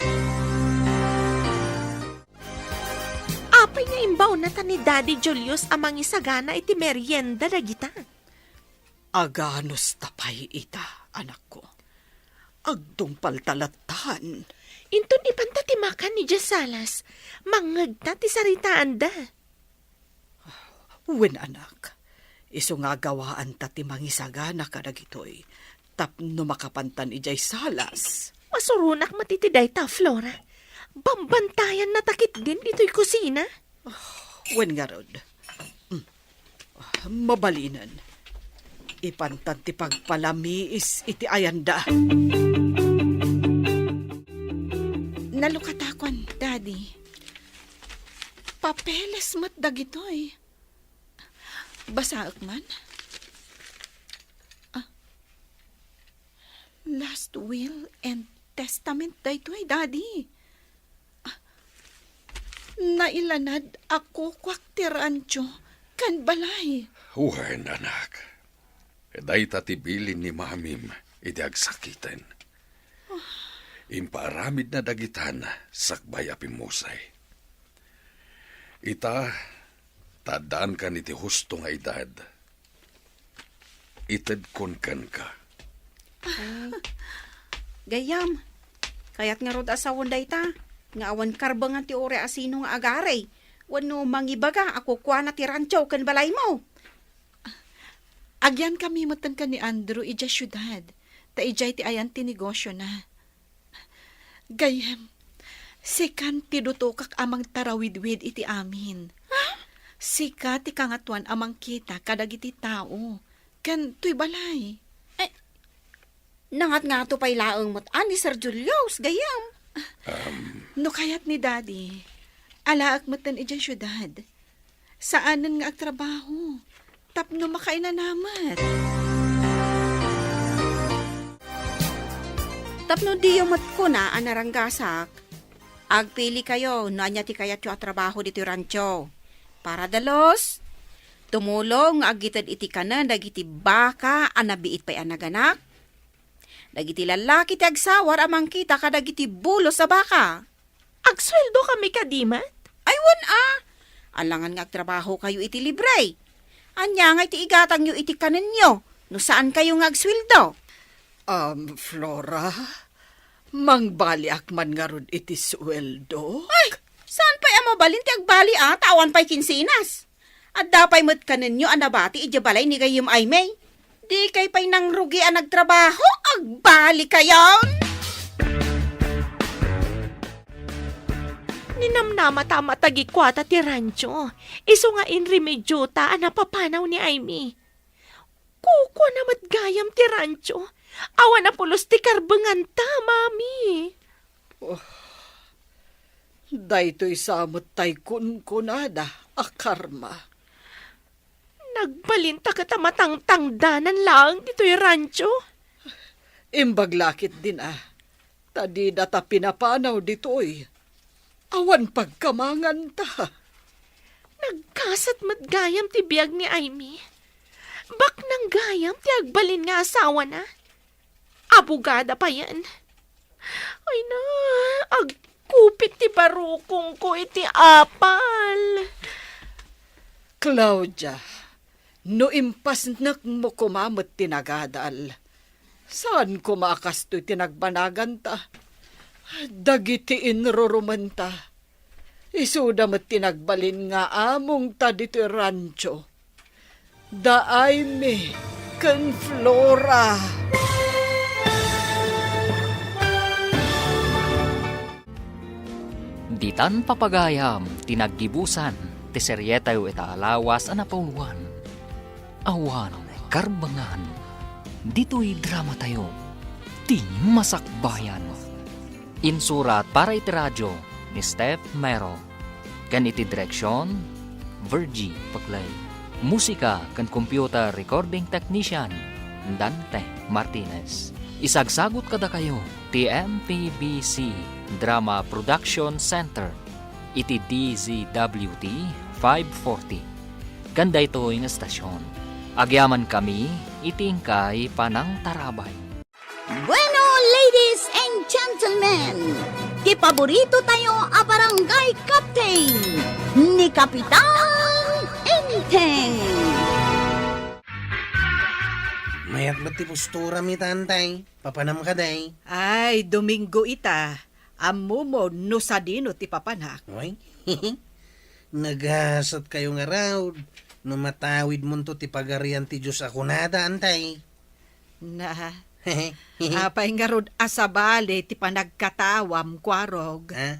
Apay nga imbaonnata ni Daddy Julius a mangisagana iti merienda dagita? Aganusta pay ita, anakko. Agtungpalta lattan. Inton ipanta ti makan idiay salas, mangngegta ti saritaanda. Wen, anak, isu nga agawaanta ti mangisagana kadagitoy tapno makapantan idiay salas. Masuronak met iti dayta, Flora. Bambantayanna ta ketdin ditoy kusina. Wen ngarud. Mm. Mabalinen. Ipantan ti pagpalamiis iti ayanda. Nalukatakon, Daddy. Papeles met dagitoy. Basaek man. Ah. Last will and testament daytoy, Daddy. Ah, nailanad a kukuak ti rancho ken balay. Wen, anak. Dayta ti bilin ni Mamim iti agsakiten. Impaaramidna dagitan sakbay a pimmusay. Ita, ta addaankan iti husto nga edad, itedkon kenka. Ay, gayyem, kayat ngarud a sawen dayta, nga awan karbengan ti uray a sino nga agari, wenno mangibaga a kukuana ti rancho ken balaymo. Agyankami metten ken ni Andrew idiay siudad, ta idiay ti ayan ti negosiona. Gayyem, sikan ti dutokak a mangtarawidwid iti amin. Ha? Sika ti kangatoan a mangkita kadagiti tao, ken toy balay. Ay, nangatngato pay laeng met a ni Sir Julius, gayyem. Um. No kayat ni Daddy, alaek metten idiay siudad. Saanen nga agtrabaho tapno makainanamet. Tapno diyo met kuna a naranggasak, agpilikayo no ania ti kayatyo a trabaho ditoy rancho. Para dalus, tumulong nga agited iti kanen dagiti baka a nabiit pay a naganak, dagiti lallaki ti agsawar a mangkita kadagiti bulos a baka. Agsueldo kami kadi met? Ay, wen a. Alangan nga agtrabaho kayo iti libre. Ania nga iti igatangyo iti kanenyo no saan kayo nga agsueldo? Um, Flora, mangbaliak man ngarud iti sueldo? Ay, saan pay a mabalin ti agbali a, ta awan pay kinsenas. Adda pay met kanenyo a nabati idiay balay ni gayyem Aimee. Dikay pay nangrugi a nagtrabaho, agbali kayon! Ninamnamata met a gikuata ti rancho, isu nga inremedio ta a napapanaw ni Aimee. Kukuana met gayam ti rancho, awan a pulos ti karbenganta, Mami. Oh, daytoy sa met tay kunkunada a karma. Nagbalinta ket a matangtangdanan laeng ditoy rancho. Imbag la ketdin a, ta dida ta pinapanaw ditoy. Awan pagkamanganta. Nagkasat met gayam ti biag ni Aimee. Baknang gayam ti agbalin nga asawana. Abogada payen. Ay na, agkupit ti barukongko iti apal. Claudia, no impasnekmo koma met ti nagadal, saan koma a kastoy ti nagbanaganta. Dagiti inrurumenta, isuda met ti nagbalin nga amongta ditoy rancho. Da Aimee ken Flora. Ditan papagayam ti naggibusan ti serietayo ita a lawas a napauluan. Awan karbengan ditoy dramatayo, ti Masakbayan. Insurat para iti radio ni Steph Mero, ken iti direksion, Virgie Paclay. Musika ken computer recording technician, Dante Martinez. Isagsagut kadakayo ti M P B C Drama Production Center iti D Z W T five forty. Ken daytoy nga estasion, agyamankami iti inkay panangtarabay. Bueno, ladies and gentlemen, ti paborito tayo a barangay captain, ni Kapitan Enteng. Mayat met ti postura mi, Tantay. Papanam ka, day? Ay, Domingo ita. Ammom no sadino ti papanak. Oy, nagasat kayo nga raod no matawid monto ti pagarian ti Dios a kunada, Antay. Na, apay ngarud a sabali ti panagkatawam, Kuarog? Ha?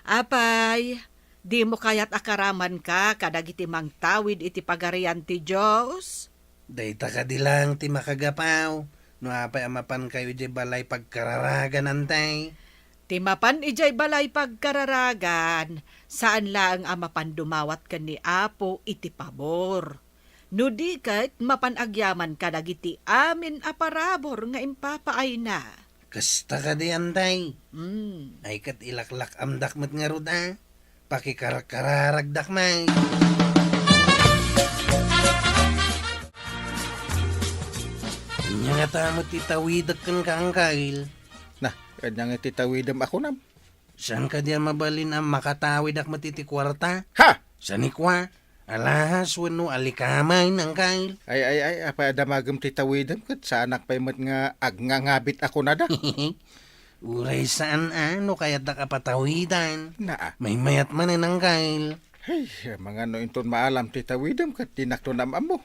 Apay, dimo kayat a karamanka kadagiti mangtawid iti Pagarian ti Dios? Dayta kadi lang ti makagapaw no apay a mapankayo idiay balay pagkararagan, Antay. Ti mapan idiay balay pagkararagan, saan laeng a mapan dumawat ken ni Apo iti pabor. No di ket, mapan agyaman kadagiti amin a parabur nga impapaayna. Kasta kadi, Antay? Mm. Ay ket ilaklak-amdak met ngarud a. Pakikarkararagdak met. Ania ngata met ti tawidek kenka, Angkel? Na, ania nga ti tawidem a kunam? Saan kadi a mabalin a makatawidak met iti kuarta? Ha? Saan ni kua? Alahas wenno alikamay, Angkel? Ay, ay, ay, apay a damagem ti tawidem ket saanak pay met nga agngangabit a kunada? Uray saan a no kayatdak a patawidan. Naa. Maymayat manen, Angkel. Hey, amangan no inton maalam ti tawidem ket dinakto naam-ammo.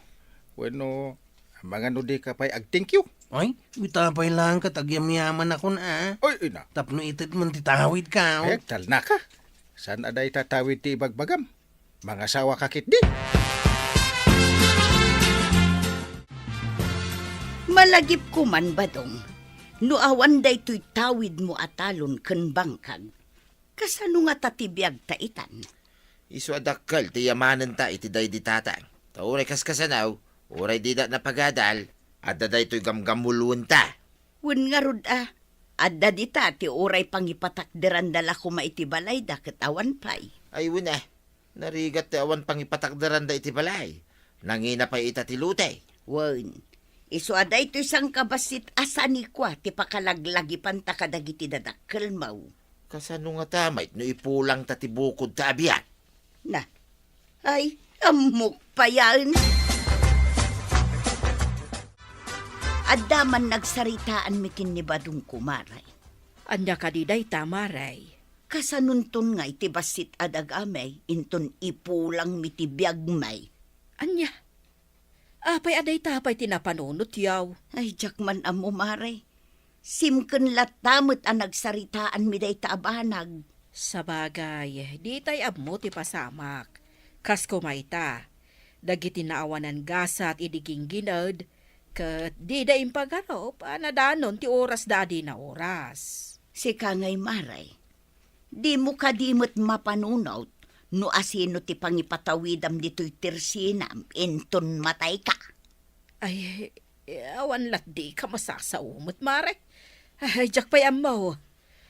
Wenno, amangan no dika pay ag-thank you. Ay, ita pay lang ket agyamyamanakon a. Oy, ina. Tapno itedmon ti tawidko. Ay, agtalnaka. Saan a dayta tawid ti ibagbagam? Mangasawaka ketdi. Malagipko man, Badong, no awan daytoy tawidmo a talon ken bangkag. Kasano ngata ti biagta itan? Isu a dakkel ti yamanenta iti daydi tatang. Ta uray kaskasano, uray dida napagadal, adda daytoy gamgamulwenta. Wen ngarud a, adda dita ti uray pangipatakderanda la koma iti balayda ket awan pay. Ay wen a, narigat ti awan pangipatakderanda iti balay. Nangina pay ita ti lote. Wen, isu a daytoy sangkabassit a sanikua ti pakalaglagipanta kadagiti dadakkelmo. Kasano ngata met no ipulangta ti bukodta a biag? Na, ay, ammok payen. Adda man nagsaritaanmi ken ni Badong, Mare. Ania kadi dayta, Mare? Kasanonton nga iti bassit a dagami, inton ipulangmi ti biagmi. Ania? Apay a dayta pay ti napanunotyo? Ay, diak man ammo, Mare. Simken latta met a nagsaritaanmi dayta a banag. Sabagay, ditay ammo ti pasamak. Kas koma ita, dagiti naawanan gasat idi ginggined, ket dida impagarup a nadanon ti orasda a di naoras. Sika ngay, Mare, dimo kadi met mapanunot no asino ti pangipatawidam ditoy tersinam inton matayka? Ay, awan latdika masasao met, Mare. Ay, diak pay ammo.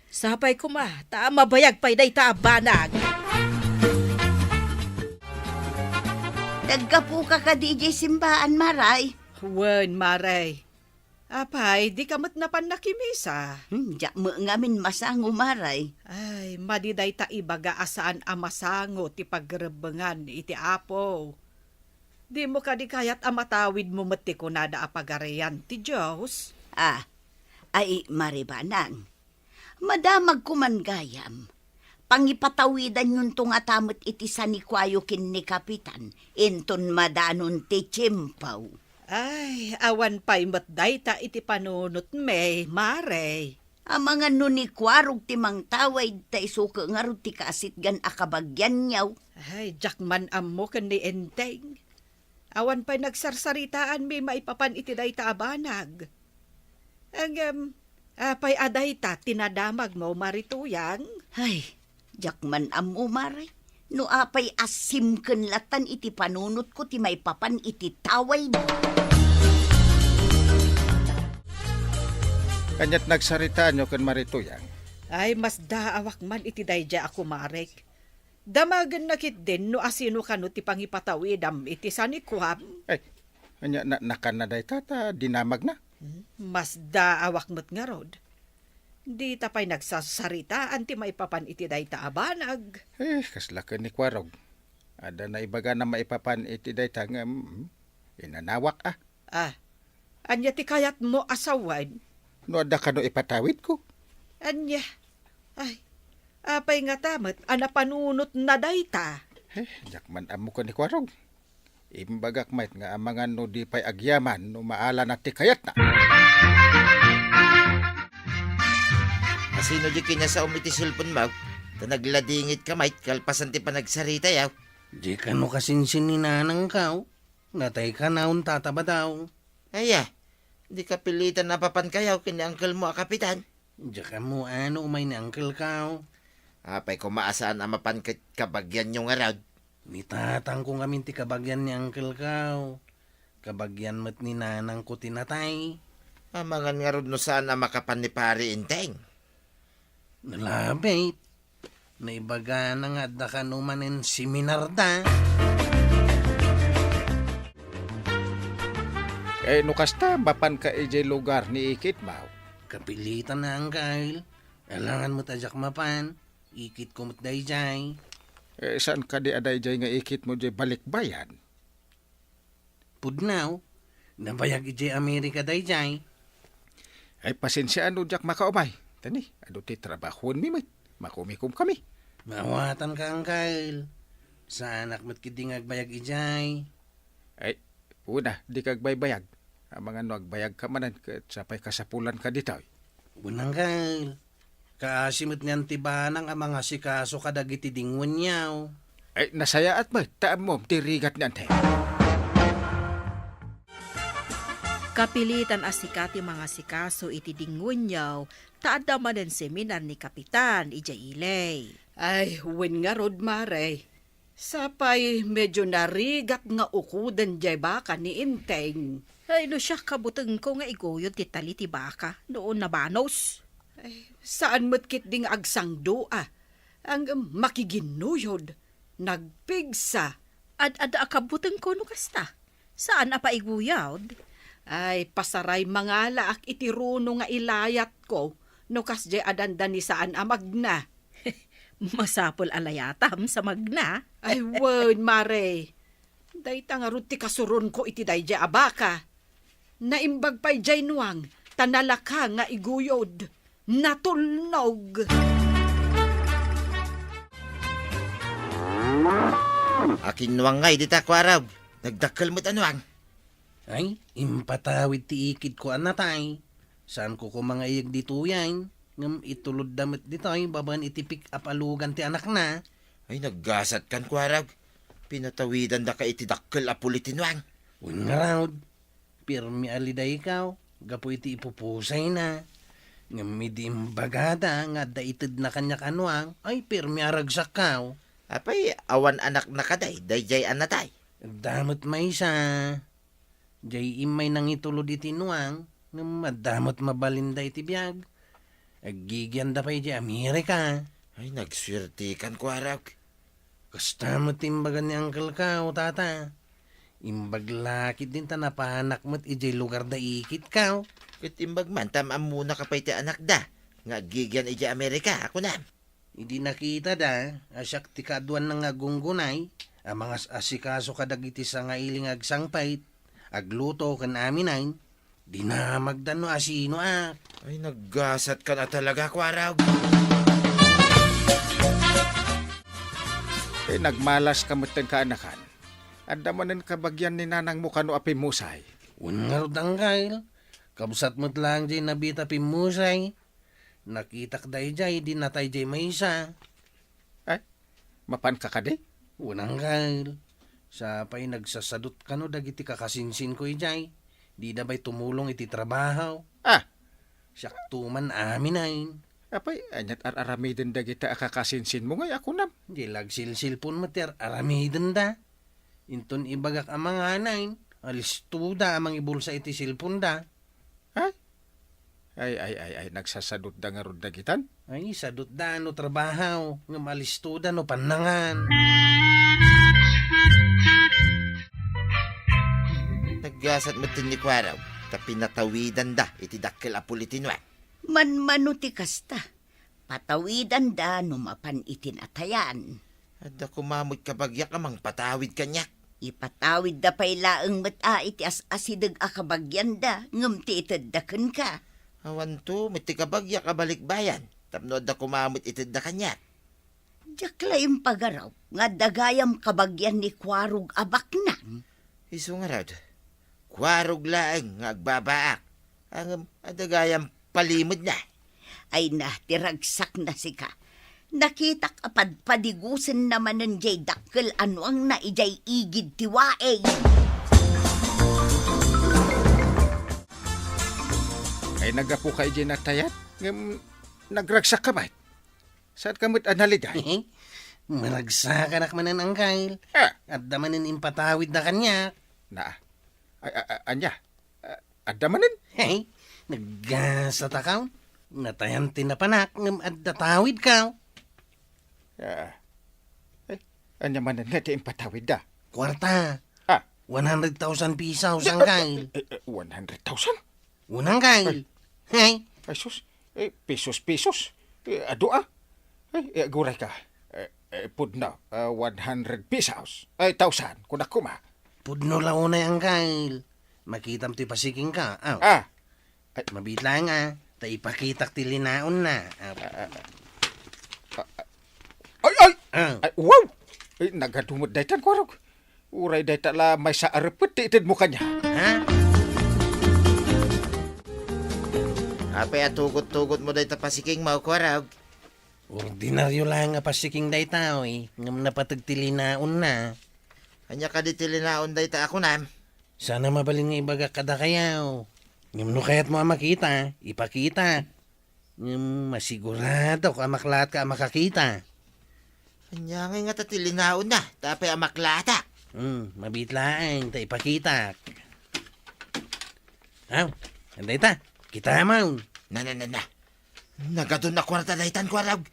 Sapay koma, ta mabayag pay dayta a banag. Naggapuka kadi idiay simbaan, Mare? Wen, Mare. Apay, dika met napan nakimisa? Hmm, diak met ngamin masango, Mare. Ay, madi dayta ibaga a saan a masango ti pagrebbengan iti Apo. Dimo kadi kayat a matawidmo met ti kunada a Pagarian ti Dios? Ah, ay, Mare Banag. Madamagko man gayam. Pangipatawidanyonto ngata met iti sanikuayo ken ni Kapitan, inton madanon ti tiempo. Ay, awan pay met dayta iti panunotmi, Mare. Amangan no ni Kuarog ti mangtawid, ta isu ket ngarud ti kaasitgan a kabagianyo. Ay, diak man ammo ken ni Enteng. Awan pay nagsarsaritaanmi maipapan iti dayta a banag. Ngem, apay a dayta ti nadamagmo, Mare Tuyang? Ay, diak man ammo, Mare. No apay a simken latan iti panunotko ti maipapan iti tawid. Kaniat nagsaritaanyo ken Mari Tuyang? Ay, masdaawak man iti daydiay a kumarek. Damagenna ketdin no asino kano ti pangipatawidam iti sanikuam. Ay, ania na, nakanna dayta ta dinamagna? Hmm, masdaawak met ngarud. Dita pay nagsasaritaan ti maipapan iti dayta a banag. Eh, kasla ken ni Kuarog. Adda naibagana maipapan iti dayta ngem, mm, inanawak a. Ah, ania ti kayatmo a sawen? No adda kano ipatawidko? Ania? Ay, apay ngata met a napanunotna dayta? Eh, diak man ammo ken ni Kuarog. Imbagak met nga amangan no di pay agyaman no maalana ti kayatna. Asino di kinasaom iti cellphone mo? Ta nagladingitka met kalpasan ti panagsaritayo. Di kano kasinsin ni nanangko? Natay kanayon, Tata Badong. Aya, di kapilitan a mapapankayo ken ni uncle mo a kapitan? Diak ammo no umay ni uncle ko. Apay koma a saan a mapan ket kabagianyo ngarud? Ni tatangko ngamin ti kabagian ni uncle ko. Kabagian met ni nanangko ti natay. Amangan ngarud no saan a makapan ni Pari Enteng? Nalabit. Naibagana nga adda kano manen seminarda. Eh, no kasta, mapanka idiay lugar ni ikitmo? Kapilitan a, Uncle. Alangan met a diak mapan. Ikitko met daydiay. Eh, saan kadi a daydiay nga ikitmo diay balikbayan? Pudno, nabayag idiay Amerika daydiay. Ay, pasensiaan no diak makaumay. Tani, adu ti trabahuenmi met. Makumikomkami. Maawatanka, Uncle. Saanak met ketdi nga agbayag idiay. Ay, una, dika agbaybayag. Amangan no agbayagka manen, ket sapay kasapulanka ditoy. Wen, Uncle. Kaasi met ni Auntie Banang a mangasikaso kadagiti dinguenyo. Ay, nasayaat met, ta ammom ti rigat ni Auntie. Kapilitan a sika ti mangasikaso iti dinguenyo, ta adda manen seminar ni Kapitan idiay ili. Ay, wen ngarud, Mare. Sapay medyo narigat nga ukoden diay baka ni Enteng. Ay, no siak, kabutengko nga iguyod ti tali ti baka no nabanos. Ay, saan met ketdi nga agsangdua. Ang makiginnuyod, nagpigsa. Ad-adda a kabutengko no kasta. Saan a paiguyod? Ay, pasaray mangalaak iti runo nga ilayatko no kasdiay a dandani saan a magna. Masapul a layatam sa magna. Ay, wen, Mare. Dayta ngarud ti kasuronko iti daydiay a baka. Naimbag pay diay nuang, ta nalaka nga iguyod. Natulnog. Akin nuang ngay dita, Kuarog? Nagdakkel met a nuang. Ay, impatawid ti ikitko a natay. Saanko koma nga iyeg ditoyen, ngem itulodda met ditoy babaen iti pick-up a lugan ti anakna. Ay, naggasatkan, Kuarog. Pinatawidandaka iti dakkel a puli ti nuang. Wen ngarud, pirmi a lidayko gapu iti ipupusayna. Ngem idi imbagada nga adda itedna kaniak a nuang, ay, pirmi a ragsakko. Apay, awan anakna kadi daydiay a natay? Adda met maysa. Diay immay nangitulod iti nuang, ngem adda met mabalinda iti biag. Aggigianda pay idiay Amerika. Ay, nagsuertekan, Kuarog. Kasta met ti imbaga ni Uncle ko, Tata. Imbag la ketdin ta napanak met idiay lugar da ikitko. Ket imbag man ta maammona ka pay ti anakda nga aggigian idiay Amerika, a kunam. Idi nakitada a siak ti kaaduanna nga aggunggunay a mangas-asikaso kadagiti sangaili nga agsangpet, agluto ken aminen, dinamagda no asinoak. Ay, naggasatkan a talaga, Kuarog. Eh, nagmalaska metten kaanakan. Adda manen kabagian ni nanangmo kano a pimmusay? Wen ngarud, Uncle. Kabsat met laeng diay nabita pimmusay. Nakitak daydiay idi natay diay maysa. Ay, mapanka kadi? Wen, Uncle. Sapay nagsasadut kano dagiti kakasinsinko idiay. Dida pay tumulong iti trabaho. Ah! Siakto man aminen. Apay, aniat ar-aramiden dagita a kakasinsinmo ngay a kunam? Di la agsilsilpon met ti ar-aramidenda. Inton ibagak a manganay, alistoda a mangibulsa iti silponda. Ay? Ay, ay, ay, ay, nagsasadutda ngarud dagitan? Ay, sadutda no trabaho, ngem alistoda no pannangan. Naggasat met ni Kuarog, ta pinatawidanda iti dakkel a pulitinuan. Manmano ti kasta, patawidanda no mapan iti natayan. Adda koma met kabagiak a mangpatawid kaniak. Ipatawidda pay laeng met a iti as-asideg a kabagianda ngem ti itedda kenka. Awanto met ti kabagiak a balikbayan tapno adda koma met itedda kaniak. Diak la impagaraw nga adda gayam kabagian ni Kuarog a baknang. Isu ngarud, Kuarog laeng nga agbabaak. Ngem adda gayam palimedna. Ay na, ti ragsakna sika. Nakitak a padpadigusenna manen jay dakkel a nuangna ijay igid ti waig. Ay, naggapuka ijay natayat, ngem nagragsakka met. Saanka met a naliday? Maragsakanak manen, Angkel. Ah. Adda manen impatawidda kaniak. Na, a-, a-, a-, ania? A-, adda manen? Hey, naggasatakaw. Natayan ti napanak ngem adda tawidkaw. Ah. Eh, ania manen nga ti impatawidda? Kuarta. Ah. One hundred thousand pesos, Angkel. Eh, eh, one hundred thousand? Unang kay. Ay. Hey. Ay, sus. Eh, pesos, pesos. Eh, adu, ah. Ay, eh, aguray ka. Eh, eh, pudno, ah, one hundred pesos. Ay, thousand, kunak koma. Pudno la unay, Angkel. Makitam ti pasikingka. Aw. Ah. Ay. Mabitla nga, ta ipakitak ti linaonna. Aw. Ah, ah, ah. Ah, ah. Ay, ay! Ah. Ay, wow! Ay, nagadu met daytan, Kuarog. Uray dayta la maysa a repet ti itedmo kaniak. Ha? Apay a tugot-tugotmo dayta pasikingmo, Kuarog? Ordinario laeng a pasiking dayta, oy, ngem napateg ti linaonna. Ania kadi ti linaon dayta a kunam? Saan a mabalin nga ibagak kadakayo. Ngem no kayatmo a makita, ipakita. Ngem masiguradok a maklaatka a makakita. Ania ngay ngata ti linaonna, ta apay a maklaatak? Hmm, mabit laeng ta ipakitak. Aw, dayta, kitam. Na, na, na, na. Nagadun a kuarta daytan, Kuarog.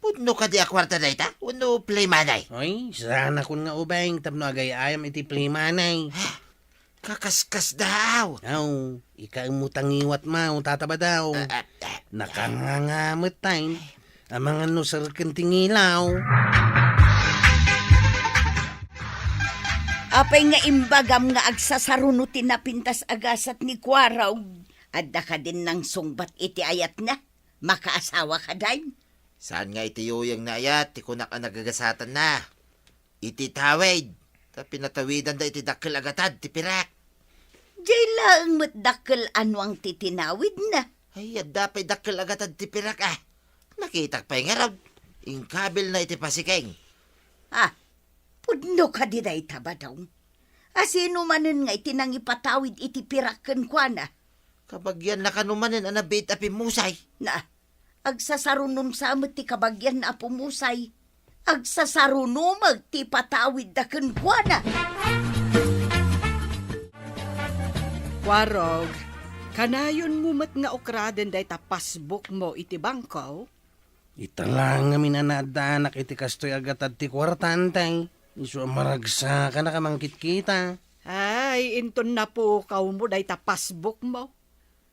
Pudno kadi a kuarta dayta? Wenno play money? Oy, saanakon nga ubing tapno agay-ayam iti play money. Kakaskas daw. Aw, ikaem mo tangiwat mo, Tata Badaw. Ah, ah, ah. Nakangangamet tayo. Amangan no serken ti ngilaw. Apay nga imbagam nga agsasaruno ti napintas a gasat ni Kuarog? Adda kadin nangsungbat iti ayatna? Makaasawa kadi? Saan nga iti yuyeng nga ayat ti kunak a nagagasatanna? Iti tawid, ta pinatawidanda iti dakkel a gatad ti pirak. Diay laeng met dakkel a nuang ti tinawidna. Ay, adda pay dakkel a gatad ti pirak, ah. Nakitak pay ngarud. Inkabilna iti pasikeng. Ah, pudno kadi dayta, Badaw? A sino manen nga iti nangipatawid iti pirak kenkuana? Kabagianna kano manen a nabiit a pimmusay. Na, agsasarunon sa met ti kabagianna a pummusay. Agsasaruno met ti ipatawidda kenkuana. Kuarog, kanayonmo met nga ukraden dayta passbookmo iti bangko? Ita la ngamin a naaddaanak iti kastoy a gatad ti kuarta, Tay. Isu a maragsakanak a mangkitkita. Ay, inton napukawmo dayta passbookmo.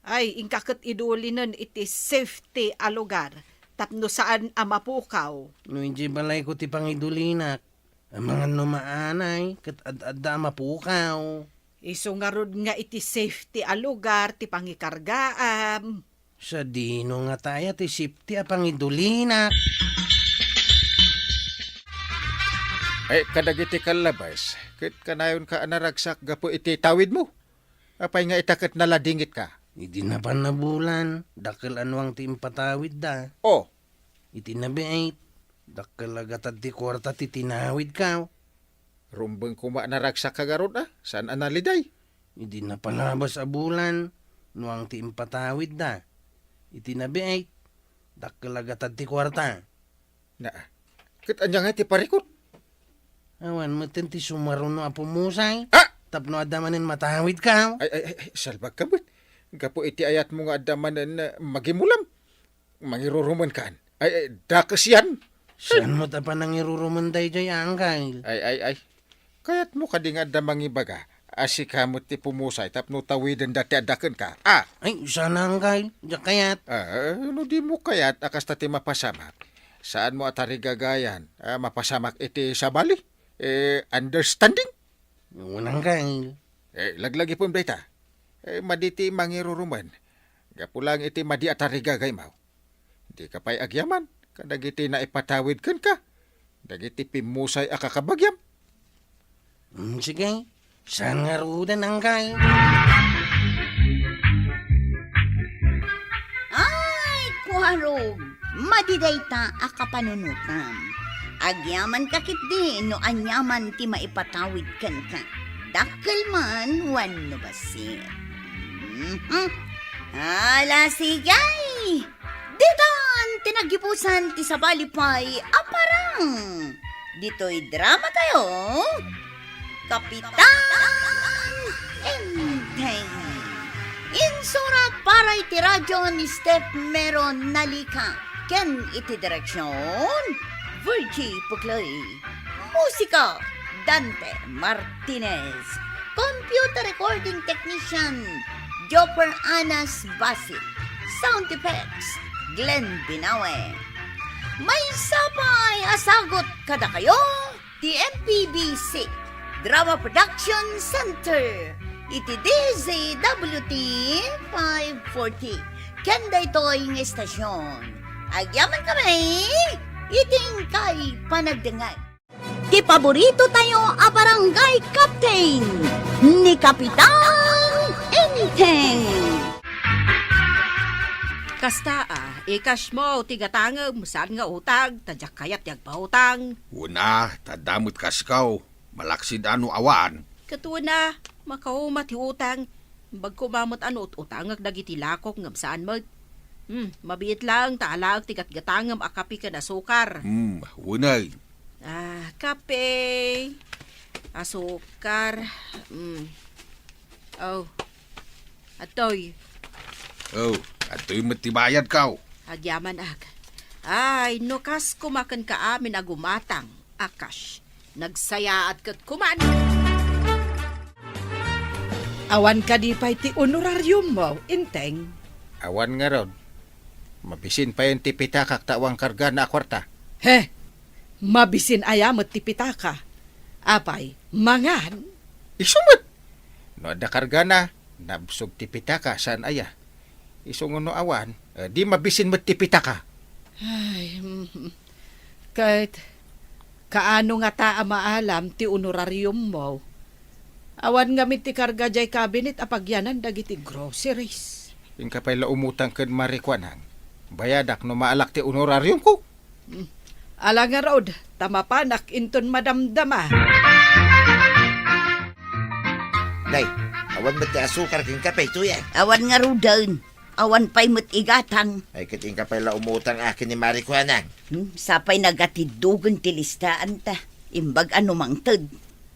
Ay, inka ket idulinen iti safety a lugar tapno saan a mapukaw. No idiay balayko ti pangidulinak, amangan no maanay ket ad-adda a mapukaw. Isu ngarud nga iti safety a lugar ti pangikargaam. Sadino ngata aya ti safety a pangidulinak? Ay, kadagiti kallabas, ket kanayonka a naragsak gapu iti tawidmo? Apay nga ita ket naladingitka? Idi napan a bulan, dakkel a nuang ti impatawidda. Oh. Iti nabiit, dakkel a gatad ti kuarta ti tinawidka. Rumbeng koma a naragsakka ngarud a, saan a naliday. Idi napalabas a bulan, nuang ti impatawidda. Iti nabiit, Dakkel a gatad ti kuarta. Na, ket ania nga ti parikut? Awan metten ti sumaruno a pumusay. Ah! Tapno adda manen matawidka. Ay, ay, ay, ay, salbagka met. Gapu iti ayatmo nga adda manen, eh, magimulam. Mangirurumenkan. Ay, ay, dakes yan. Saan met a panangirurumen daydiay, Angkel? Ay, ay, ay. Kayatmo kadi nga adda mangibaga a sika met ti pumusay tapno tawiden dati a dakenka? Ah! Ay, saan, Angkel. Diak kayat. Ah, no dimo kayat a kasta ti mapasamak, saanmo a tarigagayan a mapasamak iti sabali? Eh, understanding? Wen, Angkel. Eh, laglagipem dayta. Eh, madi ti mangirurumen. Gapu lang iti madi a tarigagaymo. Dika pay agyaman kadagiti naipatawid kenka, dagiti pimmusay a kakabagiam. Mm, sige, saan ngaruden, Angkel? Ay, kuarog, madi dayta a kapanunotam. Agyamanka ketdi no aniaman ti maipatawid kenka, dakkel man wenno bassit. Mhm. Ala, sige! Ditan ti naggibusan ti sabali pay a parang ditoy drama tayo, Kapitan Enteng. Insurat para iti radyo ni Steph Meron Nalica ken iti direksyon, Virgie Puclay. Musika, Dante Martinez. Computer recording technician, Jopper Anas Basit. Sound effects, Glenn Binawe. Maysa pay a sagut kadakayo ti M P B C Drama Production Center iti D Z W T five forty. Ken daytoy nga estasyon, agyaman kami iti inkay panagdengngeg. Ti paborito tayo a barangay captain, ni Kapitan Enteng. Kasta a, i-cash mo ti gatangem, saan nga utang, ta diak kayat ti agpautang. Wen a, ta adda met kaskaw, malaksid a no awan. Ket wen a, makauma ti utang, imbag koma met a no ut-utangek dagiti lakok ngem saan met. Hmm, mabiit laeng ta alaek ti gatgatangem a kape ken asukar. Hmm, wen a. Ah, kape, asukar, hmm. Oh, adtoy. Oh, adtoy met ti bayadko. Agyamanak. Ay, no kas koma kenka amin a gumatang a cash, nagsayaat ket koman. Awan kadi pay ti honorariummo, Enteng? Awan ngarud. Mabisin payen ti pitakak ta awan kargana a kuarta. He! Mabisin aya met ti pitaka? Apay, mangan? Isu met! No adda kargana, nabsog ti pitaka, saan aya? Isu nga no awan, eh, di mabisin met ti pitaka. Ay, mm, ket kaano ngata a maalam ti honorariummo? Awan ngamin ti karga diay kabinet a pagyanan dagiti groceries. Inka pay la umutang ken Mari Kuanang. Bayadak no maalak ti honorariumko. Hmm. Ala ngarud, ta mapanak inton madamdama. Nay, awan met ti asukar ken kape, tuya. Awan ngaruden. Awan pay met igatang. Ay, ket inka pay la umutang akin ni Mari Kuanang. Hmm, sapay nagatiddogen ti listaanta. Imbag a no mangted.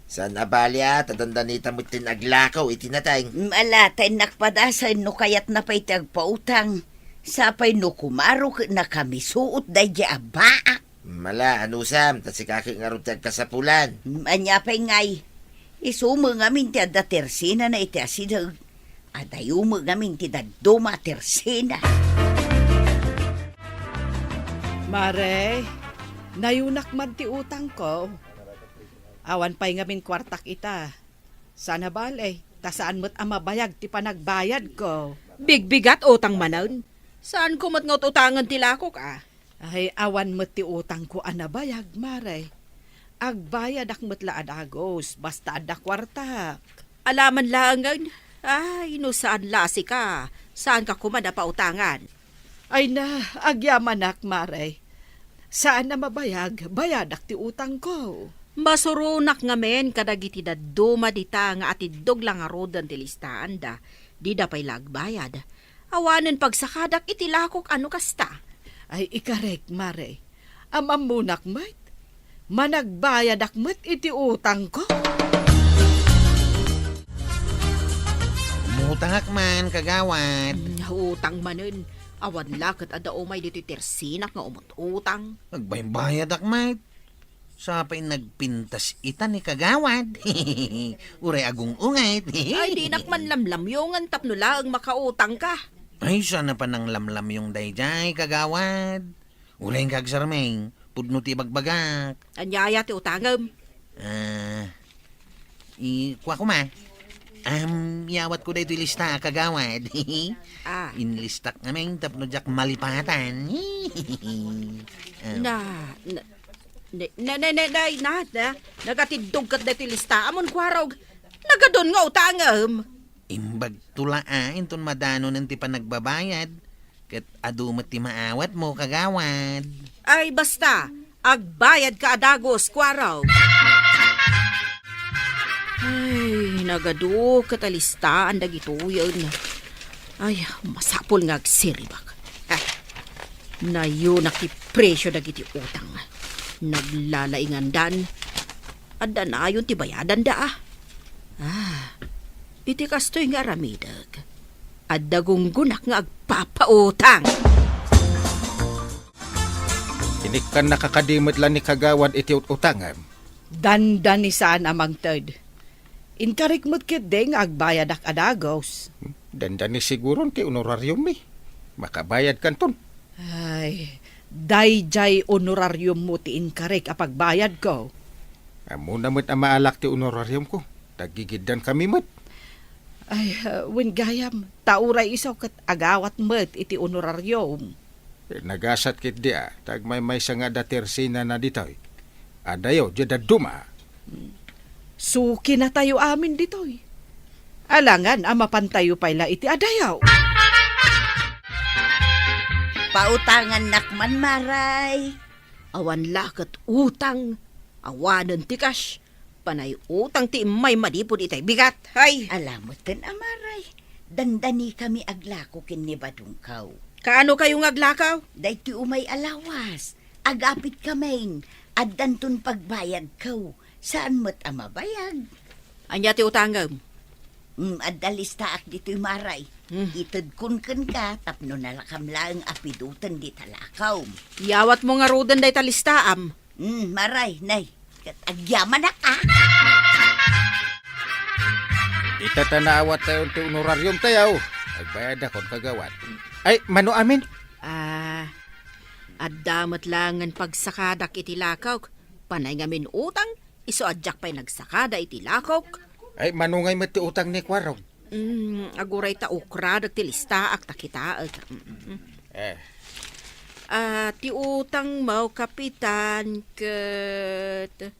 Saan a bali a, ta dandanita met ti aglakaw iti nateng. Mm, ala, ta innak padasen no kayatna pay ti agpautang. Sapay no kumaro ket nakamisuot daydiay a baak. Mm, ala, anusam, ta sika ket ngarud ti agkasapulan. Mm, ania pay ngay? Isu met ngamin ti adda tersenana iti asideg. Adayo met ngamin ti dadduma a tersena. Mare, nayunak man ti utangko. Awan pay ngamin kuartak ita. Saan a bale, ta saan met a mabayag ti panagbayadko. Bigbigat utang manen. Saanko met nga ut-utangen ti lakok a. Ay, awan met ti utangko a nabayag, Mare. Agbayadak met la a dagus, basta adda kuartak. Alaman laengen. Ay, no saan la a sika, saanka koma a pautangan. Ay na, agyamanak, Mare. Saan a mabayag, bayadak ti utangko. Masuronak ngamin kadagiti dadduma dita nga atiddog la ngaruden ti listaanda, dida pay la agbayad. Awanen pagsakadak iti lakok a no kasta. Ay, ikarek, Mare. Am-ammonak met. Managbayadak met iti utangko. Umutangak man, kagawad. Mm, utang manen. Awan la ket adda umay ditoy tersinak nga umut-utang. Agbaybayadak met. Sa pay nagpintas ita ni kagawad. Uray agung-unget. Ay, dinak man lamlamyongan tapno laeng makautangka. Ay, saan a pananglamlamyong daydiay, kagawad. Uray nga agsarming, pudno ti ibagbagak. Ania aya ti utangem? Ah, i-, kua koma. Am, iyawatko daytoy lista, kagawad. Ah. Inlistak ngamin tapno diak malipatan. Am. Na, na, na, na, na, na, na, na, nagatiddog ket daytoy lista, amon kuarog. Nagadun nga utangem. Imbagto la a, inton madanonen ti panagbabayad, ket adu met ti maawatmo, kagawad. Ay, basta, agbayadka a dagus, kuarog. Ay, nagadu ket alistaan dagitoyen. Ay, masapul nga agsiribak. Ah, nayunak ti presio dagiti utang. Naglalaingandan. Adda nayon ti bayadanda, ah. Ah, iti kastoy nga aramidek, adda gunggonak nga agpapautang. Inikkannaka kadi met la ni kagawad iti ut-utangem? Dandani saan a mangted. Inkarek met ketdi nga agbayadak a dagus. Dandani siguron ti honorariummi. Makabayadkanton. Ay, daydiay honorariummo ti inkarek a pagbayadko. Ammona met a maalak ti honorariumko. Taggigiddankami met. Ay, ah, wen gayam, ta uray isu ket agawat met iti honorarium. Nagasat ketdi a, ta agmaymaysa nga adda tersinana ditoy. Adayo, diay dadduma. Sukinatayo amin ditoy. Alangan a mapantayo pay la iti adayo. Pautangannak man, Maray. Awan la ket utang, awanen ti cash. Panay utang ti immay manipud itay bigat. Hay! Ala metten a, Maray. Dandanikami aglako ken ni Badongkaw. Kaano kayo nga aglakaw? Daytoy umay a lawas. Agapit kamin. Addanton pagbayadko. Saan met a mabayag. Ania ti utangem? Mm, adda listaak ditoy, Maray. Hmm. Itedkon kenka tapno nalakam laeng a piduten dita lakaw. Iyawatmo ngaruden dayta listaam. Hmm, Maray, nay, ket agyamanak, a. Ita ta naawattayon ti honorariumtayo. Agbayadakon, kagawad. Ay, mano amin? Ah, adda met laengen pagsakadak iti lakawk. Panay ngamin utang, isu a diak pay nagsakada iti lakawk. Ay, mano ngay met ti utang ni Kuarog? Mm, aguray ta ukradek ti listaak ta kitaek. Mm, mm, mm. Eh. Ah, ti utangmo, Kapitan, ket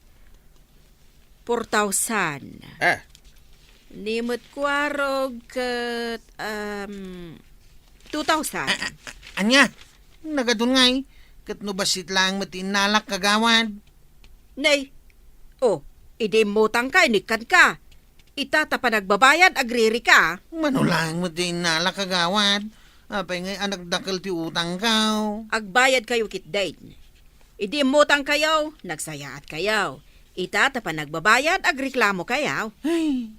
four thousand. Eh. Ni met Kuarog ket, um, two thousand. A-, a-, ania? Nagadun ngay, ket no bassit laeng met ti innalak, kagawad. Nay, oh, idi immutangka, inikkanka. Ita ta panagbabayad, agririka. Mano laeng met ti innalak, kagawad. Apay ngay a nagdakkel ti utangko? Agbayadkayo ketdin. Idi immutangkayo, nagsayaatkayo. Ita ta panagbabayad, agreklamokayo. Ay.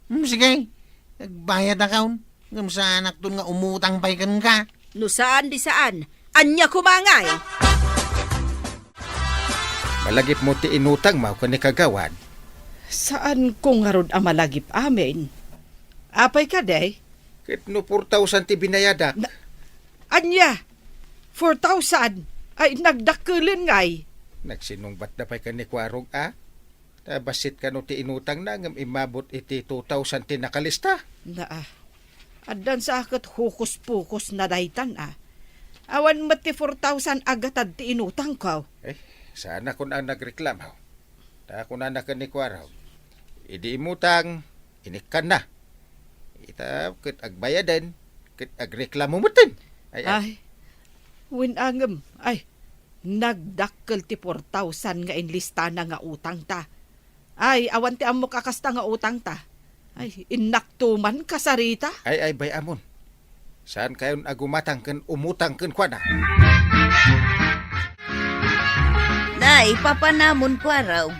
Hmm, sige. Agbayadakon. Ngem saanakton nga umutang pay kenka. No saan di saan, ania koma ngay? Malagipmo ti inutangmo ken ni kagawad? Saanko ngarud a malagip amin. Apay kadi? Ket no four thousand ti binayadak? Na, ania? Four thousand? Ay, nagdakkelen ngay. Nagsinungbatda pay ken ni Kuarog, a? Ta bassit kano ti inutangna ngem immabot iti two thousand ti nakalista. Naa. Addan sa ket hokus-pokus na daytan, a. Awan met ti four thousand a gatad ti inutangko. Eh, saanakon a nagreklamo. Ta kunana ken ni Kuarog, idi immutang, inikkanna. Ita ket agbayaden, ket agreklamo metten. Ay, ay. Ay, wen-a ngem, ay, nagdakkel ti four thousand nga inlistana nga utangta. Ay, awan ti ammok a kasta nga utangta. Ay, innak tuman kasarita. Ay, ay, bay-amon. Saankayon a gumatang ken umutang kenkuana. Ay, papanamon, Kuarog.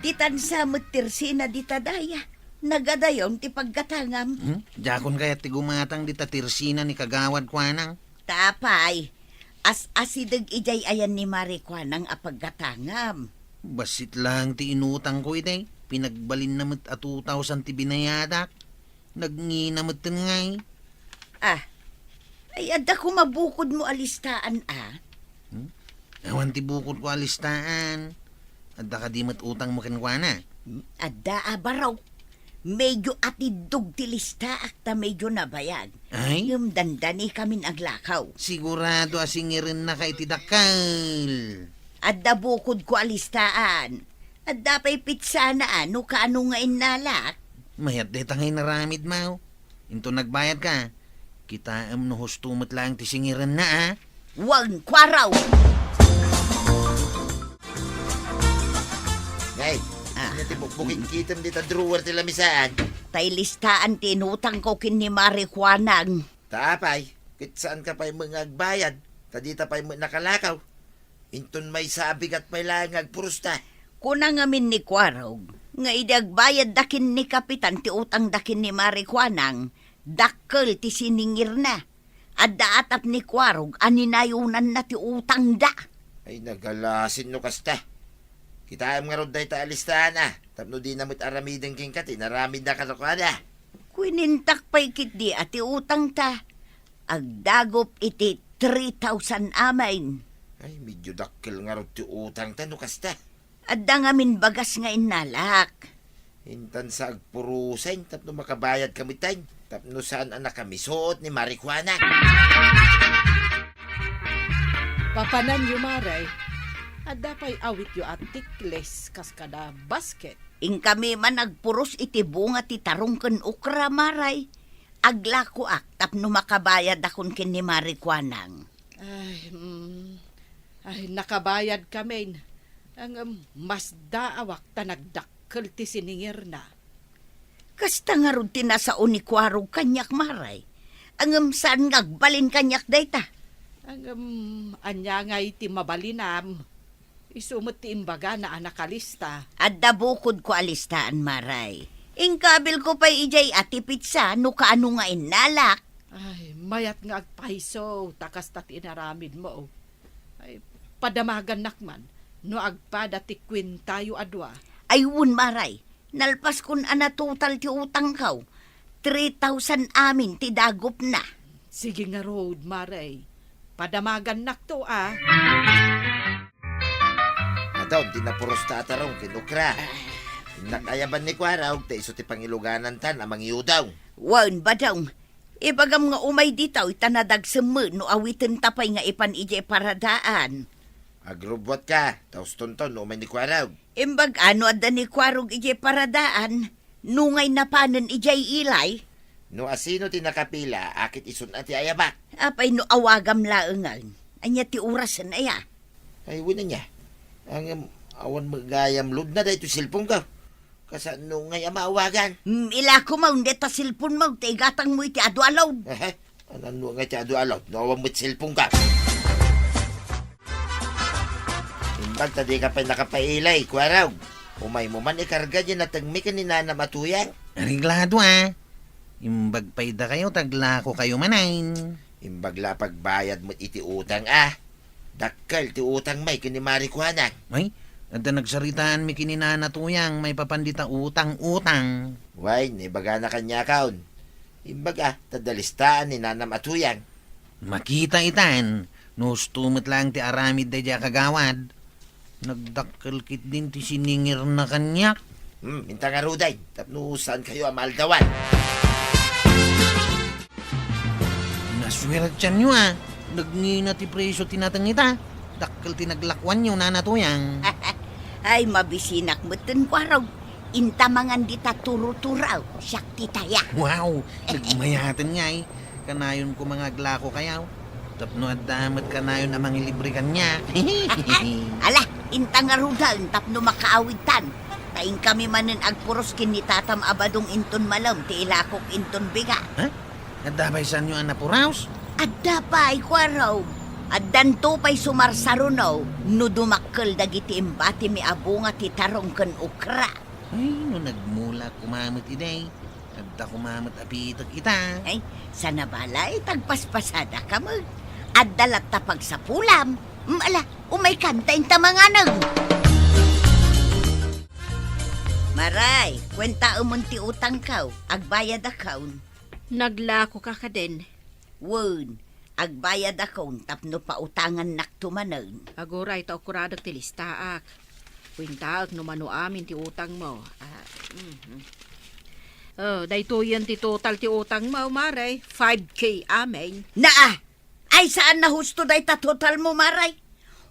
Ditan sa met tirsina dita daya. Nagadayaw ti paggatangam. Hmm? Diakon kayat ti gumatang dita tirsina ni Kagawad Kuanang. Tapay, as-asideg idiay ayan ni Mari Kuanang a paggatangam. Bassit lang ti inutangko iti. Pinagbalinna met a two thousand ti binayadak. Nagngina metten ngay. Ah, ay, adda koma bukodmo a listaan, a? Hmm? Awan ti bukodko a listaan. Adda kadi met utangmo kenkuana? Hmm, adda a barok. Medyo atiddog ti listaak ta medyo nabayag. Ay? Ngem dandanikamin aglakaw. Sigurado a singirennaka iti dakkel. Adda bukodko a listaan. Adda pay pitsana a no kaano nga innalak. Mayat dayta nga inaramidmo. Inton nagbayadka, kitaem no husto met laeng ti singirenna, a? Wen, Kuarog! Ngay, ah, sino ti bukbukitem dita drawer ti lamisaan? Tay listaan ti inutangko ken ni Mari Kuanang. Ta apay, ket saanka pay met nga agbayad, ta dita pay met nakalakaw. Inton maysa a bigat pay laeng nga agpurosta. Kuna ngamin ni Kuarog nga idi agbayadda ken ni Kapitan ti utangda ken ni Mari Kuanang, dakkel ti siningirna. Adda atap ni Kuarog a ninayonanna ti utangda. Ay, nagalasin no kasta. Kitaem ngarud dayta a listaan, a, tapno dina met aramiden kenka ti inaramidna kadakuada. Kuinintak pay ketdi a ti utangta agdagup iti three thousand amin. Ay, medyo dakkel ngarud ti utangta no kasta. Adda ngamin bagas nga innalak. Intan sa agpurosen tapno makabayadka metten, tapno saan a nakamisuot ni Mari Kuanang. Papananyo, Mare, adda pay awityo a tiklis kas kada basket. Inkami man agpuros iti bunga ti tarong ken okra, Mare. Aglakoak tapno makabayadakon ken ni Mari Kuanang. Ay, mm, ay, nakabayadkamin. Ngem, masdaawak ta nagdakkel ti siningirna. Kasta ngarud ti nasao ni Kuarog kaniak, Mare. Ngem, saan nga agbalin kaniak dayta? Ngem, ania ngay ti mabalinam? Isu met ti imbagana a nakalista. Adda bukodko a listaan, Mare. Inkabilko pay idiay a ti pitsa no kaano nga innalak. Ay, mayat nga agpayso ta kasta ti inaramidmo. Ay, padamagannak man no agpada ti kuentayo a dua. Ay, wen, Mare. Nalpaskon a natotal ti utangko. Three thousand amin ti dagupna. Sige ngarud, Mare. Padamagannakto, a. Adun ti napurosta a tarong ken okra. Innak ayaban ni Kuarog ta isu ti pangiluganantan a mangiudaw. Wen, Badong. Ibagam nga umay ditoy ta nadagsem met no awitenta pay nga ipan idiay paradaan. Agrubbuatka, ta ustonton no umay ni Kuarog. Imbag-a no adda ni Kuarog idiay paradaan, nungay napanen idiay ilay. No asino ti nakapila, a ket isun a ti ayabak. Apay no awagam laengen? Ania ti orasen aya? Ay, wen ania. Ngem, awan met gayam load-na daytoy cellphone-ko. Kasano ngay a maawagan? Hmm, ilako mo, deta cellphone mo, ta igatang mo iti adu a load. Ehe, ano ngay ti adu a load? No awan met cellphone-ko. Imbag ta dika pay nakapailay, Kuarog. Umaymo man ikarga diay natengmi ken ni Nanam a Tuyang. Areglado, a. Imbag pay dakayo, ta aglakokayo manen. Imbag la a pagbayad met iti utang, a. Dakkel ti utang may ken ni Mari Kuanang. Ay, adda nagsaritaan mi ken ni Nana Tuyang maipapan dita utang-utang. Way, naibagana kaniakon. Imbag a, ta adda listaan ni Nanam a Tuyang. Makita itan, no husto met laeng ti aramid daydiay a kagawad. Nagdakkel ketdin ti siningirna kaniak. Hmm, inta ngaruden, tapno saankayo a maaldawan. Nasuertianyo, a. Nagngina ti presio ti nateng ita. Dakkel ti naglakuanyo, Nana Tuyang. Ay, mabisinak metten, Kuarog. Inta mangan dita turo-turaw, siak ti taya. Wow, nagmayaten ngay. Kanayon koma nga aglakokayo. Tapno adda met kanayon a mangilibre kaniak. Ala, inta ngaruden tapno makaawidtan. Ta inkami manen agpuros ken ni tatam a Badong inton malem ti ilakok inton bigat. Ha? Adda pay saanyo a napuros? Adda pay, Kuarog. Addanto pay sumarsaruno no dumakkel dagiti imbatimi a bunga ti tarong ken okra. Ay, no nagmula koma met idi, adda koma met a pitek ita. Ay, sana balay, tagpaspasadaka met. Adda latta pagsapulam. Mm, ala, umaykan ta inta manganeng. Maray, kuentaemon ti utangko. Agbayadakon. Naglakoka kadin? Wen, agbayadakon tapno pautangannakto manen. Aguray ta ukuradek ti listaak. Kuentaek no mano amin ti utangmo. Ah, mhm. Oh, daytoyen ti total ti utangmo, Maray. Five K amin. Naa! Ay, saan a husto dayta totalmo, Maray.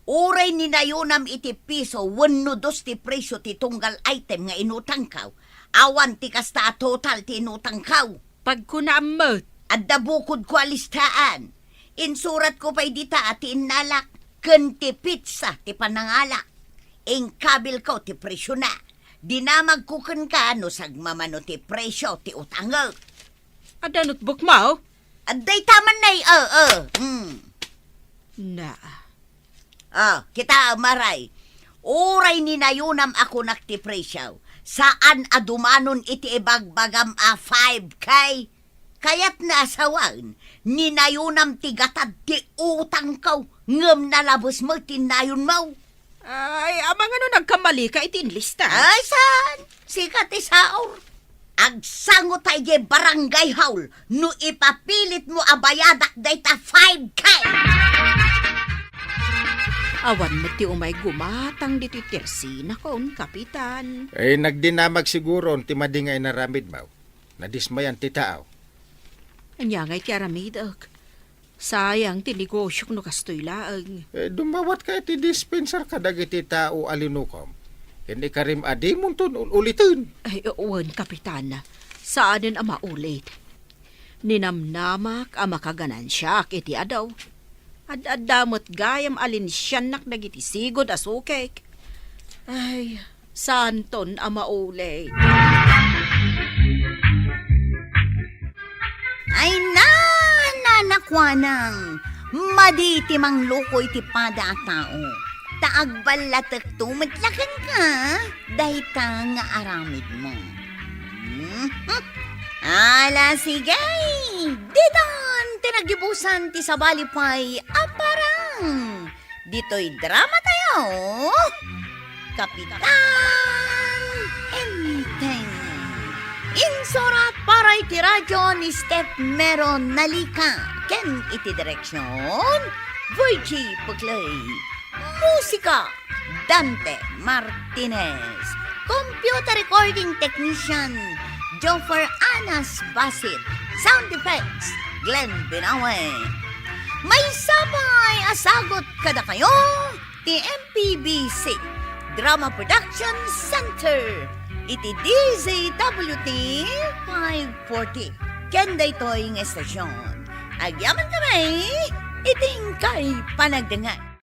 Uray ninayonam iti piso wenno dos ti presio ti tunggal item nga inutangko, awan ti kasta a total ti inutangko. Pagkunaam met. Adda bukodko a listaan. Insuratko pay dita a ti innalak ken ti petsa ti panangalak. Inkabilko ti presiona. Dinamagko kenka no sagmamano ti presio ti utangek. Adda notebookmo? Adda ita manen, eh, eh. Hmm. Na. Ah, kita, Maray. Uray ninayonam a kunak ti presio, saan a dumanon iti ibagbagam a five K. Kayatna a sawen, ninayonam ti gatad ti utangko, ngem nalabes met ti nayonmo. Ay, amangan no nagkammalika iti inlista? Ay, saan? Sika ti saor. Agsango ta idiay barangay hall no ipapilitmo a bayadak dayta five K. Awan met ti umay gumatang ditoy tersinakon, Kapitan. Eh, nagdinamag siguron ti madi nga inaramidmo. Nadismayan ti tao. Ania ngay ti aramidek? Sayang ti negosiok no kastoy laeng. Eh, dumawatka iti dispenser kadagiti tao a linukom. Ken ikarim a dimonton ul-uliten. Ay, wen, Kapitan. Saanen a maulit. Ninamnamak a makaganansiak iti adu. Ad-adda met gayam a linsiannak dagiti sigud a sukek. Ay, saanton a maulit. Ay, na, nanakuanang, madi ti mangloko iti pada a tao, ta agballatekto met la kenka dayta nga aramidmo. Mhm. Ala, sige, ditan ti nagibusan ti sabali pay a parang. Ditoy drama tayo, Kapitan Enteng. Insurat para iti radyo ni Steph Mero Nalica ken iti direksyon, Virgie Puclay. Musika, Dante Martinez. Computer recording technician, Joffer Anas Basit. Sound effects, Glenn Binawe. Maysa pay a sagut kadakayo ti M P B C Drama Production Center iti D Z W T five forty. Ken daytoy nga estasyon, agyamankami iti inkay panagdengngeg.